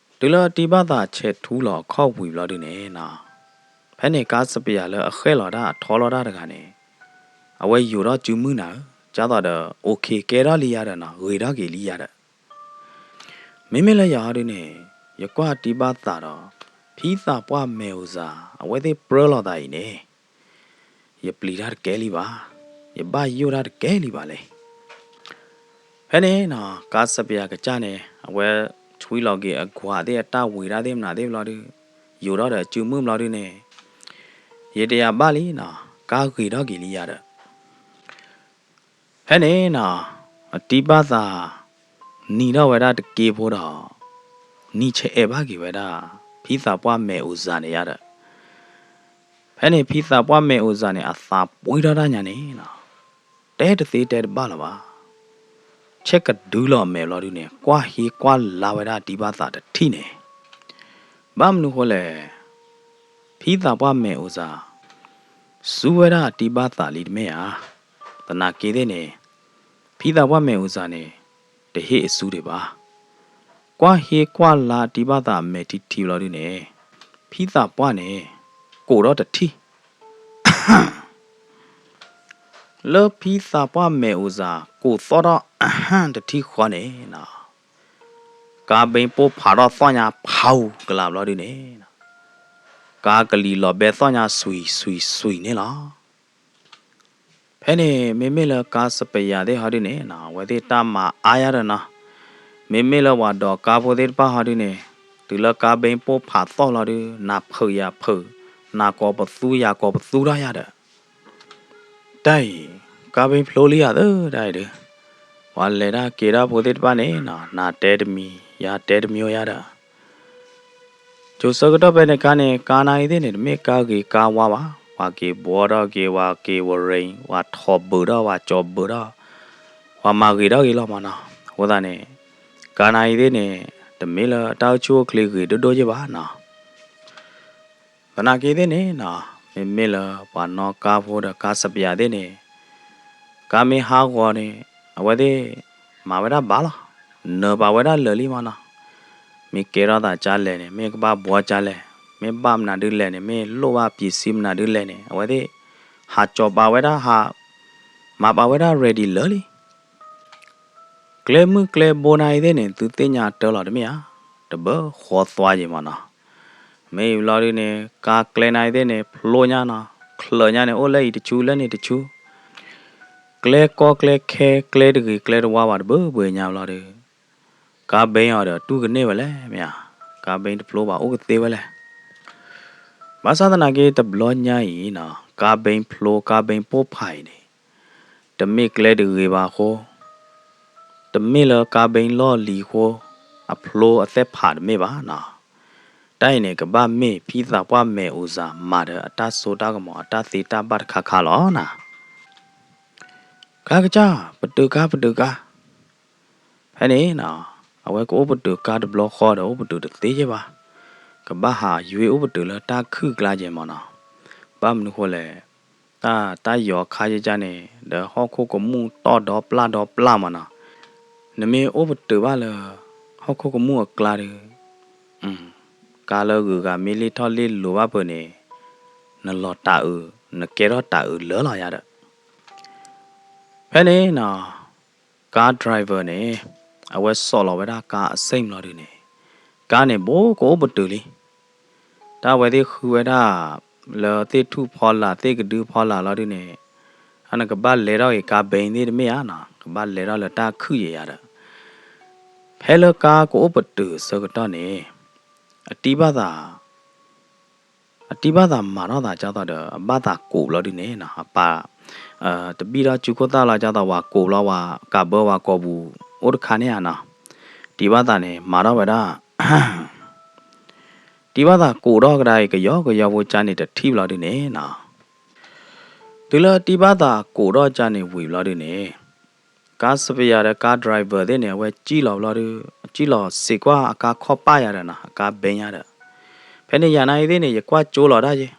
တုၤလၢတံၤဘၣ်သးဆဲးထူလီၤအခီၣ်ဝံၤဘျီဒုန့ၣ်နီၤ, ဖဲန့ၣ်ကါစပယၤလၢအဃဲၣ်လီၤတၢ်အထီလီၤတၢ်တဂၤန့ၣ် အဝဲယိာ်ထီၣ်စုမုၢ်နၤဧၢ, ကၢ်သိးဒီး အိၣ်ခ့ကဲထီၣ်လံယါဒီးနီၤ ဂ့ၤထီၣ်က့ၤလံယါဒီး မ့မ့ၢ်လၢယၤဟီဒုန့ၣ် ယကွၢ်တံၤဘၣ်သးဒီး ဖံသးပှၢ်မဲာ်အိၣ်စၢ် အဝဲသ့ၣ်ပြၢလိာ်သးအံၤန့ၣ် ယပျံၤတၢ်တကဲလံဘၣ်, ယဘၣ်ယိၣ်တၢ်တကဲလံဘၣ်လဲၣ်. ဖဲန့ၣ်နီၤ ကါစပယၤကစၢ်န့ၣ် အဝဲဆွံလီၤက့ၤအကွၢ်သ့ၣ်အတၢ်ဝံၤတၢ်သ့ၣ်မနုၤသ့ၣ်ဘျီဒု ယိာ်ထီၣ်ဒီးအစုမုၢ်ဘျီဒုန့ၣ် ယတယၤဘၣ်လံနီၤ ကါဂ့ၤထီၣ်က့ၤလံယါဒီး ဖဲန့ၣ်နီၤ အတံၤဘၣ်သး နံၤထီၣ်ဝဲဒၣ်တက့ဖိဒီး နံၤဆဲးအဲၣ်ဘၣ်က့ၤဝဲဒၣ် ဖံသးပှၢ်မဲာ်အိၣ်စၢ်န့ၣ်ယါဒီး ဖဲန့ၣ်ဖံသးပှၢ်မဲာ်အိၣ်စၢ်န့ၣ် အသးပှံၢ်ထီၣ်တၢ်ညါန့ၣ်နီၤ တဲတသ့တဲတဘၣ်လၢၤဘၣ်. ဆဲးကဒုလီၤအမဲာ်ဘျီဒုန့ၣ် ကွၢ်ဟ့ကွၢ်လါဝဲဒၣ်တံၤဘၣ်သးတထံၣ်န့ၣ် ဘၣ်မနုၤဃိလဲၣ် ဖံသးပှၢ်မဲာ်အိၣ်စၢ် စူဝဲဒၣ်တံၤဘၣ်သးလံတမ့ၢ်ဧါ. သနာ်က့သ့ၣ်န့ၣ် ဖံသးပှၢ်မဲာ်အိၣ်စၢ်န့ၣ် တဟ့ၣ်အစုဒံးဘၣ်. ကွၢ်ဟ့ကွၢ်လါတံၤဘၣ်သးအမဲာ်ထံထံဘျီဒုန့ၣ် ဖံသးပှၢ်န့ၣ် ကိးထီၣ်တထံၣ် လၢဖံသးပှၢ်မဲာ်အိၣ်စၢ် ကိးသီၣ်ထီၣ်အဟၣ်တထံၣ်ဃီန့ၣ်နီၤ, ကါဘီပိၢ်ဖးထီၣ်သီၣ်ညါဖးကလးဘျီဒုန့ၣ်, ကါကလံၤလီၤဘဲသီၣ်ညါစွံစွံစွံန့ၣ်လီၤ. ဖဲန့ၣ်မ့မ့ၢ်လၢကါစပယၤသ့ၣ်ဟီဒုန့ၣ်နီၤ အဝဲသ့ၣ်တၢ်မၤအါယါဒီးနီၤ, မ့မ့ၢ်လၢပှၤဒိးကါဖိသ့ၣ်တဖၣ်ဟီဒုန့ၣ်, တုၤလၢကါဘီပိၢ်ဖးသီၣ်လီၤဒု နၤဖုးယၤဖုး, နၤကိးပသူယၤကိးပသူထီၣ်ယၤဒီး တၢ်အံၤ ကါဘီဖျိလံဧါသၢတၢ်အံၤဒု, ပှၤလဲၤတၢ်က့ၤတၢ်ဖိသ့ၣ်တဖၣ်န့ၣ်နီၤ နၤတဲတမံၤ ယၤတဲတမံၤယါဒီး စိၤဆၢကတီၢ်ဖဲန့ၣ်ခါန့ၣ် ကါနါအံၤသ့ၣ်န့ၣ် တမ့ၢ်ကါဂ့ၤကါဝါဘၣ်, ပှၤက့ၤဘှီထီၣ်က့ၤ ပှၤက့ၤဝရ့ ပှၤထိးဘုးထီၣ် ပှၤကၠီၤဘုးထီၣ်, ပှၤမၤဂ့ၤထီၣ်ဂ့ၤလီၤမးနီၤ. အဃိသတးန့ၣ် ကါနါအံၤသ့ၣ်န့ၣ် တမ့ၢ်လၢတၢ်အိၣ်ဆူၣ်အိၣ်ချ့ဂ့ၤဒိၣ်ဒိၣ်ယဲၢ်ဘၣ်နီၤ. သနာ်က့သ့ၣ်န့ၣ်နီၤ မ့မ့ၢ်လၢပှၤနီၣ်ကါဖိဒီးကါစပယၤသ့ၣ်န့ၣ် ကါမ့ၢ်ဟးဂီၤန့ၣ် အဝဲသ့ၣ်မၤဝဲဒၣ်ဘၣ်လီၤ. နၢၤပာ်ဝဲဒၣ်လၢာ်လံမးနီၤ. မ့ၢ်ကဲထီၣ်သးကၢ်လဲၣ်န့ၣ် မ့ၢ်ကဘၣ်ဘှီကၢ်လဲၣ်, မ့ၢ်ဘၣ်မနုၤဒုလဲၣ်န့ၣ် မ့ၢ်လိၣ်ဘၣ်ပံးစံမနုၤဒုလဲၣ်န့ၣ် အဝဲသ့ၣ်ဟးကၠီၤပာ်ဝဲဒၣ် ဟးမၤပာ်ဝဲဒၣ် ready လၢာ်လံ. ကျဲမုၢ်ကျဲဘိနါအံၤသ့ၣ်န့ၣ် သုသ့ၣ်ညါတၢ်လီၤတမ့ၢ်ဧါ, တဘၢဃီသွါယံၤမးနီၤ. မ့ၢ်အံၤဘျီဒုန့ၣ် ကါကျဲနါအံၤသ့ၣ်န့ၣ် ဖျိညါနီၤ, ချၢးညါန့ၣ် အိၣ်လၢအံၤတဆူ လၢန့ၣ်တဆူ ကျဲကီကျဲခဲ ကျဲတဂ့ၤကျဲတဝါဘၣ်တဘၢဘှဲညါဘျီဒု ကါဘီအီၤဒီးတူၢ်ကန့ၢ်ဝဲလဲၣ် မ့ၢ်ဧါ, ကါဘီတဖျိဘၣ်အိၣ်ကသ့ဝဲလဲၣ်. ဘၣ်ဆၣ်သနာ်က့တဘျီညါအံၤနီၤ ကါဘီဖျိ ကါဘီပိၢ်ဖးအံၤန့ၣ် တမ့ၢ်ကျဲတဂ့ၤဘၣ်အဃိ, တမ့ၢ်လၢကါဘီလီၢ်လံၤအဃိ အဖျိအသဲၣ်ဖးတမ့ၢ်ဘၣ်နီၤ. တၢ်အံၤန့ၣ် ကဘၣ်မ့ၢ်ဖံသးပှၢ်မဲာ်အိၣ်စၢ်မၤဒီးအတၢ်စိတၢ်ကမီၤအတၢ်သ့တၢ်ဘၣ်တခါခါလီၤနီၤ. ကါကစၢ် ပတုာ်ကါ ပတုာ်ကါ ဖဲန့ၣ်နီၤ အဝဲကအိၣ်ပတုာ်ကါတဘျီဃီဒီး အိၣ်ပတုာ်တသ့ယဲၢ်ဘၣ်. ကဘၣ်ဟးယွ့အိၣ်ပတုာ်လၢတၢ်ခုၣ်ကျါယဲၢ်မးနီၤ. ဘၣ်မနုၤဃိလဲၣ်, တၢ် တၢ်ယီၤခါယကၢ်န့ၣ် ဒီးဟီၣ်ခိၣ်ကမူၣ်တီၢ်ဒီပျၢ်ဒီပျၢ်မးနီၤ. နမ့ၢ်အိၣ်ပတုာ်ဘၣ်လၢ ဟီၣ်ခိၣ်ကမူၣ်အကျါဒီး ကါလၢဂုၤဂၤမ့ၢ်လ့ၣ်ထီၣ်လ့ၣ်လိၤဘၣ်ဖဲန့ၣ် နလီၤတၢ်အုး နကဲထီၣ်တၢ်အုးလၢာ်လီၤယၤဒီး ဖဲန့ၣ်နီၤ ကါ driver န့ၣ် အဝဲစိာ်လီၤဝဲဒၣ်ကါအစ့ၣ်ဘျီဒုန့ၣ် ကါန့ၣ်ဘိကအိၣ်ပတုာ်လံ. တၢ်အဝဲသ့ၣ်ဃုဝဲဒၣ် လၢသ့ၣ်ထူၣ်ဖီလာ်သ့ၣ်ကဒုဖီလာ်လီၤဒုန့ၣ် အန့ၣ်ကဘၣ်လဲၤထီၣ်က့ၤကါဘီသ့ၣ်တမ့ၢ်ဧါနီၤ ကဘၣ်လဲၤထီၣ်လၢတၢ်ခုၣ်ယဲၢ်ယၤဒီး ဖဲလၢကါကအိၣ်ပတုာ်အဆၢကတီၢ်န့ၣ် အတံၢ်ဘၣ်သး အတံၢ်ဘၣ်သးမၤထီၣ်သးကၢ်သိးဒီး အဘၣ်သးကိးဘျီဒုန့ၣ်နီၤ အပၢ် တဘံၣ်ထီၣ်စုခိၣ်သၣ်လီၤကၢ်သိး ပှၤကိးဘျီပှၤကးဘၢပှၤကိာ်ပူၤ အိၣ်တခါန့ၣ်ဧါနီၤ တံၢ်ဘၣ်သးန့ၣ် မၤထီၣ်ဝဲဒၣ် တံၢ်ဘၣ်သးကိးထီၣ်ကဒါအံၤ ကယီကယီဖိကၢ်န့ၣ်တထံၣ်ဘျီဒုန့ၣ်နီၤ တုၤလၢတံၢ်ဘၣ်သးကိးထီၣ်ကၢ်န့ၣ်ဝံၤဘျီဒုန့ၣ် ကါစပယၤဒီးကါ driver သ့ၣ်န့ၣ် အဝဲစံၣ်လီၤဘျီဒု စံၣ်လီၤစံးကွၢ်အကါခီၣ်ပၢ်ယၤဒီးနီၤ အကါဘီယၤဒီး ဖဲန့ၣ်ယၤနၤအံၤသ့ၣ်န့ၣ် ယကွၢ်ကၠိလီၤဒၣ်ယဲ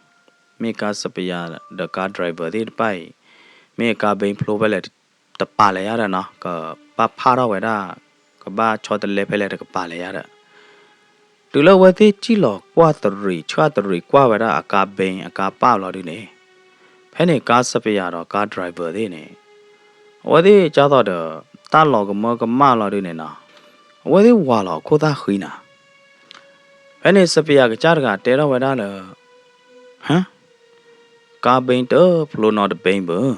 မ့ၢ်ကါစပယၤဒီးကါ driver သ့ၣ်တဖၣ်အံၤ မ့ၢ်အကါဘီဖျိဖဲလဲၣ် တပာ်လဲၤယၤဒီးနီၤ ကဘၣ်ဖးထီၣ်ဝဲဒၣ် ကဘၣ်ဆီတလဲဖဲလဲၣ်တကပာ်လဲၤယၤဒီး တုၤလၢအဝဲသ့ၣ်စံၣ်လီၤကွၢ်တရံး ဆှၣ်တရံးကွၢ်ဝဲဒၣ်အကါဘီအကါပၢ်ဘျီဒုန့ၣ် ဖဲန့ၣ်ကါစပယၤဒီးကါ driver သ့ၣ်န့ၣ် အဝဲသ့ၣ်ကၢ်သိးဒီး တၢ်လီၤကမၢကမၣ်လီၤဒုန့ၣ်နီၤ အဝဲသ့ၣ်ဝးလီၤအခိၣ်သၣ်ဃံနၤ ဖဲန့ၣ်စပယၤကစၢ်တဂၤတဲထီၣ်ဝဲဒၣ်လၢ ဟၢ ကါဘီတဖျိနီတဘီဘၣ်,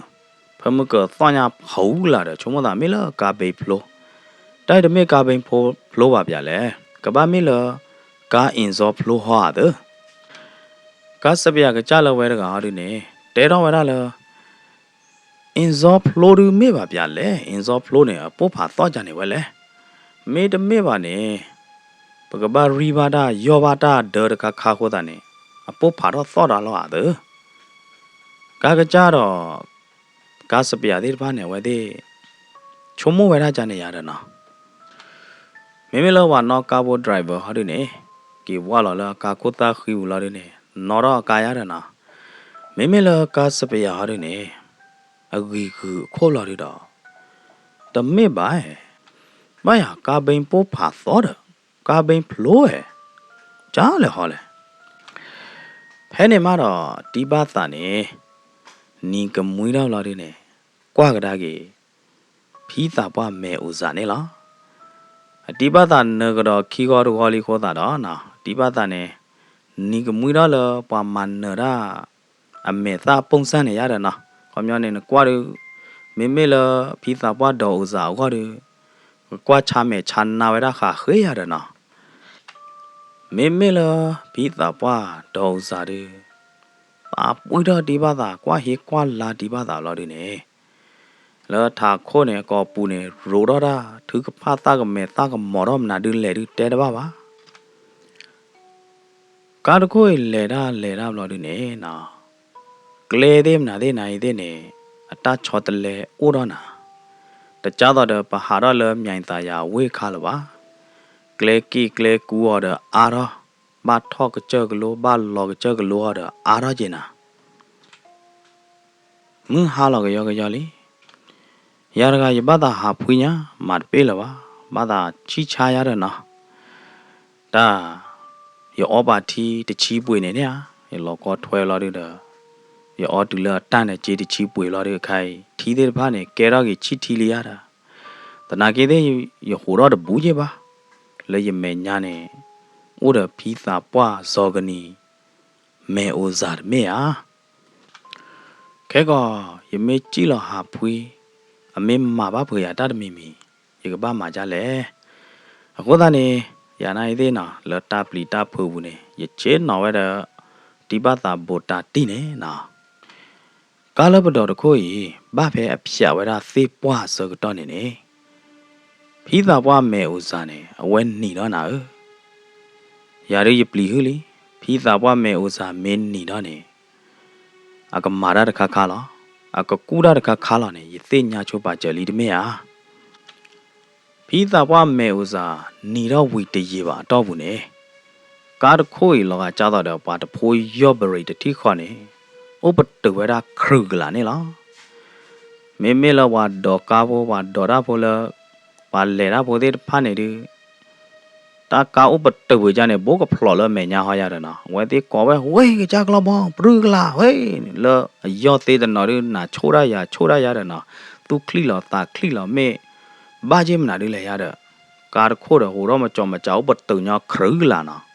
ဖဲမုၢ်ကသီၣ်ညါဖးကလးဒီး ဆိကမိၣ်သးမ့ၢ်လၢကါဘီဖျိ, တၢ်အံၤတမ့ၢ်ကါဘီဖျိဘၣ်ပၠးလဲၣ်, ကဘၣ်မ့ၢ်လၢ ကါ engine ဖျိဟီဧါသၢ ကါစပယၤကစၢ်လၢဝဲတဂၤဟီဒုန့ၣ် တဲထီၣ်ဝဲဒၣ်လၢ engine ဖျိဒုမ့ၢ်ဘၣ်ပၠးလဲၣ်, engine ဖျိန့ၣ် အပိၢ်ဖးသီၣ်ကၢ်န့ၣ်ဝဲလဲၣ်. မ့တမ့ၢ်ဘၣ်န့ၣ် ပကဘၣ်ရံၢ်ဘၣ်တၢ် ယီၢ်ဘၣ်တၢ်ဒၢတခါခါအဃိသတးန့ၣ် အပိၢ်ဖးထီၣ်သီၣ်တၢ်လီၤဧါသၢ. ကါကစၢ်ဒီး ကါစပယၤသ့ၣ်တဖၣ်န့ၣ် အဝဲသ့ၣ် ဆိကမိၣ်ဝဲဒၣ်ကၢ်န့ၣ်ယၤဒီးနီၤ မ့မ့ၢ်လၢပှၤနီၣ်ကါဖိ driver ဟီဒုန့ၣ် က့ၤဝၢ်လီၤလၢအကါခိၣ်သၣ်ဃံပူၤလီၤဒုန့ၣ် နီၣ်ထီၣ်အကါယၤဒီးနီၤ. မ့မ့ၢ်လၢကါစပယၤဟီဒုန့ၣ် အဂံၢ်ဂုာ်အခိၣ်လီၤဒုဒီး တမ့ၢ်ဘၣ်, ဘၣ်ယၤကါဘီပိၢ်ဖးသီၣ်ဒီး ကါဘီဖျိဝဲ, ကၢ်လဲၣ်ဟီလဲၣ်. ဖဲန့ၣ်မးဒီး တံၢ်ဘၣ်သးန့ၣ် နံၤကမှံထီၣ်လီၤဒုန့ၣ် အဝဲကွၢ်ကဒါက့ၤ ဖံသးပှၢ်မဲာ်အိၣ်စၢ်န့ၣ်လီၤ. အတံၤဘၣ်သးနၢၤကဒီးခံဂီၤတဂီၤလံအဃိသတးဒီး တံၤဘၣ်သးန့ၣ် နံၤကမှံဒီးလၢပှၤမၤနၢၤတၢ် အမဲာ်သၣ်ပိၢ်စၢ်န့ၣ်ယါဒီးနီၤ, ခီပညီန့ၣ် နကွၢ်ဒီး မ့မ့ၢ်လၢဖံသးပှၢ်ဒီးအိၣ်စၢ်အဂီၢ်ဒီး ကကွၢ်ဆါမဲာ်ဆါနါဝဲဒၣ်ဃးဃ့ယါဒီးနီၤ. မ့မ့ၢ်လၢဖံသးပှၢ်ဒီးအိၣ်စၢ်ဒီး သးပှံၢ်ထီၣ်တံၤဘၣ်သး ကွၢ်ဟ့ကွၢ်လါတံၤဘၣ်သးဘျီဒုန့ၣ် လၢထးခိၣ်န့ၣ် အကိာ်ပူၤန့ၣ် ရိးထီၣ်တၢ် ထုကဖၣ်သၣ်ကမဲာ်သၣ်ကမီၤထီၣ်မနုၤဒုလဲၣ်ဒုတဲတဘၣ်ဘၣ်. ကါတခိၣ်အံၤလဲၤတၢ်လဲၤတၢ်ဘျီဒုန့ၣ်နီၤ, ကျဲသ့ၣ်မနုၤသ့ၣ်နၤအံၤသ့ၣ်န့ၣ် အတၢ်ဆီတလဲအိၣ်ထီၣ်နၤ, တကၢ်သိးဒီးပဟးထီၣ်လၢ မၠဲၤသးယၤဝ့ၢ်ခါလၢၤဘၣ်. ကျဲက့ၣ်ကျဲကူအီၤဒီးအါထီၣ်, ဘၣ်ထီၣ်ကစၢၢ်ကလိ ဘၣ်လီၤကစၢၢ်ကလိအီၤဒီးအါထီၣ်က့ၤနၤ မုၢ်ဟါလီၤကယီကယီလံ. ယၤတဂၤယဘၣ်သးဟးဖှံညါ မၤတပ့ၢ်လၢၤဘၣ်, ဘၣ်သးဆံၣ်ဆါယါဒီးနီၤ. တၢ် ယအီပာ်ထံတဆံပှ့ၤန့ၣ်န့ၣ်ဧါ, ယလီၤကီထွဲလီၤဒုဒီး ယအီတုၤလၢအတၢ်န့ၣ် က့တဆံပှ့ၤလီၤဒုးခါအံၤ ထံသ့ၣ်တဖၣ်န့ၣ် ကဲထီၣ်က့ၤဆံၣ်ထံလံယါဒီး သနာ်က့သ့ၣ် ယဟိးထီၣ်တဘူးက့ဘၣ်, လၢယမဲာ်ညါန့ၣ် အိၣ်ဒီးဖံသးပှၢ်စီၤကနံၤ မဲာ်အိၣ်စၢ်တမ့ၢ်ဧါ. ခဲကီး ယမ့ၢ်စံၣ်လီၤဟးဖှံ အမ့ၢ်မၤဘၣ်ဖုးယၤတၢ်တမံၤမံၤ ယကဘၣ်မၤဒ်လဲၣ်. အဃိသတးန့ၣ် ယၤနာ်အံၤသ့ၣ်နီၤ လၢတၢ်ပျံၤတၢ်ဖုးပူၤန့ၣ် ယဆ့ၣ်နီၤဝဲဒီး တံၤဘၣ်သးဘိးတၢ်တံၢ်န့ၣ်နီၤ. ကါလၢပဒိးတခိၣ်အံၤ ဘၣ်ဖဲအဖျးဝဲဒၣ်သ့ၣ်ပှၢ်အဆၢကတီၢ်န့ၣ်န့ၣ် ဖံသးပှၢ်မဲာ်အိၣ်စၢ်န့ၣ် အဝဲနံၤဒီးနၤဧၢ, ယၤဒုးယပျံၤဟုလံ, ဖံသးပှၢ်မဲာ်အိၣ်စၢ်မ့ၢ်နံၤဒီးန့ၣ် အကမၤတၢ်တခါခါလီၤ, အကကူၣ်တၢ်တခါခါလီၤန့ၣ် ယသ့ၣ်ညါဆိပာ်စၢၤလံတမ့ၢ်ဧါ. ဖံသးပှၢ်မဲာ်အိၣ်စၢ် နံၤထီၣ်ဝံၤတယံာ်ဘၣ်အတီၢ်ပူၤန့ၣ် ကါတခိၣ်အံၤလီၤဂာ်ကၢ်သိးဒီး ပှၤတဖိယီၢ်ဘရံးတထံၣ်ဃီန့ၣ် အိၣ်ပတုာ်ဝဲဒၣ်ခရုးကလာ်န့ၣ်လီၤ. မ့မ့ၢ်လၢပှၤဒိးကါဖိ ပှၤဒိးတၢ်ဖိလၢ ပှၤလဲၤတၢ်ဖိသ့ၣ်တဖၣ်န့ၣ်ဒုး တၢ်ကါအိၣ်ပတုာ်ဝံၤကၢ်န့ၣ် ဘိကဖျိးလၢမဲာ်ညါဟီယါဒီးနီၤ အဝဲသ့ၣ်ကိးဝဲ ဝ့ၢ်ကစၢ်ကျီဘီ ပြူကလာ်ဝ့ၢ် လၢအယီၢ်သ့တနီၤဒုး နၤဆိၣ်တၢ်ယၤဆိၣ်တၢ်ယါဒီးနီၤ သူၣ်ချံၣ်လီၤသးချံၣ်လီၤမ့ၢ် ဘၣ်က့မနုၤဒုးလဲၣ်ယါဒီး ကါတခိၣ်ဒီးဟိးထီၣ်မကၠီမကၠးအိၣ်ပတုာ်ညီခရုးကလာ်နီၤ.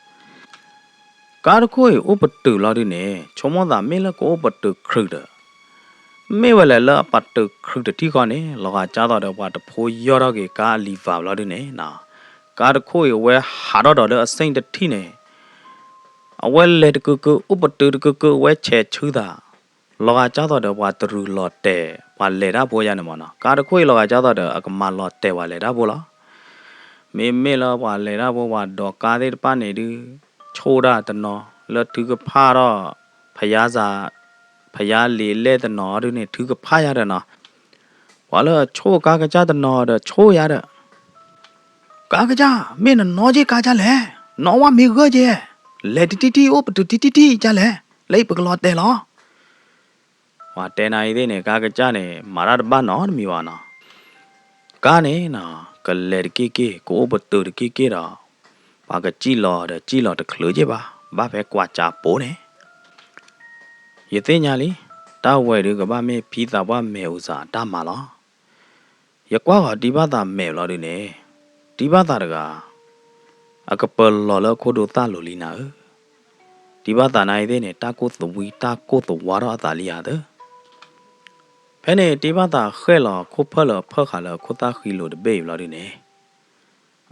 ကါတခိၣ်အံၤအိၣ်ပတုာ်လီၤဒုးန့ၣ် ဆိကမိၣ်သးမ့ၢ်လၢကအိၣ်ပတုာ်ခရုးဒီး မ့ၢ်ဝဲလဲၣ်လၢအပတုာ်ခရုးတထံၣ်ဃီန့ၣ် လီၤဂာ်ကၢ်သိးဒီးပှၤတဖိယီၢ်ထီၣ်က့ၤကါအလံၤဝၤဘျီဒုးန့ၣ်နီၤ ကါတခိၣ်အံၤအဝဲဟးထီၣ်ဒီးလၢအစ့ၣ်တထံၣ်န့ၣ် အဝဲလဲၤတကုာ်ကုာ် အိၣ်ပတုာ်တကုာ်ကုာ် အဝဲဆဲးဆူသး လီၤဂာ်ကၢ်သိးဒီးပှၤတရူးလီၤတဲာ် ပှၤလဲၤတၢ်ဖိယါန့ၣ်မ့ၢ်နီၤ ကါတခိၣ်အံၤလီၤဂာ်ကၢ်သိးဒီး အကမၤလီၤတဲာ်ပှၤလဲၤတၢ်ဖိလီၤ. မ့မ့ၢ်လၢပှၤလဲၤတၢ်ဖိ ပှၤဒိးကါသ့ၣ်တဖၣ်န့ၣ်ဒုး ဆိၣ်တၢ်တနီၤ လၢထုကဖၣ်ထီၣ် ဖယါစး ဖယါလံာ်လဲၣ်တနီၤဒုးန့ၣ် ထုကဖၣ်ယါဒီးနီၤ ပှၤလၢအဆိၣ်ကါကစၢ်တနီၤဒီးဆိၣ်ယါဒီး ကါကစၢ် မ့ၢ်နနီၢ်က့ၤကါကစၢ်လဲၣ်, နီၢ်ဝဲမ့ၢ်ဂၢၢ်က့ၤ, လဲၤတထံၣ်ထံၣ် အိၣ်ပတုာ်တထံၣ်ထံၣ်ကစၢ်လဲၣ်, လၢအံၤပကလီၤတဲာ်လီၤ. ပှၤတဲနၤအံၤသ့ၣ်န့ၣ် ကါကစၢ်န့ၣ် မၤတၢ်တဘၣ်နီတမံၤဘၣ်နီၤ. ကါန့ၣ်နီၤ ကလဲၤတက့ၢ်က့ၢ် ကအိၣ်ပတုာ်တက့ၢ်က့ၢ်ဒီး ပှၤကစံၣ်လီၤဒီးစံၣ်လီၤတချုးက့ၢ်ဘၣ်, ဘၣ်ဖဲကွၢ်ကၠးပိန့ၣ် ယသ့ၣ်ညါလံ, တၢ်ဝဲဒုးကဘၣ်မ့ၢ်ဖံသးပှၢ်မဲာ်အိၣ်စၢ်အတၢ်မၤလီၤ. ယကွၢ်ဂီၤတံၤဘၣ်သးမဲာ်ဘျီဒုးန့ၣ် တံၤဘၣ်သးတဂၤ အကပၢၤလီၤလၢအခိၣ်ဒိၣ်သၣ်လိၤလံနၤဧၢ. တံၤဘၣ်သးနၤအံၤသ့ၣ်န့ၣ် တၢ်ကိၢ်သဝံတၢ်ကိၢ်သဝါထီၣ်အသးလံဧါသၢ. ဖဲန့ၣ်တံၤဘၣ်သးဃဲၣ်လီၤခိၣ်ဖၢၣ်လၢအဖၢၣ်ဃာ်လၢအခိၣ်သၣ်ဃံလိၤတဘ့ၣ်အံၤဘျီဒုးန့ၣ်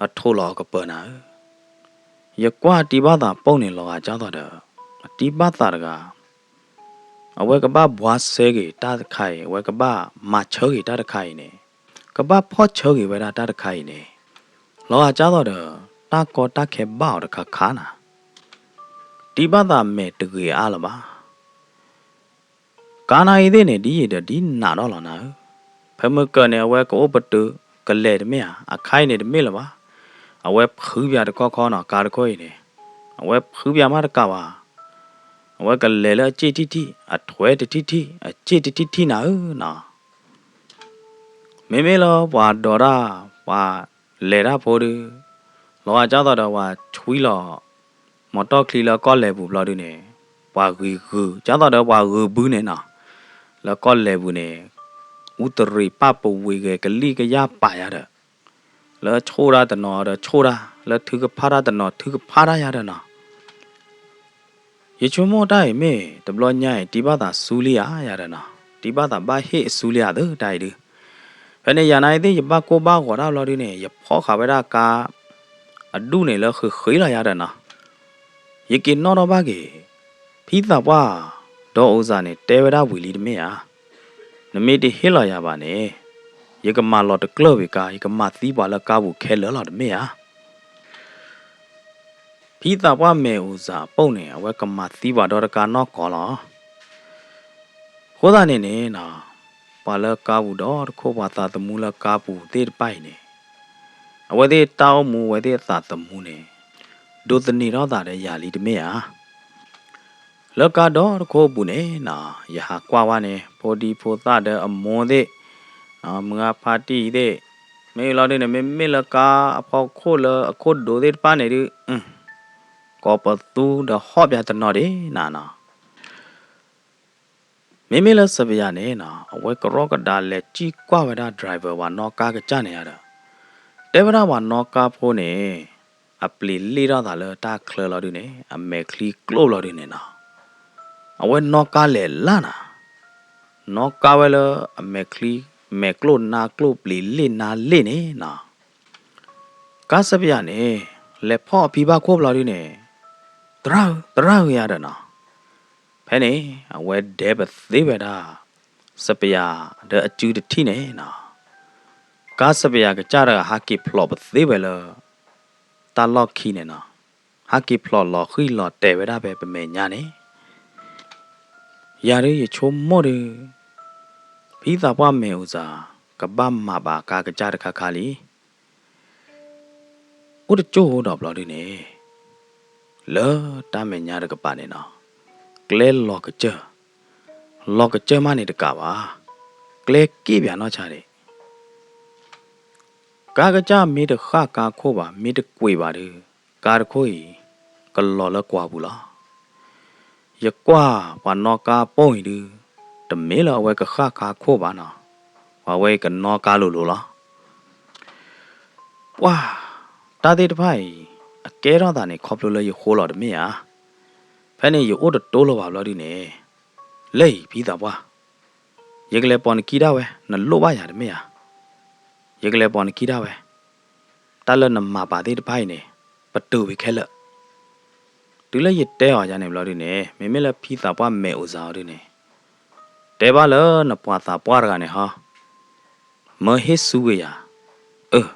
အထိးလီၤအကပၢၤနၤဧၢ. ယကွၢ်တံၤဘၣ်သးပိၢ်န့ၣ်လီၤဂာ်ကၢ်သိးဒီး တံၤဘၣ်သးတဂၤ အဝဲကဘၣ်ဘှါစဲက့ၤတၢ်တခါအံၤ အဝဲကဘၣ်မၤဆၢက့ၤတၢ်တခါအံၤန့ၣ် ကဘၣ်ဖီၣ်ဆၢက့ၤဝဲဒၣ်တၢ်တခါအံၤန့ၣ် လီၤဂာ်ကၢ်သိးဒီး တၢ်ကီတၢ်ခဲဘၣ်အီၤတခါခါနၤ. တံၤဘၣ်သးမဲာ်တဂ့ၤအါလၢၤဘၣ်. ကါနၤအံၤသ့ၣ်န့ၣ် ဒ်ယံာ်ဒီးဒ်နးထီၣ်လီၤနၤဧၢ. ဖဲမုၢ်ကၢၤန့ၣ် အဝဲကအိၣ်ပတုာ်ကလဲၤတမ့ၢ်ဧါ, အခါအံၤန့ၣ်တမ့ၢ်လၢၤဘၣ်. အဝဲဖုးပၠးတကီၢ်ခီနီၤ ကါတခိၣ်အံၤန့ၣ် အဝဲဖုးပၠးမးတကးဘၣ်. အဝဲကလဲၤလၢအစ့ၣ်ထံၣ်ထံၣ် အထွဲတထံၣ်ထံၣ် အစ့ၣ်တထံၣ်ထံၣ်နၤဧၢနီၤ. မ့မ့ၢ်လၢပှၤဒိးတၢ် ပှၤလဲၤတၢ်ဖိဒီး လီၤဂာ်ကၢ်သိးဒီးပှၤဆွံလီၤ မီၤတီၢ်ချံလၢကီၢ်လဲၤပူၤဘျီဒုးန့ၣ် ပှၤဂံၤဂုာ် ကၢ်သိးဒီးပှၤဂုာ်ဘုန့ၣ်နီၤ လၢကီၢ်လဲၤပူၤန့ၣ် အူတရံးပၢ်ပဝ့ၤဂဲၤကလံၣ်ကယၢ်ပာ်ယၤဒီး, လၢဆိၣ်တၢ်တနီၤဒီးဆိၣ်တၢ်, လၢထုကဖၣ်တၢ်တနီၤထုကဖၣ်တၢ်ယၤဒီးနီၤ. ယဆိကမိၣ်တၢ်အံၤမ့ၢ်တဘျီညါအံၤ တံၢ်ဘၣ်သးဆူလံဧါယၤဒီးနီၤ, တံၢ်ဘၣ်သးဘၣ်ဟ့ၣ်အဆူလံဧါသၢတၢ်အံၤဒုး. ဖဲန့ၣ်ယၤနာ်အံၤသ့ၣ် ယဘၣ်ကိၢ်ဘၣ်ဂီၤတၢ်ဘျီဒုးန့ၣ် ယဖီၣ်ဃာ်ဝဲဒၣ်ကါ အဒူၣ်န့ၣ်လၢဃ့ဃ့လီၤယၤဒီးနီၤ. ယက့ၤနီၣ်ထီၣ်ဘၣ်က့ၤ, ဖံသးပှၢ် ဒီးအိၣ်စၢ်န့ၣ် တဲဝဲဒၣ်ဝံၤလံတမ့ၢ်ဧါ. နမ့ၢ်တဟ့ၣ်လီၤယၤဘၣ်န့ၣ်, ယကမၤလီၤတကျၢၢ်ဝံၤကါ, ယကမၤသံပှၤလၢကါပူၤခဲလၢာ်လီၤတမ့ၢ်ဧါ. ဖံသးပှၢ်မဲာ်အိၣ်စၢ်အပိၢ်န့ၣ် အဝဲကမၤသံပှၤဒီတကါနီၢ်ကီၢ်လီၤ. အဃိသတးန့ၣ်န့ၣ်နီၤ, ပှၤလၢကါပူၤဒီတခိၣ် ပှၤသးသမူလၢကါပူၤသ့ၣ်တဖၣ်အံၤန့ၣ်, အဝဲသ့ၣ်တၢ်အိၣ်မူ အဝဲသ့ၣ်အသးသမူန့ၣ် ဒိးသန့ၤထီၣ်သးဒီးယၤလံတမ့ၢ်ဧါ. လၢကါဒီတခိၣ်အပူၤန့ၣ်နီၤ, ယဟးကွၢ်ဝဲန့ၣ် ဖိဒံဖိသၣ်ဒီးအမိၢ်သ့ၣ်, မုၢ်ဂၤဖါတံၢ်သ့ၣ်, မ့ၢ်လီၤဒုးန့ၣ် မ့မ့ၢ်လၢကါအဖီခိၣ်လၢအခိၣ်ဒိးသ့ၣ်တဖၣ်န့ၣ်ဒုး, ကိးပသူဒီးဟီၣ်ပၠးတနီၤဒံးနၤနီၤ. မ့မ့ၢ်လၢစပယၤန့ၣ်နီၤ, အဝဲကရီကဒါလဲၤစံၣ်ကွၢ်ဝဲဒၣ် driver ပှၤနီၣ်ကါကစၢ်န့ၣ်ယၤဒီး, တဲဝဲဒၣ်ပှၤနီၣ်ကါဖိန့ၣ် အပျ့ၤလ့ၣ်ထီၣ်သးလၢတၢ်ချၢလီၤဒုးန့ၣ် အမဲာ်ချံကျိၣ်လီၤဒုးန့ၣ်နီၤ. အဝဲနီၣ်ကါလဲၤလၢ်နၤ, နီၣ်ကါဝဲလၢအမဲာ်ချံ, မဲာ်ကျိၣ်နါကျိၣ် ပျ့ၤလ့ၣ်နါလ့ၣ်န့ၣ်နီၤ. ကါစပယၤန့ၣ် လဲၤဖီၣ်အဖံဘၣ်ခိၣ်ဘျီဒုးန့ၣ်, သရၣ်ဧၢ သရၣ်ဧၢယၤဒီးနီၤ. ဖဲန့ၣ် အဝဲဒဲပသ့ဝဲဒၣ် စပယၤဒီးအစုတထံၣ်န့ၣ်နီၤ. ကါစပယၤကစၢ်တဂၤ ဟးက့ၤဖျိးပသ့ဝဲလၢ တၢ်လီၢ်ခံန့ၣ်နီၤ, ဟးက့ၤဖျိးလီၤဃံၢ်လီၤတဲာ်ဝဲဒၣ်ဖဲပမဲာ်ညါန့ၣ်. ယၤဒုးယဆိကမိၣ်ဒုး, ဖံသးပှၢ်မဲာ်အိၣ်စၢ် ကဘၣ်မၤဘၣ်ကါကစၢ်တခါခါလံ. အိၣ်တကၠိၢ်ဒီးဘျီဒုးန့ၣ်, လၢတၢ်မဲာ်ညါတကပၤန့ၣ်နီၤ, ကျဲလီၤကစၢၢ်, လီၤကစၢၢ်မးန့ၣ်တကးဘၣ်, ကျဲက့ၣ်ပၠးနီၢ်ဆါဒံး ကါကစၢ်မ့ၢ်တဃၣ်ကါခိၣ်ဘၣ်, မ့ၢ်တကွံာ်ဘၣ်ဒုး, ကါတခိၣ်အံၤ ကလီၤလၢကွၢ်ပူၤလီၤ. ယကွၢ်ပှၤနီၣ်ကါပိၢ်အံၤဒုး, တမ့ၢ်လၢအဝဲကဃၣ်ကါခိၣ်ဘၣ်နီၤ, ပှၤဝဲအံၤကနီၣ်ကါလိၤလိၤလီၤ. ပှၤ, တၢ်သ့ၣ်တဖၣ်အံၤ အကဲထီၣ်သးန့ၣ် ခီဖျိလၢယဃိလီၤတမ့ၢ်ဧါ. ဖဲန့ၣ်ယအိၣ်တတိၢ်လၢၤဘၣ်ဘျီဒုးန့ၣ်, လၢအံၤဖံသးပှၢ်, ယကလဲၤပိာ်နခံဒၣ်ဝဲ, နလိၣ်ဘၣ်ယၤတမ့ၢ်ဧါ. ယကလဲၤပိာ်နခံဒၣ်ဝဲ, တၢ်လၢနမၤပာ်သ့ၣ်တဖၣ်အံၤန့ၣ် ပတုာ်ဝံၤခဲလၢာ်. တုၤလၢယတဲအီၤယၤန့ၣ်ဘျီဒုးန့ၣ်, မ့မ့ၢ်လၢဖံသးပှၢ်မဲာ်အိၣ်စၢ်အီၤဒုးန့ၣ်, တဲဘၣ်လၢနပှၤသးပှၢ်တဂၤန့ၣ်ဟီ, မၢဟ့ၣ်ဆူဝဲယၤ, အၢ,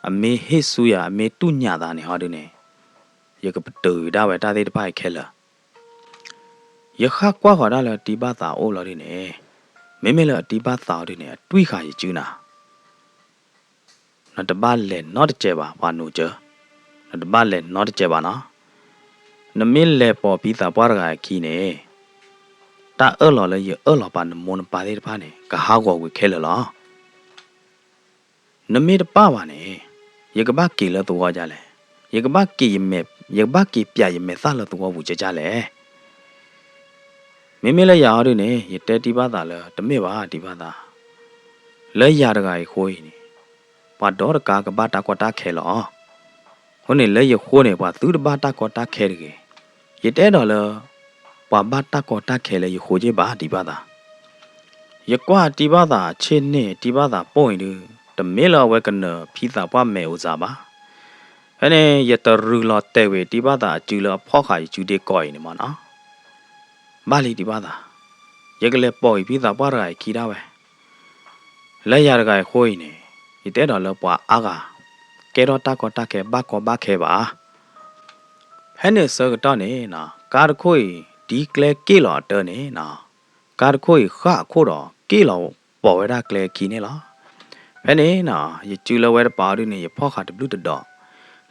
အမ့ၢ်ဟ့ၣ်ဆူယၤ အမ့ၢ်တူၢ်ညၣ်သးန့ၣ်ဟီဒုးန့ၣ်, ယကပတုာ်ဝံၤဒၣ်ဝဲတၢ်သ့ၣ်တဖၣ်အံၤခဲလၢာ်. ယဃၣ်ကွၢ်ဃီၤဒၣ်လၢအတံၢ်ဘၣ်သးအိၣ်လီၤဒုးန့ၣ်, မ့မ့ၢ်လၢအတံၢ်ဘၣ်သးအီၤဒုးန့ၣ် အတွံၢ်ဃာ်ယစုနၤ နတဘၣ်လဲၤနီတစဲးဘၣ် ပှၤနိးစၢၤ, နတဘၣ်လဲၤနီတစဲးဘၣ်နီၤ. နမ့ၢ်လဲၤပိာ်ဖံသးပှၢ်တဂၤအခံန့ၣ်, တၢ်အၢၣ်လီၤလၢယအၢၣ်လီၤပာ်နမိၢ်နပၢ်သ့ၣ်တဖၣ်န့ၣ် ကဟးဂီၤကွံာ်ခဲလၢာ်လီၤ. နမ့ၢ်တပၣ်ဘၣ်န့ၣ်, ယကဘၣ်က့ၤလၢသဝီဒ်လဲၣ်, ယကဘၣ်က့ၤယမဲာ်, ယကဘၣ်က့ၤပၠးယမဲာ်သၣ်လၢသဝီပူၤကဒ်လဲၣ်. မ့မ့ၢ်လၢယၤအီၤဒုးန့ၣ် ယတဲတံၢ်ဘၣ်သးလၢ တမ့ၢ်ဘၣ်တံၢ်ဘၣ်သး, လၢယၤတဂၤအံၤအဃိအံၤန့ၣ်, ပှၤဒီတကါကဘၣ်တၢ်ကီတၢ်ခဲလီၤ. အဃိန့ၣ်လၢယဃိန့ၣ် ပှၤသုတဘၣ်တၢ်ကီတၢ်ခဲတဂ့ၤ. ယတအဲၣ်ဒိးလၢ ပှၤဘၣ်တၢ်ကီတၢ်ခဲလၢယဃိက့ၢ်ဘၣ်တံၢ်ဘၣ်သး. ယကွၢ်တံၢ်ဘၣ်သးဆ့ၣ်န့ၣ် တံၢ်ဘၣ်သးပိၢ်အံၤဒုး, တမ့ၢ်လၢအဝဲကနၢၤဖံသးပှၢ်မဲာ်အိၣ်စၢ်ဘၣ်. ဖဲန့ၣ် ယတရုၤလီၤတဲာ်ဝံၤတံၢ်ဘၣ်သးအစုလၢအဖီၣ်ဃာ်ယစုဒ့ကီးအံၤန့ၣ်မနီၤ. ဘၣ်လံတံၢ်ဘၣ်သး, ယကလဲၤပိာ်အံၤဖံသးပှၢ်တဂၤအံၤခံဒၣ်ဝဲ လၢယၤတဂၤအံၤအဃိအံၤန့ၣ်, ယတအဲၣ်ဒိးလၢပှၤအါဂၤ ကဲထီၣ်တၢ်ကီတၢ်ခဲဘၣ်ကီဘၣ်ခဲဘၣ်. ဖဲန့ၣ်အဆၢကတီၢ်န့ၣ်နီၤ, ကါတခိၣ်အံၤ ဒ်ကျဲက့ၣ်လီၤအတၢန့ၣ်နီၤ, ကါတခိၣ်အံၤဃၣ်အခိၣ်ဒီး က့ၣ်လီၤပိာ်ဝဲဒၣ်ကျဲအခံန့ၣ်လီၤ. ဖဲန့ၣ်နီၤ, ယစုလၢဝဲတပၤအီၤဒုးန့ၣ် ယဖီၣ်ဃာ်တဘျုးတဒီး,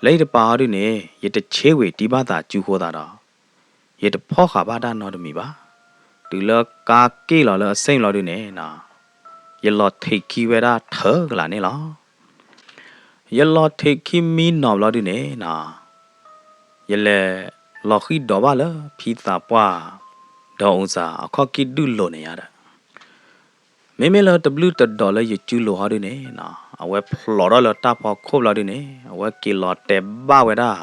လၢယတပၤအီၤဒုးန့ၣ် ယတဆ့ဝံၤတံၢ်ဘၣ်သးစုဃိသတးဒီး ယတဖီၣ်ဃာ်ဘၣ်တၢ်နီတမံၤဘၣ်. တုၤလၢကါက့ၣ်လီၤလၢအဆ့ၣ်လီၤဒုးန့ၣ်နီၤ, ယလီၤထံးခံဝဲဒၣ်ထၢကလးန့ၣ်လီၤ. ယလီၤထံးခံမံနီၤဘျီဒုးန့ၣ်နီၤ, ယလဲၤလီၤဃံၣ်ဒီးဘၣ်လၢဖံသးပှၢ် ဒီးအိၣ်စၢ်အခီၣ်ကံၢ်ဒုၣ်လိၤန့ၣ်ယါဒီး, မ့မ့ၢ်လၢတဘျုးတဒီးလၢယစုလိၤဟီဒုန့ၣ်နီၤ, အဝဲဖျိးထီၣ်လၢတၢ်ဖီခိၣ်ဘျီဒုန့ၣ် အဝဲက့ၤလီၤတဲာ်ဘၣ်ဝဲဒၣ်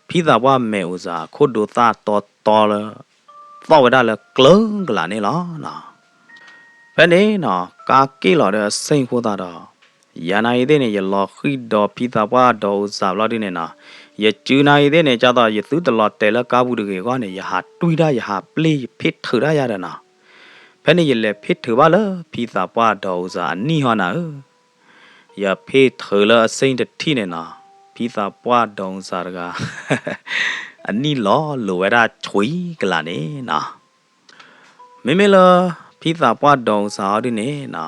ဖံသးပှၢ်မဲာ်အိၣ်စၢ် အခိၣ်ဒိသၣ်တီတီလၢ သီၣ်ဝဲဒၣ်လၢကျၢၤကလာ်န့ၣ်လီၤနီၤ. ဖဲန့ၣ်နီၤ ကါက့ၣ်လီၤဒီးအစ့ၣ်အဃိသတးဒီး ယၤနာ်အံၤသ့ၣ်န့ၣ် ယလီၤဃံၣ်ဒီးဖံသးပှၢ်ဒီးအိၣ်စၢ်ဘျီဒုန့ၣ်နီၤ, ယစုနာ်အံၤသ့ၣ်န့ၣ် ကၢ်သိးယသုတလီၤတဲာ်လၢကါပူၤတဂ့ၤအဂီၢ်န့ၣ် ယဟးတွံၢ်တၢ် ယဟးပျ့ၢ် ယဖ့ၣ်ထုးတၢ်ယၤဒီးနီၤ. ဖဲန့ၣ်ယလဲၤဖ့ၣ်ထုးဘၣ်လၢဖံသးပှၢ်ဒီးအိၣ်စၢ်အနံၣ်ဟီနၤဧၢ, ယဖ့ၣ်ထုးလၢအစ့ၣ်တထံၣ်န့ၣ်နီၤ, ဖံသးပှၢ်ဒီးအိၣ်စၢ်တဂၤ အနံၣ်လီၤလိၤဝဲဒၣ်ဆွံကလာ်န့ၣ်နီၤ. မ့မ့ၢ်လၢ ဖံသးပှၢ်ဒီးအိၣ်စၢ်အီၤဒုန့ၣ်နီၤ,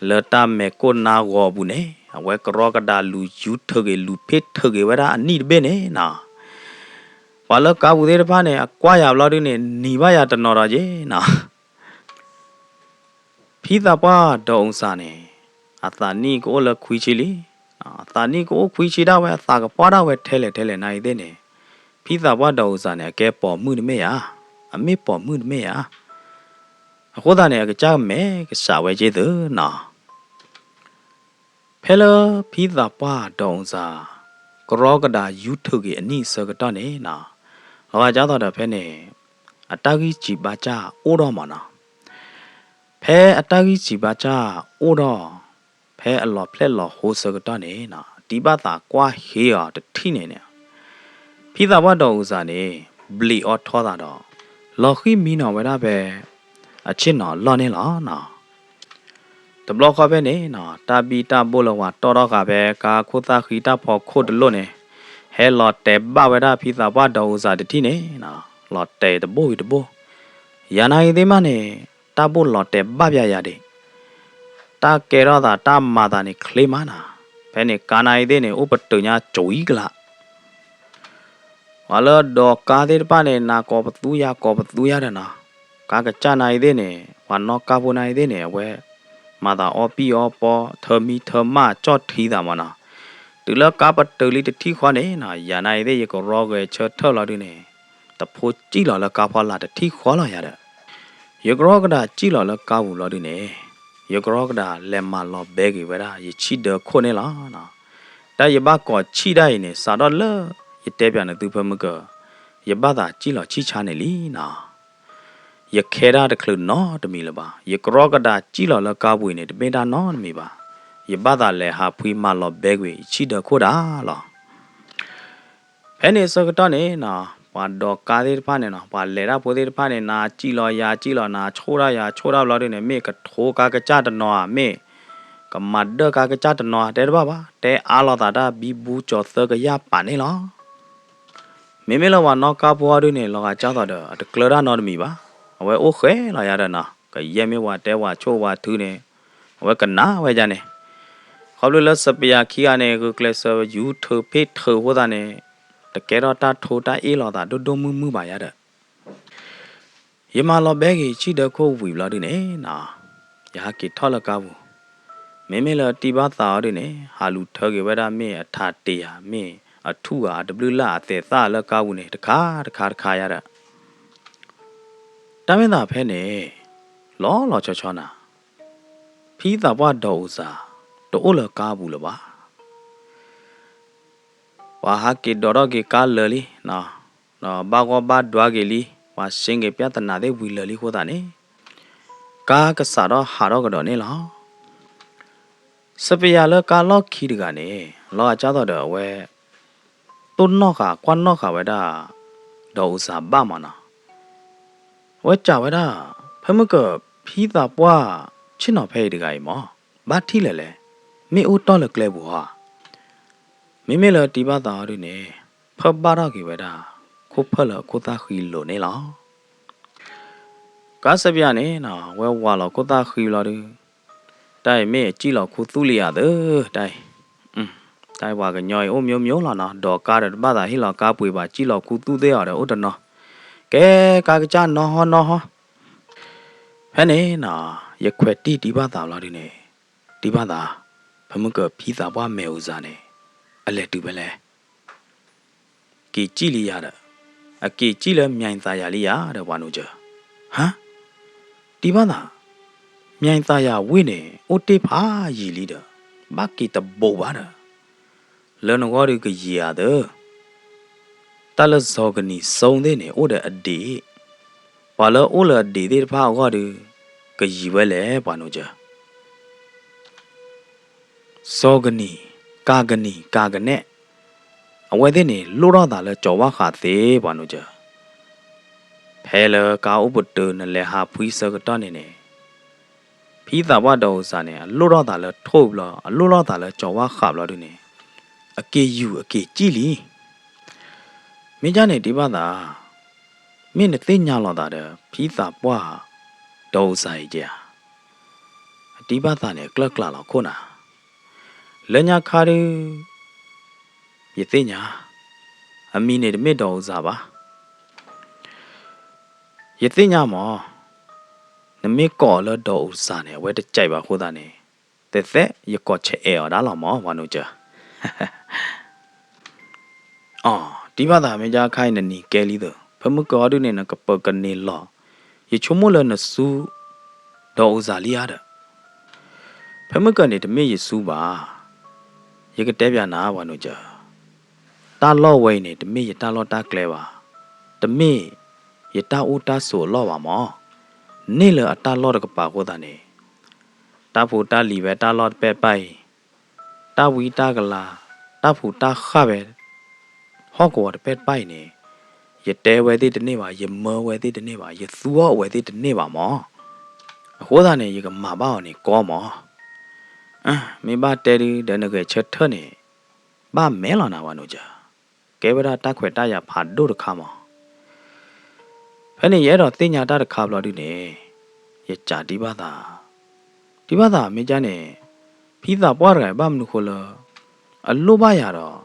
လၢတၢ်မဲာ်ကိၣ်နါဂီၤအပူၤန့ၣ် အဝဲကရီကဒးလူၤယူထုးက့ၤ လူၤဖ့ၣ်ထုးက့ၤဝဲဒၣ်အနံၣ်တဘ့ၣ်န့ၣ်နီၤ. ပှၤလၢကါပူၤသ့ၣ်တဖၣ်န့ၣ် အကွၢ်ယၤဘျီဒုန့ၣ် နံၤဘၣ်ယၤတနီၤဒီးက့ၤနီၤ. ဖံသးပှၢ်ဒီးအိၣ်စၢ်န့ၣ် အသးနံၣ်ကအိၣ်လၢခွံဆံလံ, အသးနံၣ်ကအိၣ်ခွံဆံဒၣ်ဝဲ အသးကပှၢ်ဒၣ်ဝဲထဲလဲၣ်ထဲလဲၣ်နာ်အံၤသ့ၣ်န့ၣ်, ဖံသးပှၢ်ဒီးအိၣ်စၢ်န့ၣ် အကဲပိာ်မုၣ်တမ့ၢ်ဧါ, အမ့ၢ်ပိာ်မုၣ်တမ့ၢ်ဧါ. အဃိသတးန့ၣ် အကစၢ်ကမဲာ်ကစှးဝဲက့ၤသုနီၤ. ဖဲလၢဖံသးပှၢ်ဒီးအိၣ်စၢ် ကရီကဒးယူထုးက့ၤအနံၣ်အဆၢကတီၢ်န့ၣ်နီၤ, လီၤဂာ်ကၢ်သိးဒီးဖဲန့ၣ် အတၢ်ဂံၢ်စံးဘါစၢ်အိၣ်ထီၣ်မးနီၤ. ဖဲအတၢ်ဂံၢ်စံးဘါစၢ်အိၣ်ထီၣ် ဖဲအလီၤဖျဲၣ်လီၤဟိဆၢကတီၢ်န့ၣ်နီၤ, တံၤဘၣ်သးကွၢ်ဟ့အီၤတထံၣ်န့ၣ်န့ၣ်, ဖံသးပှၢ်ဒီးအိၣ်စၢ်န့ၣ် ဘျံးအီထီသးဒီး လီၤဃံၣ်မံနီၤဝဲဒၣ်ဖဲ အဆ့ၣ်နီၤအလီၢ်န့ၣ်လီၤနီၤ. တဘျီဃီဖဲန့ၣ်နီၤ, တၢ်ဘံၣ်တၢ်ဘိၣ်လၢပှၤတီၣ်ထီၣ်ဃာ်ဖဲ ကါခိၣ်သၣ်ဃံတၢ်ဖီခိၣ်တလိၣ်န့ၣ်, ဟဲလီၤတဲာ်ဘၣ်ဝဲဒၣ်ဖံသးပှၢ်ဒီးအိၣ်စၢ်တထံၣ်န့ၣ်နီၤ, လီၤတဲာ်တဘိၣ်ဝံၤတဘိၣ်. ယၤနာ်အံၤသ့ၣ်မးန့ၣ် တၢ်ဘိၣ်လီၤတဲာ်ဘၣ်ပျၢ်ယၤဒံး, တၢ်ကဲထီၣ်သးတၢ်မၤသးန့ၣ်ချ့မးနီၤ. ဖဲန့ၣ်ကါနာ်အံၤသ့ၣ်န့ၣ် အိၣ်ပတုာ်ညါကွံာ်ကလာ် ပှၤလၢဒိးကါသ့ၣ်တဖၣ်န့ၣ် နၤကိးပသူယၤကိးပသူယၤဒီးနီၤ, ကါကစၢ်နာ်အံၤသ့ၣ်န့ၣ် ပှၤနီၣ်ကါဖိနာ်အံၤသ့ၣ်န့ၣ် အဝဲ မၤသးအီပံၣ်အီပီ ထၢမံထၢမၢ်ကၠီၣ်ထံသးမးနီၤ. တုၤလၢကါပတုာ်လံတထံၣ်ဃီန့ၣ်နီၤ, ယၤနာ်အံၤသ့ၣ် ယကရီဂဲၤဆၢထၢၣ်လီၤဒုန့ၣ် တဖိစံၣ်လီၤလၢကါဖီလာ်တထံၣ်ဃီလီၤယၤဒီး ယကရီကဒးစံၣ်လီၤလၢကါပူၤလီၤဒုန့ၣ်, ယကရီကဒးလဲၤမၤလီၤဘဲက့ၤဝဲဒၣ် ယဆံၣ်ဒၢခိၣ်န့ၣ်လီၤ. တၢ်ယဘၣ်ကိးဆံၣ်ဒၣ်အံၤန့ၣ် စးထီၣ်လၢ ယတဲပၠးနသုဖဲမုၢ်ကၢၢ်, ယဘၣ်သးစံၣ်လီၤဆံၣ်ဆါန့ၣ်လံနီၤ. ယခဲဒၣ်တချုးနီတမံၤလၢၤဘၣ်. ယကရီကဒးစံၣ်လီၤလၢကါပူၤအံၤန့ၣ် တမ့ၢ်တၢ်နီတမံၤဘၣ်. ယဘၣ်သးလဲၤဟးဖှံမၤလီၤဘဲကွံာ် ယဆံၣ်ဒၢခိၣ်ဒၣ်လီၤ. ဖဲန့ၣ်အဆၢကတီၢ်န့ၣ်နီၤ, ပှၤဒိးကါသ့ၣ်တဖၣ်န့ၣ်နီၤ, ပှၤလဲၤတၢ်ဖိသ့ၣ်တဖၣ်န့ၣ် နၤစံၣ်လီၤယၤစံၣ်လီၤ နၤဆိၣ်တၢ်ယၤဆိၣ်တၢ်ဘျီဒုန့ၣ် မ့ၢ်ကထိကါကစၢ်တနီၤဧါ, မ့ၢ်ကမၤဒၢကါကစၢ်တနီၤဧါ တဲတဘၣ်ဘၣ်, တဲအါလိာ်သးတၢ်ဘံဘူကၠီၤသၢကယၢ်ပာ်န့ၣ်လီၤ. မ့မ့ၢ်လၢပှၤနီၣ်ကါဖိအီၤဒုန့ၣ် လီၤဂာ်ကၢ်သိးဒီး အတကျၢၤတၢ်နီတမံၤဘၣ်. အဝဲအိၣ်ဃဲလီၤယၤဒီးနီၤ, ကယဲၢ်မ့ၢ်ပှၤတဲပှၤဆိၣ်ပှၤထုန့ၣ် အဝဲကနၣ်ဝဲဒၣ်န့ၣ်. ခီဖျိလၢစပယၤခံဂၤန့ၣ် ဂုာ်ကျဲးစၢးယူထုးဖ့ၣ်ထုးအဃိသတးန့ၣ် တကဲထီၣ်တၢ်ထိတၢ်အ့ၣ်လိာ်သးဒိၣ်ဒိၣ်မုၢ်မုၢ်ဘၣ်ယၤဒီး ယမၤလီၤဘဲက့ၤဆံၣ်ဒၢခိၣ်ဝံၤဘျီဒုန့ၣ်နီၤ, ယဟးက့ၤထီၣ်လၢကါပူၤ, မ့မ့ၢ်လၢတံၢ်ဘၣ်သးအီၤဒုန့ၣ် ဟးလူၤထၢက့ၤဝဲဒၣ်မ့ၢ်အထးတ့ၢ်ဧါ မ့ၢ်အထူၣ်ဧါ အတဘျုးလၢ်အသဲးသၣ်လၢကါပူၤန့ၣ် တခါတခါယၤဒီး တၢ်မ့ၢ်သးဖဲန့ၣ် လီၤလီၤဆီဆီနၤ, ဖံသးပှၢ်ဒီးအိၣ်စၢ် တအိၣ်လၢကါပူၤလၢၤဘၣ်. ပှၤဟးက့ၤဒိးထီၣ်က့ၤကါလၢာ်လံ, ဒီးဘၣ်ဂီၢ်ဘၣ်ဒွါက့ၤလံ, ပှၤဆ့က့ၤပျၢ်သနာ်သ့ၣ်ဝံၤလၢာ်လံအဃိသတးန့ၣ် ကါကစးထီၣ်ဟးထီၣ်ကဒီးန့ၣ်လီၤ. စပယၤလၢကါလီၢ်ခံတဂၤန့ၣ် လီၤဂာ်ကၢ်သိးဒီးအဝဲ တိၢ်နီၣ်ဃာ်ကွၢ်နီၣ်ဃာ်ဝဲဒၣ် ဒီးအိၣ်စၢ်ဘၣ်မးနီၤ. အဝဲစံးဝဲဒၣ် ဖဲမုၢ်ကၢၢ် ဖံသးပှၢ်ဆ့ၣ်နီၤဖဲအံၤတဂၤအံၤမး ဘၣ်ထံၣ်လဲၣ်လဲၣ်, မ့ၢ်အိၣ်တီၢ်လၢကျဲပူၤဧါ. မ့မ့ၢ်လၢတံၢ်ဘၣ်သးအီၤဒုန့ၣ် ဖၢၣ်ဘၣ်ထီၣ်က့ၤဝဲဒၣ် ခိၣ်ဖၢၣ်လၢခိၣ်သၣ်ဃံလိၤန့ၣ်လီၤ. ကါစပယၤန့ၣ်နီၤ ဝဲဝၤလီၤခိၣ်သၣ်ဃံလီၤဒုး, တၢ်အံၤမ့ၢ်အစံၣ်လီၤခူသူၣ်လံဧါသၢ, တၢ်အံၤ, တၢ်အံၤပှၤကညီအံၤအိၣ်မျိုးမျိုးလီၤနီၤ, ဒိးကါဒီးတဘၣ်သးဟ့ၣ်လီၤကါပှ့ၤဘၣ် စံၣ်လီၤခူသူၣ်သ့ၣ်အီၤဒီးအိၣ်တနီၤ, ကဲကါကစၢ်နီၢ်ဟီနီၢ်ဟီ. ဖဲန့ၣ်နီၤ ယခွဲးတံၢ်တံၢ်ဘၣ်သးလီၤဒုးန့ၣ်, တံၢ်ဘၣ်သး, ဖဲမုၢ်ကၢၢ်ဖံသးပှၢ်မဲာ်အိၣ်စၢ်န့ၣ် အလဲၤတုၤဖဲလဲၣ်. က့ၤစံၣ်လံယၤဒီး, အက့ၤစံၣ်လၢ မၠဲၤသးယၤလံယၤဒီး ပှၤနိစၢၤ, ဟါ, တံၢ်ဘၣ်သး, မၠဲၣ်သးယၤဝံၣ်န့ၣ် အိၣ်တ့ၢ်ဖးယံာ်လံဒီး ဘၣ်က့ၤတဘိးဘၣ်ဒီး လၢနဂီၢ်ဒုးကယံာ်ဧါသၢ, တၢ်လၢစီၤကနံၤစိသ့ၣ်န့ၣ် အိၣ်ဒီးအဒံး, ပှၤလၢအိၣ်လၢအဒံးသ့ၣ်တဖၣ်အဂီၢ်ဒုး ကယံာ်ဝဲလဲၣ် ပှၤနိကၢၤ. စီၤကနံၤ, ကၤကနံၤ, ကၤကနဲၣ်, အဝဲသ့ၣ်န့ၣ် လိၣ်ထီၣ်သးလၢကၠီၤဝါဃးသ့ ပှၤနိကၢၤ. ဖဲလၢကါအိၣ်ပတုာ်နလဲၤဟးဖှံဆၢကတီၢ်န့ၣ်န့ၣ် ဖံသးပှၢ်ဒီးအိၣ်စၢ်န့ၣ် အလိၣ်ထီၣ်သးလၢထိၣ်ဘျီ အလိၣ်ထီၣ်သးလၢကၠီၤဝါဃးဘျီဒုန့ၣ် အက့ၤယူၤအက့ၤစံၣ်လံ. မ့ၢ်ကၢ်န့ၣ် တံၤဘၣ်သး, မ့ၢ်နသ့ၣ်ညါလီၤသးဒီး ဖံသးပှၢ်ဒီးအိၣ်စၢ်အံၤကဲဧါ. အတံၤဘၣ်သးန့ၣ် အကျၢၢ်ကျးလီၤခိၣ်နၤ, လၢညါခါဒု ယသ့ၣ်ညါ, အမံၤန့ၣ်တမ့ၢ်ဒီးအိၣ်စၢ်ဘၣ်. ယသ့ၣ်ညါမး, နမ့ၢ်ကိးအီၤလၢဒီးအိၣ်စၢ်န့ၣ် အဝဲတကးဘၣ်အဃိသတးန့ၣ်, သဲးသဲး ယကိးဆဲးအဲးအီၤဒၣ်လီၤမး ပှၤနိကၢၤ. အီၤ တံၤဘၣ်သး မ့ၢ်ကၢ်ခါအံၤ နနံၤကဲလံသၢ, ဖဲမုၢ်ကၢအီၤဒုန့ၣ် နကပၢၤကန့ၢ်လီၤ, ယဆိကမိၣ်လၢနစူဒီးအိၣ်စၢ်လံဧါဒီး. ဖဲမုၢ်ကၢန့ၣ် တမ့ၢ်ယစူဘၣ်, ယကတဲပျးနၤ ပှၤနိကၢၤ, တၢ်လီၢ်ဝဲအံၤန့ၣ် တမ့ၢ်ယတၢ်လီၢ်တၢ်ကျဲဘၣ်, တမ့ၢ်ယတၢ်အိၣ်တၢ်ဆိးအလီၢ်ဘၣ်မး, န့ၢ်လၢအတၢ်လီၢ်တကပၤအဃိသတးန့ၣ်, တၢ်ဖိတၢ်လံၤဝဲတၢ်လီၢ်တပဲာ်တပၢ်အံၤ, တၢ်ဝံတၢ်ကလၤ, တၢ်ဖူးတၢ်ဃၢ်ဝဲ ဟီၣ်ကဝီၤတပဲာ်တပၢ်အံၤန့ၣ်, ယတဲဝဲသ့ၣ်တန့ၢ်ဘၣ်, ယမၢဝဲသ့ၣ်တန့ၢ်ဘၣ်, ယသူအီၤဝဲသ့ၣ်တန့ၢ်ဘၣ်မး, အဃိသတးန့ၣ် ယကမၤဘၣ်အီၤန့ၣ်ကီမး. မ့ၢ်ဘၣ်တဲဒု ဒီးနဂဲၤဆၢထၢၣ်န့ၣ် ဘၣ်မဲာ်လီၤနၤ ပှၤနိကၢၤ, ကဲဝဲဒၣ်တၢ်ခွဲးတၢ်ယာ်ဖးဒိၣ်တခါမး. ဖဲန့ၣ်ယအဲၣ်ဒိးသ့ၣ်ညါတၢ်တခါဘျီဒုန့ၣ်, ယစံးတံၤဘၣ်သး, တံၤဘၣ်သး မ့ၢ်ကၢ်န့ၣ်, ဖံသးပှၢ်တဂၤအံၤ ဘၣ်မနုၤဃိလၢ အလိၣ်ဘၣ်ယၤဒီး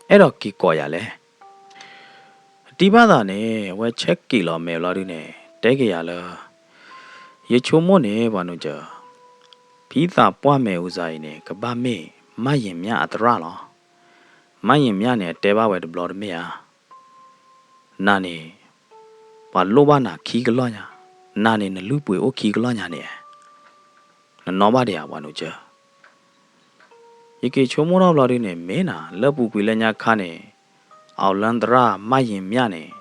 အဲၣ်ဒိးက့ၤကိးယၤလဲၣ်. တံၤဘၣ်သးန့ၣ် အဝဲဆဲးက့ၤလီၤမဲာ်ဘျီဒုန့ၣ် တဲက့ၤယၤလၢ ယဆိကမိၣ်န့ၣ် ပှၤနိကၢၤ, ဖံသးပှၢ်မဲာ်အိၣ်စၢ်အံၤန့ၣ် ကဘၣ်မ့ၢ်မၢ်ယံၤမျၢ်အသရၣ်လီၤ. မၢ်ယံၤမျၢ်န့ၣ် အတဲဘၣ်ဝဲတဘျီတမ့ၢ်ဧါ. နၤန့ၣ် ပှၤလိၣ်ဘၣ်နၤခံကလီၢ်ညါ, နၤန့ၣ်နလုၢ်ပှ့ၤအိၣ်ခံကလီၢ်ညါန့ၣ်, နနီၣ်ဘၣ်ဒံးဧါ ပှၤနိကၢၤ. ယက့ၤဆိကမိၣ်ထီၣ်ဘျီဒုန့ၣ် မ့ၢ်နၤ လၢပူၤကွံာ်လၢညါခါန့ၣ်, အီၣ်လၢသရၣ်မၢ်ယံၤမျၢ်န့ၣ်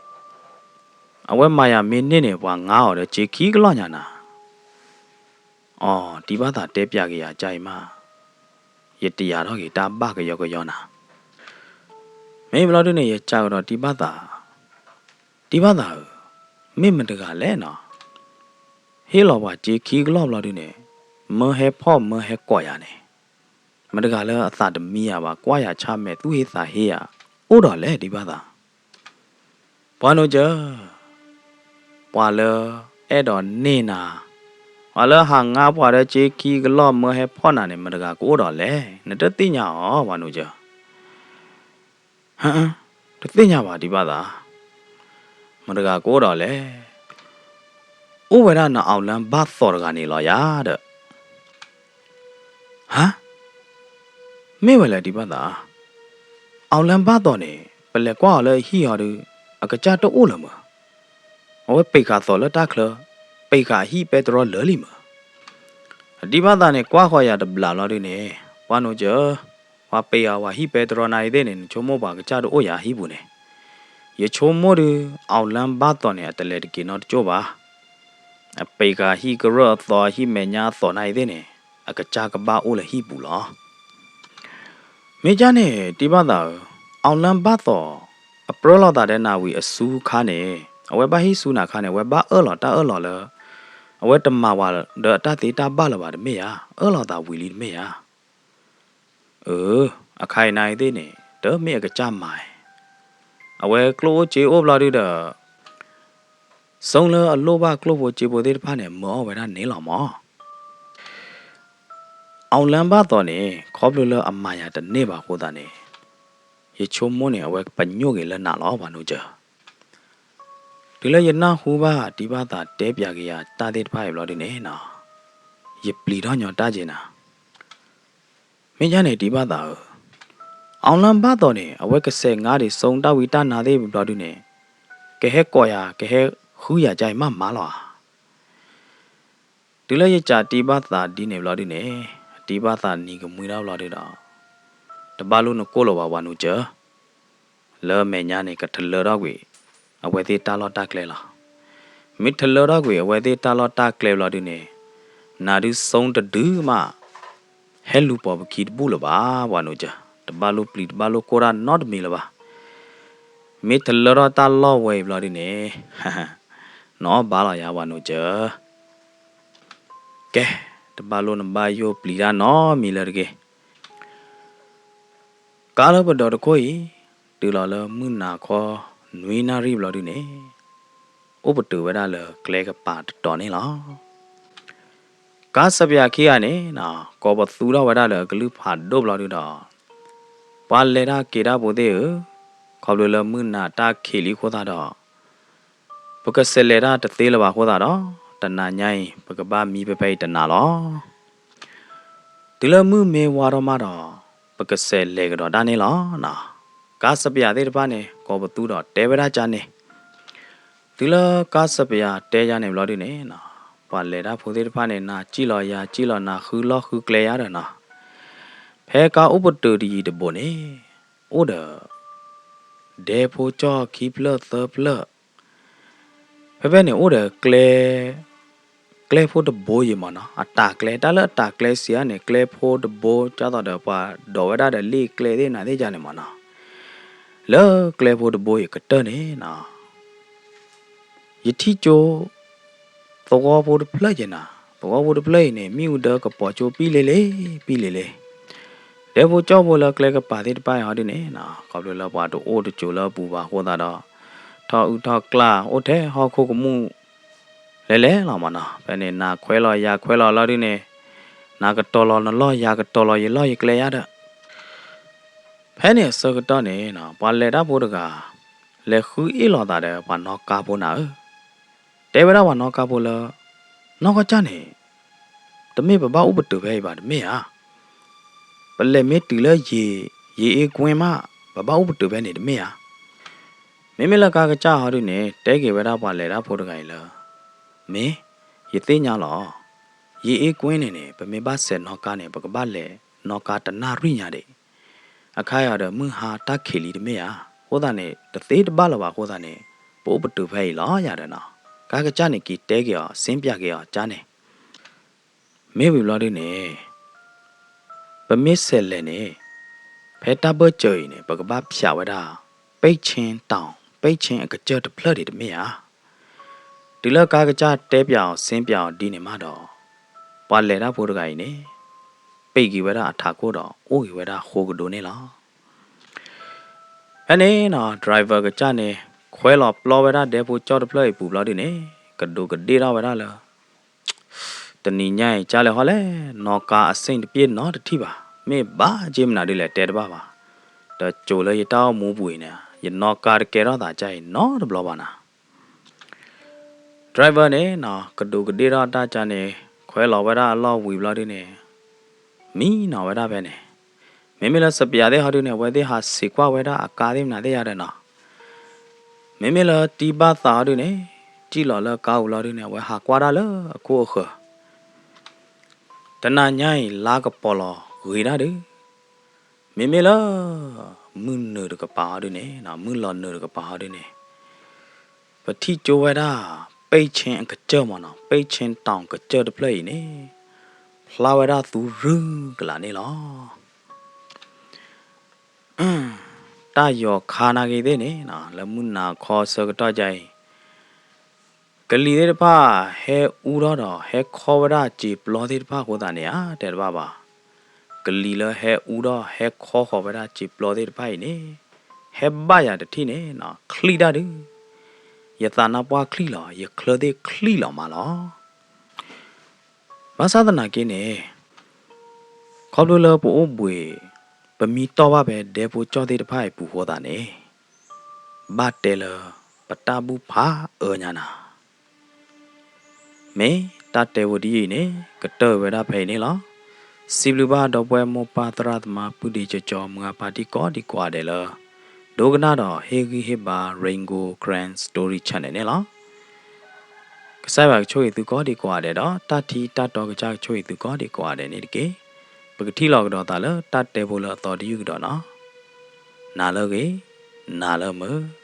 အဝဲမၤယၤမ့ၢ်န့ၢ်န့ၣ် ပှၤငါအီၤဒီးစ့ခံကလီၢ်ညါနၤ. အီၤ တံၤဘၣ်သးတဲပျးက့ၤယၤကၢ်အံၤမး, ယတယာ်ထီၣ်က့ၤတၢ်ဘၣ်ကယီကယီနၤ. မ့ၢ်ဘျီဒုန့ၣ် ယစံးကဒီးတံၤဘၣ်သး, တံၤဘၣ်သးဧၢ, မ့ၢ်မတဂၤလဲၣ်နီၤ, ဟ့ၣ်လီၤပှၤစ့ခံကလီၢ်ဘျီဒုန့ၣ်, မၢဟဲဖီၣ်မၢဟဲကိးယၤန့ၣ်, မတဂၤလၢအသးတမံယၤဘၣ် ကွၢ်ယၤဆါမဲာ်သူၣ်ဟ့သးဟ့ယၤ, အိၣ်ဒီးလဲၣ်တံၤဘၣ်သး. ပှၤနိကၢၤ, ပှၤလၢအဲၣ်ဒိးန့ၢ်နၤ, ပှၤလၢဟးငါပှၤဒီးစ့ခံကလီၢ်မၢဟဲဖီၣ်နၤန့ၣ် မတဂၤကအိၣ်ဒီးလဲၣ်, နတသ့ၣ်ညါအီၤ ပှၤနိကၢၤ. ဟါ, တသ့ၣ်ညါဘၣ်တံၤဘၣ်သး, မတဂၤကအိၣ်ဒီးလဲၣ်, အိၣ်ဝဲဒၣ်နအီၣ်လၢဘၣ်သိးတဂၤန့ၣ်လီၤယၤဒီး. ဟါ, မ့ၢ်ဝဲလဲၣ်တံၤဘၣ်သး, အီၣ်လၢဘၣ်သိးန့ၣ် ပလဲၤကွၢ်အီၤလၢအဟံၣ်အီၤဒီး အကစၢ်တအိၣ်လၢၤမၢ်, အဝဲပ့းဃာ်သိးလၢတၢ်ချၢ, ပ့းဃာ်အဟံၣ်ပဲတြီလၢာ်လံမၢ်. တံၤဘၣ်သးန့ၣ် ကွၢ်ဃီၤယၤတဘျီလီၤဒုန့ၣ်, ပှၤနိကၢၤ, ပှၤပ့းဃာ်ဝဲဟံၣ်ပဲတြီနၤအံၤသ့ၣ်န့ၣ် နဆိကမိၣ်ပှၤကစၢ်တအိၣ်ယၤဟံၣ်ပူၤန့ၣ်, ယဆိကမိၣ်ဒုး အီၣ်လၢဘၣ်သိးန့ၣ် အတလဲၤတက့ၤနီတကၠိၢ်ဘၣ်. အပ့းဃာ်ဟံၣ်ကရၢၢ်အသိး ဟံၣ်မဲာ်ညါအသိးနၤအံၤသ့ၣ်န့ၣ်, အကစၢ်ကဘၣ်အိၣ်လၢဟံၣ်ပူၤလီၤ. မ့ၢ်ကၢ်န့ၣ် တံၤဘၣ်သးဧၢ, အီၣ်လၢဘၣ်သိး အပြၢလိာ်သးဒီးနၤဝံၤအစုခါန့ၣ်, အဝဲဘၣ်ဟံၣ်ဆူနၤခါန့ၣ် အဝဲဘၣ်အၢၣ်လီၤတၢ်အၢၣ်လီၤလၢ အဝဲတမၤဝဲဒီးအတၢ်သ့တၢ်ဘၣ်လၢၤဘၣ်တမ့ၢ်ဧါ, အၢၣ်လီၤသးဝံၤလံတမ့ၢ်ဧါ. အၢ, အခါအံၤနၤအံၤသ့ၣ်န့ၣ် တမ့ၢ်အကစၢ်မၤ, အဝဲကျိၣ်အိၣ်စ့အိၣ်ဘျီဒုဒီး ဆူလၢအလိၣ်ဘၣ်ကျိၣ်ဖိစ့ဖိသ့ၣ်တဖၣ်န့ၣ် မၢအီၣ်ဝဲဒၣ်န့ၣ်လီၤမၢ်. အီၣ်လၢဘၣ်သိးန့ၣ် ခီဖျိလၢအမၤယၤတန့ၢ်ဘၣ်အဃိသတးန့ၣ်, ယဆိကမိၣ်န့ၣ် အဝဲပညိၣ်က့ၤလၢနၤလီၤ ပှၤနိကၢၤ. တုၤလၢယနၢ်ဟူဘၣ်တံၤဘၣ်သးတဲပျးက့ၤယၤတၢ်သ့ၣ်တဖၣ်အံၤဘျီဒုန့ၣ်နီၤ, ယပျံၤထီၣ်ညီတၢ်က့ၤနၤ. မ့ၢ်ကၢ်န့ၣ်တံၤဘၣ်သးဧၢ, အီၣ်လၢဘၣ်သိးန့ၣ် အဝဲကစဲးငါဒံးဆူတၢ်ဝံတၢ်နါသ့ၣ်ဘျီဒုန့ၣ်, ကဟဲကိးယၤ ကဟဲဃုယၤကၢ်အံၤမးမးလီၤဧါ. တုၤလၢယစံးတံၢ်ဘၣ်သးဒ်န့ၣ်ဘျီဒုန့ၣ်, အတံၢ်ဘၣ်သးနံၤကမှံထီၣ်ဘျီဒုဒီး, တဘၣ်လိၣ်နကိၢ်လီၤဘၣ် ပှၤနိကၠၢ, လၢမဲာ်ညါန့ၣ် ကထလၢထီၣ်ကွံာ် အဝဲသ့ၣ်တၢ်လီၢ်တၢ်ကျဲလီၤ. မ့ၢ်ထလၢထီၣ်ကွံာ်အဝဲသ့ၣ်တၢ်လီၢ်တၢ်ကျဲဘျီဒုန့ၣ်, နၤဒုး စိတဒုမး ဟဲလူၤပိာ်ပခံတဘူၣ်လၢၤဘၣ် ပှၤနိကၠၢ, တဘၣ်လိၣ်ပျံၤတဘၣ်လိၣ်ကိၢ်တၢ်နီတမံၤလၢၤဘၣ်. မ့ၢ်ထလၢထီၣ်တၢ်လီၢ်ဝဲအံၤဘျီဒုန့ၣ်, နအီၣ်ဘါလီၤယၤ ပှၤနိကၠၢ. ကဲ, တဘၣ်လိၣ်နဘၣ်ယိၣ်ပျံၤတၢ်နီတမံၤလၢၤတဂ့ၤ. ကါလၢပဒိးတခိၣ်အံၤ, တုၤလီၤလၢမုၢ်နၤခီ နွံနၣ်ရံၣ်ဘျီဒုန့ၣ်, အိၣ်ပတုာ်ဝဲဒၣ်လၢကျဲကပၤတတီၤန့ၣ်လီၤ. ကါစပယၤခံဂၤန့ၣ်, ကိးပသူထီၣ်ဝဲဒၣ်လၢအကလုၢ်ဖးဒိၣ်ဘျီဒုဒီး, ပှၤလဲၤတၢ်က့ၤတၢ်ဖိသ့ၣ်ဧၢ, ခီဖျိလၢမုၢ်နၤတၢ်ခံးလံအဃိသတးဒီး ပကစးလဲၤတၢ်တသ့လၢၤဘၣ်အဃိသတးဒီး, တနၤညါအံၤ ပကဘၣ်မံဖဲဖဲအံၤတနၤလီၤ. တုၤလၢမုၢ်မ့ၢ်ဝါထီၣ်မးဒီး, ပကစးလဲၤကဒီးဒၣ်န့ၣ်လီၤ. ကါစပယၤသ့ၣ်တဖၣ်န့ၣ် ကိးပသူဒီးတဲဝဲဒၣ်ကန့ၣ်, တုၤလၢကါစပယၤတဲယၤန့ၣ်ဘျီဒုန့ၣ်, ပှၤလဲၤတၢ်ဖိသ့ၣ်တဖၣ်န့ၣ် နၤစံၣ်လီၤယၤစံၣ်လီၤ နၤဃုလီၢ်ဃုကျဲယၤဒီးနီၤ, ဖဲကါအိၣ်ပတုာ်တယံၤတဘူးန့ၣ်, အိၣ်ဒီး ဒဲဖိကၠီၣ်ခံဖျၢၣ်သၢဖျၢၣ်, ဖဲဖဲန့ၣ်အိၣ်ဒီးကျဲ, ကျဲဖိတဘိယံၤမးနီၤ, အတၢ်ကျဲ တၢ်လၢအတၢ်ကျဲစံးအါန့ၣ် ကျဲဖိတဘိ ဒ်သိးဒီးပှၤဒိးဝဲဒၣ်ဒီးလ့ၣ်ကျဲသ့ၣ်နၤသ့ၣ်ယါန့ၣ်မးနီၤ, လၢကျဲဖိတဘိအံၤကတၢၢ်န့ၣ်နီၤ ယထံၣ်ကၠိ သဝီဖိတဖျၢၣ်ယဲနၤ, သဝီဖိတဖျၢၣ်အံၤန့ၣ် မ့ၣ်အူဒၢကပီၤကၠိပံလ့လ့, ပံလ့လ့, ဒဲဖိကၠီၣ်ဖိလၢကျဲကပၤသ့ၣ်တဖၣ်အံၤဟီဒုန့ၣ်, ခီဖျိလၢပှၤတအိၣ်တကၠိၤလၢအပူၤဘၣ်အဃိသတးဒီး, ထီၣ်အုၣ်ထီၣ်ကျၢ်အိၣ်ထဲဟီၣ်ခိၣ်ကမူၣ် လဲၤလဲၤလီၤမးနီၤ, ဖဲန့ၣ် နၤခွဲးလီၤယၤခွဲးလီၤလီၤဒုန့ၣ်, နၤကတီၤလီၤနလီၢ် ယၤကတီၤလီၤယလီၢ်ယကျဲယါဒီး ဖဲန့ၣ်အဆၢကတီၢ်န့ၣ် ပှၤလဲၤတၢ်ဖိတဂၤ လဲၤဃုအ့ၣ်လိာ်သးဒီးပှၤနီၣ်ကါဖိနၤဧၢ, တဲဝဲဒၣ်ပှၤနီၣ်ကါဖိလၢ နီၢ်ကီၢ်ကၢ်န့ၣ် တမ့ၢ်ပဘၣ်အိၣ်ပတုာ်ဖဲအံၤဘၣ် တမ့ၢ်ဧါ, ပလဲၤမ့ၢ်တုၤလၢ ယ့အ့ကွ့မး ပဘၣ်အိၣ်ပတုာ်ဖဲန့ၣ်တမ့ၢ်ဧါ. မ့မ့ၢ်လၢကါကစၢ်ဟီဒုန့ၣ် တဲက့ၤဝဲဒၣ်ပှၤလဲၤတၢ်ဖိတဂၤအံၤလၢ မ့ၢ်, ယသ့ၣ်ညါလီၤ, ယ့အ့ကွ့န့ၣ်န့ၣ် ပမ့ၢ်ဘၣ်စဲးနီၣ်ကါန့ၣ် ပကဘၣ်လဲၤနီၣ်ကါတနၣ်ရံၣ်ညါဒံး, အခါအံၤဒီးမုၢ်ဟါတၢ်ခံးလံတမ့ၢ်ဧါ, အဃိသတးန့ၣ် တသ့တဘၣ်လၢၤဘၣ်အဃိသတးန့ၣ် ပအိၣ်ပတုာ်ဖဲအံၤလီၤယၤဒီးနီၤ, ကါကစၢ်န့ၣ်က့ၤတဲက့ၤအီၤ စ့ပၠးက့ၤအီၤကၠါန့ၣ် မ့ၢ်ဝံၤဘျီဒုန့ၣ် ပမ့ၢ်ဆဲးလဲၤန့ၣ် ဖဲတၢ်ဘၢၣ်စၢၤအံၤန့ၣ် ပကဘၣ်ဖျးဝဲဒၣ် ပဲၣ်ဆ့တီၤ ပဲၣ်ဆ့အကစၢၢ်တဖျၢၣ်ဒံးတမ့ၢ်ဧါ. တုၤလၢကါကစၢ်တဲပၠးအီၤ စ့ပၠးအီၤဒ်န့ၣ်မးဒီး ပှၤလဲၤတၢ်ဖိတဂၤအံၤန့ၣ် ပ့ၢ်က့ၤဝဲဒၣ်အထးခိၣ်ဒီး အိၣ်က့ၤဝဲဒၣ်ဃိကဒိန့ၣ်လီၤ. ဖဲန့ၣ်နီၤ driver ကစၢ်န့ၣ် ခွဲးလီၤပျီဝဲဒၣ်ဒဲဖိကၠီၣ်တဖျၢၣ်အံၤပူၤဘျီဒုန့ၣ် ကဒူးကဒ့ၣ်ထီၣ်ဝဲဒၣ်လၢ တနံၤညါအံၤ ကၢ်လဲၤဟီလဲၣ် နီၣ်ကါအဆ့ၣ်တပျ့ၣ်နီတထံၣ်ဘၣ်, မ့ၢ်ဘၣ်က့မနုၤဒ်လဲၣ်တဲတဘၣ်ဘၣ်, တစိၤလၢယတၢ်အိၣ်မူပူၤအံၤန့ၣ် ယနီၣ်ကါတကဲထီၣ်သးကၢ်အံၤနီတဘျီဘၣ်နၤ. driver န့ၣ်နီၤ ကဒူးကဒ့ၣ်ထီၣ်တၢ်ကၢ်န့ၣ် ခွဲးလီၤဝဲဒၣ်အလီၢ်ဝံၤဘျီဒုန့ၣ် မံနီၤဝဲဒၣ်ဖဲန့ၣ်, မ့မ့ၢ်လၢစပျးသ့ၣ်ဟီဒုန့ၣ် အဝဲသ့ၣ်ဟးစံးကွၢ်ဝဲဒၣ်အကါသ့ၣ်မနုၤသ့ၣ်ယါဒီးနီၤ, မ့မ့ၢ်လၢတံၢ်ဘၣ်သးဟီဒုန့ၣ် စံၣ်လီၤလၢကါပူၤလီၤဒုန့ၣ် အဝဲဟးကွၢ်ဒၣ်လၢအခိၣ်အဃၢၤ, တနၤညါအံၤ လါကပီၤလီၤဂ့ၤဒၣ်ဒုး, မ့မ့ၢ်လၢ မုၢ်နုာ်တကပၤဟီဒုန့ၣ် မုၢ်လီၤနုာ်တကပၤဟီဒုန့ၣ် ပထံၣ်ကၠိဝဲဒၣ် ပဲၣ်ဆ့အကစၢၢ်မးနီၤ ပဲၣ်ဆ့တီၤကစၢၢ်တဖျၢၣ်အံၤန့ၣ် ဖျါဝဲဒၣ်သူရုၢ်ကလာ်န့ၣ်လီၤ. တၢ်ယီၤခါနာ်က့သ့ၣ်န့ၣ် လၢမုၢ်နၤခီဆၢကတီၢ်ကၢ်အံၤ ကလံၤသ့ၣ်တဖၣ် ဟဲအူထီၣ်ဒီး ဟဲခီဝဲဒၣ်စံာ်ပျီသ့ၣ်တဖၣ်အဃိသတးန့ၣ်ဧါ တဲတဘၣ်ဘၣ်, ကလံၤလၢဟဲအူထီၣ် ဟဲခီဃီၤဝဲဒၣ်စံာ်ပျီသ့ၣ်တဖၣ်အံၤန့ၣ် ဟဲဘၣ်ယၤတထံၣ်န့ၣ် ချံၣ်တၢ်ဒုး, ယသးနါပှၢ်ချံၣ်လီၤ ယချၢသ့ၣ်ချံၣ်လီၤမးလီၤ. ဘၣ်ဆၣ်သနာ်က့န့ၣ် ခီဖျိလၢပအိၣ်ဘှံး ပမံတီၢ်ဘၣ်ဖဲဒဲဖိကၠီၣ်သ့ၣ်တဖၣ်အံၤပူၤဃိသတးန့ၣ် ဘၣ်တဲလၢ ပတၢ်ဘူၣ်ဖးအၢညါနၤ. မ့ၢ်တၢ်တဲဖိဒ်အံၤန့ၣ် ကတၢၢ်ဝဲဒၣ်ဖဲအံၤန့ၣ်လီၤ. စံးဘျုးဘၣ်ဒီပုၢ်ဝဲၢ်မိၢ်ပၢ်သရၣ်သမါ ပုၢ်ဒ့ကၠီကၠီ မုၢ်အါဖါတံၢ်ကိးဒံးကိးဂၤဒဲးလၢ ဒိကနၣ်ဒီးဟ့ၣ်ဂံၢ်ဟ့ၣ်ဘါ Rain Gold Karen Story Channel န့ၣ်လီၤ. ကစၢ်ယွၤကဆိၣ်ဂ့ၤသုကိးဒံးကိးဂၤဒဲးဒီး တၢ်ထံတၢ်တီကစၢ်ကဆိၣ်ဂ့ၤသုကိးဒံးကိးဂၤဒဲးန့ၣ်တက့ၢ်. ပကထံၣ်လိာ်ကဒီးသးလၢတၢ်တဲဖိလၢအသီတယုၢ်ကဒီးနီၤ. နၤလၢအဂ့ၤ, နၤလၢအမုာ်.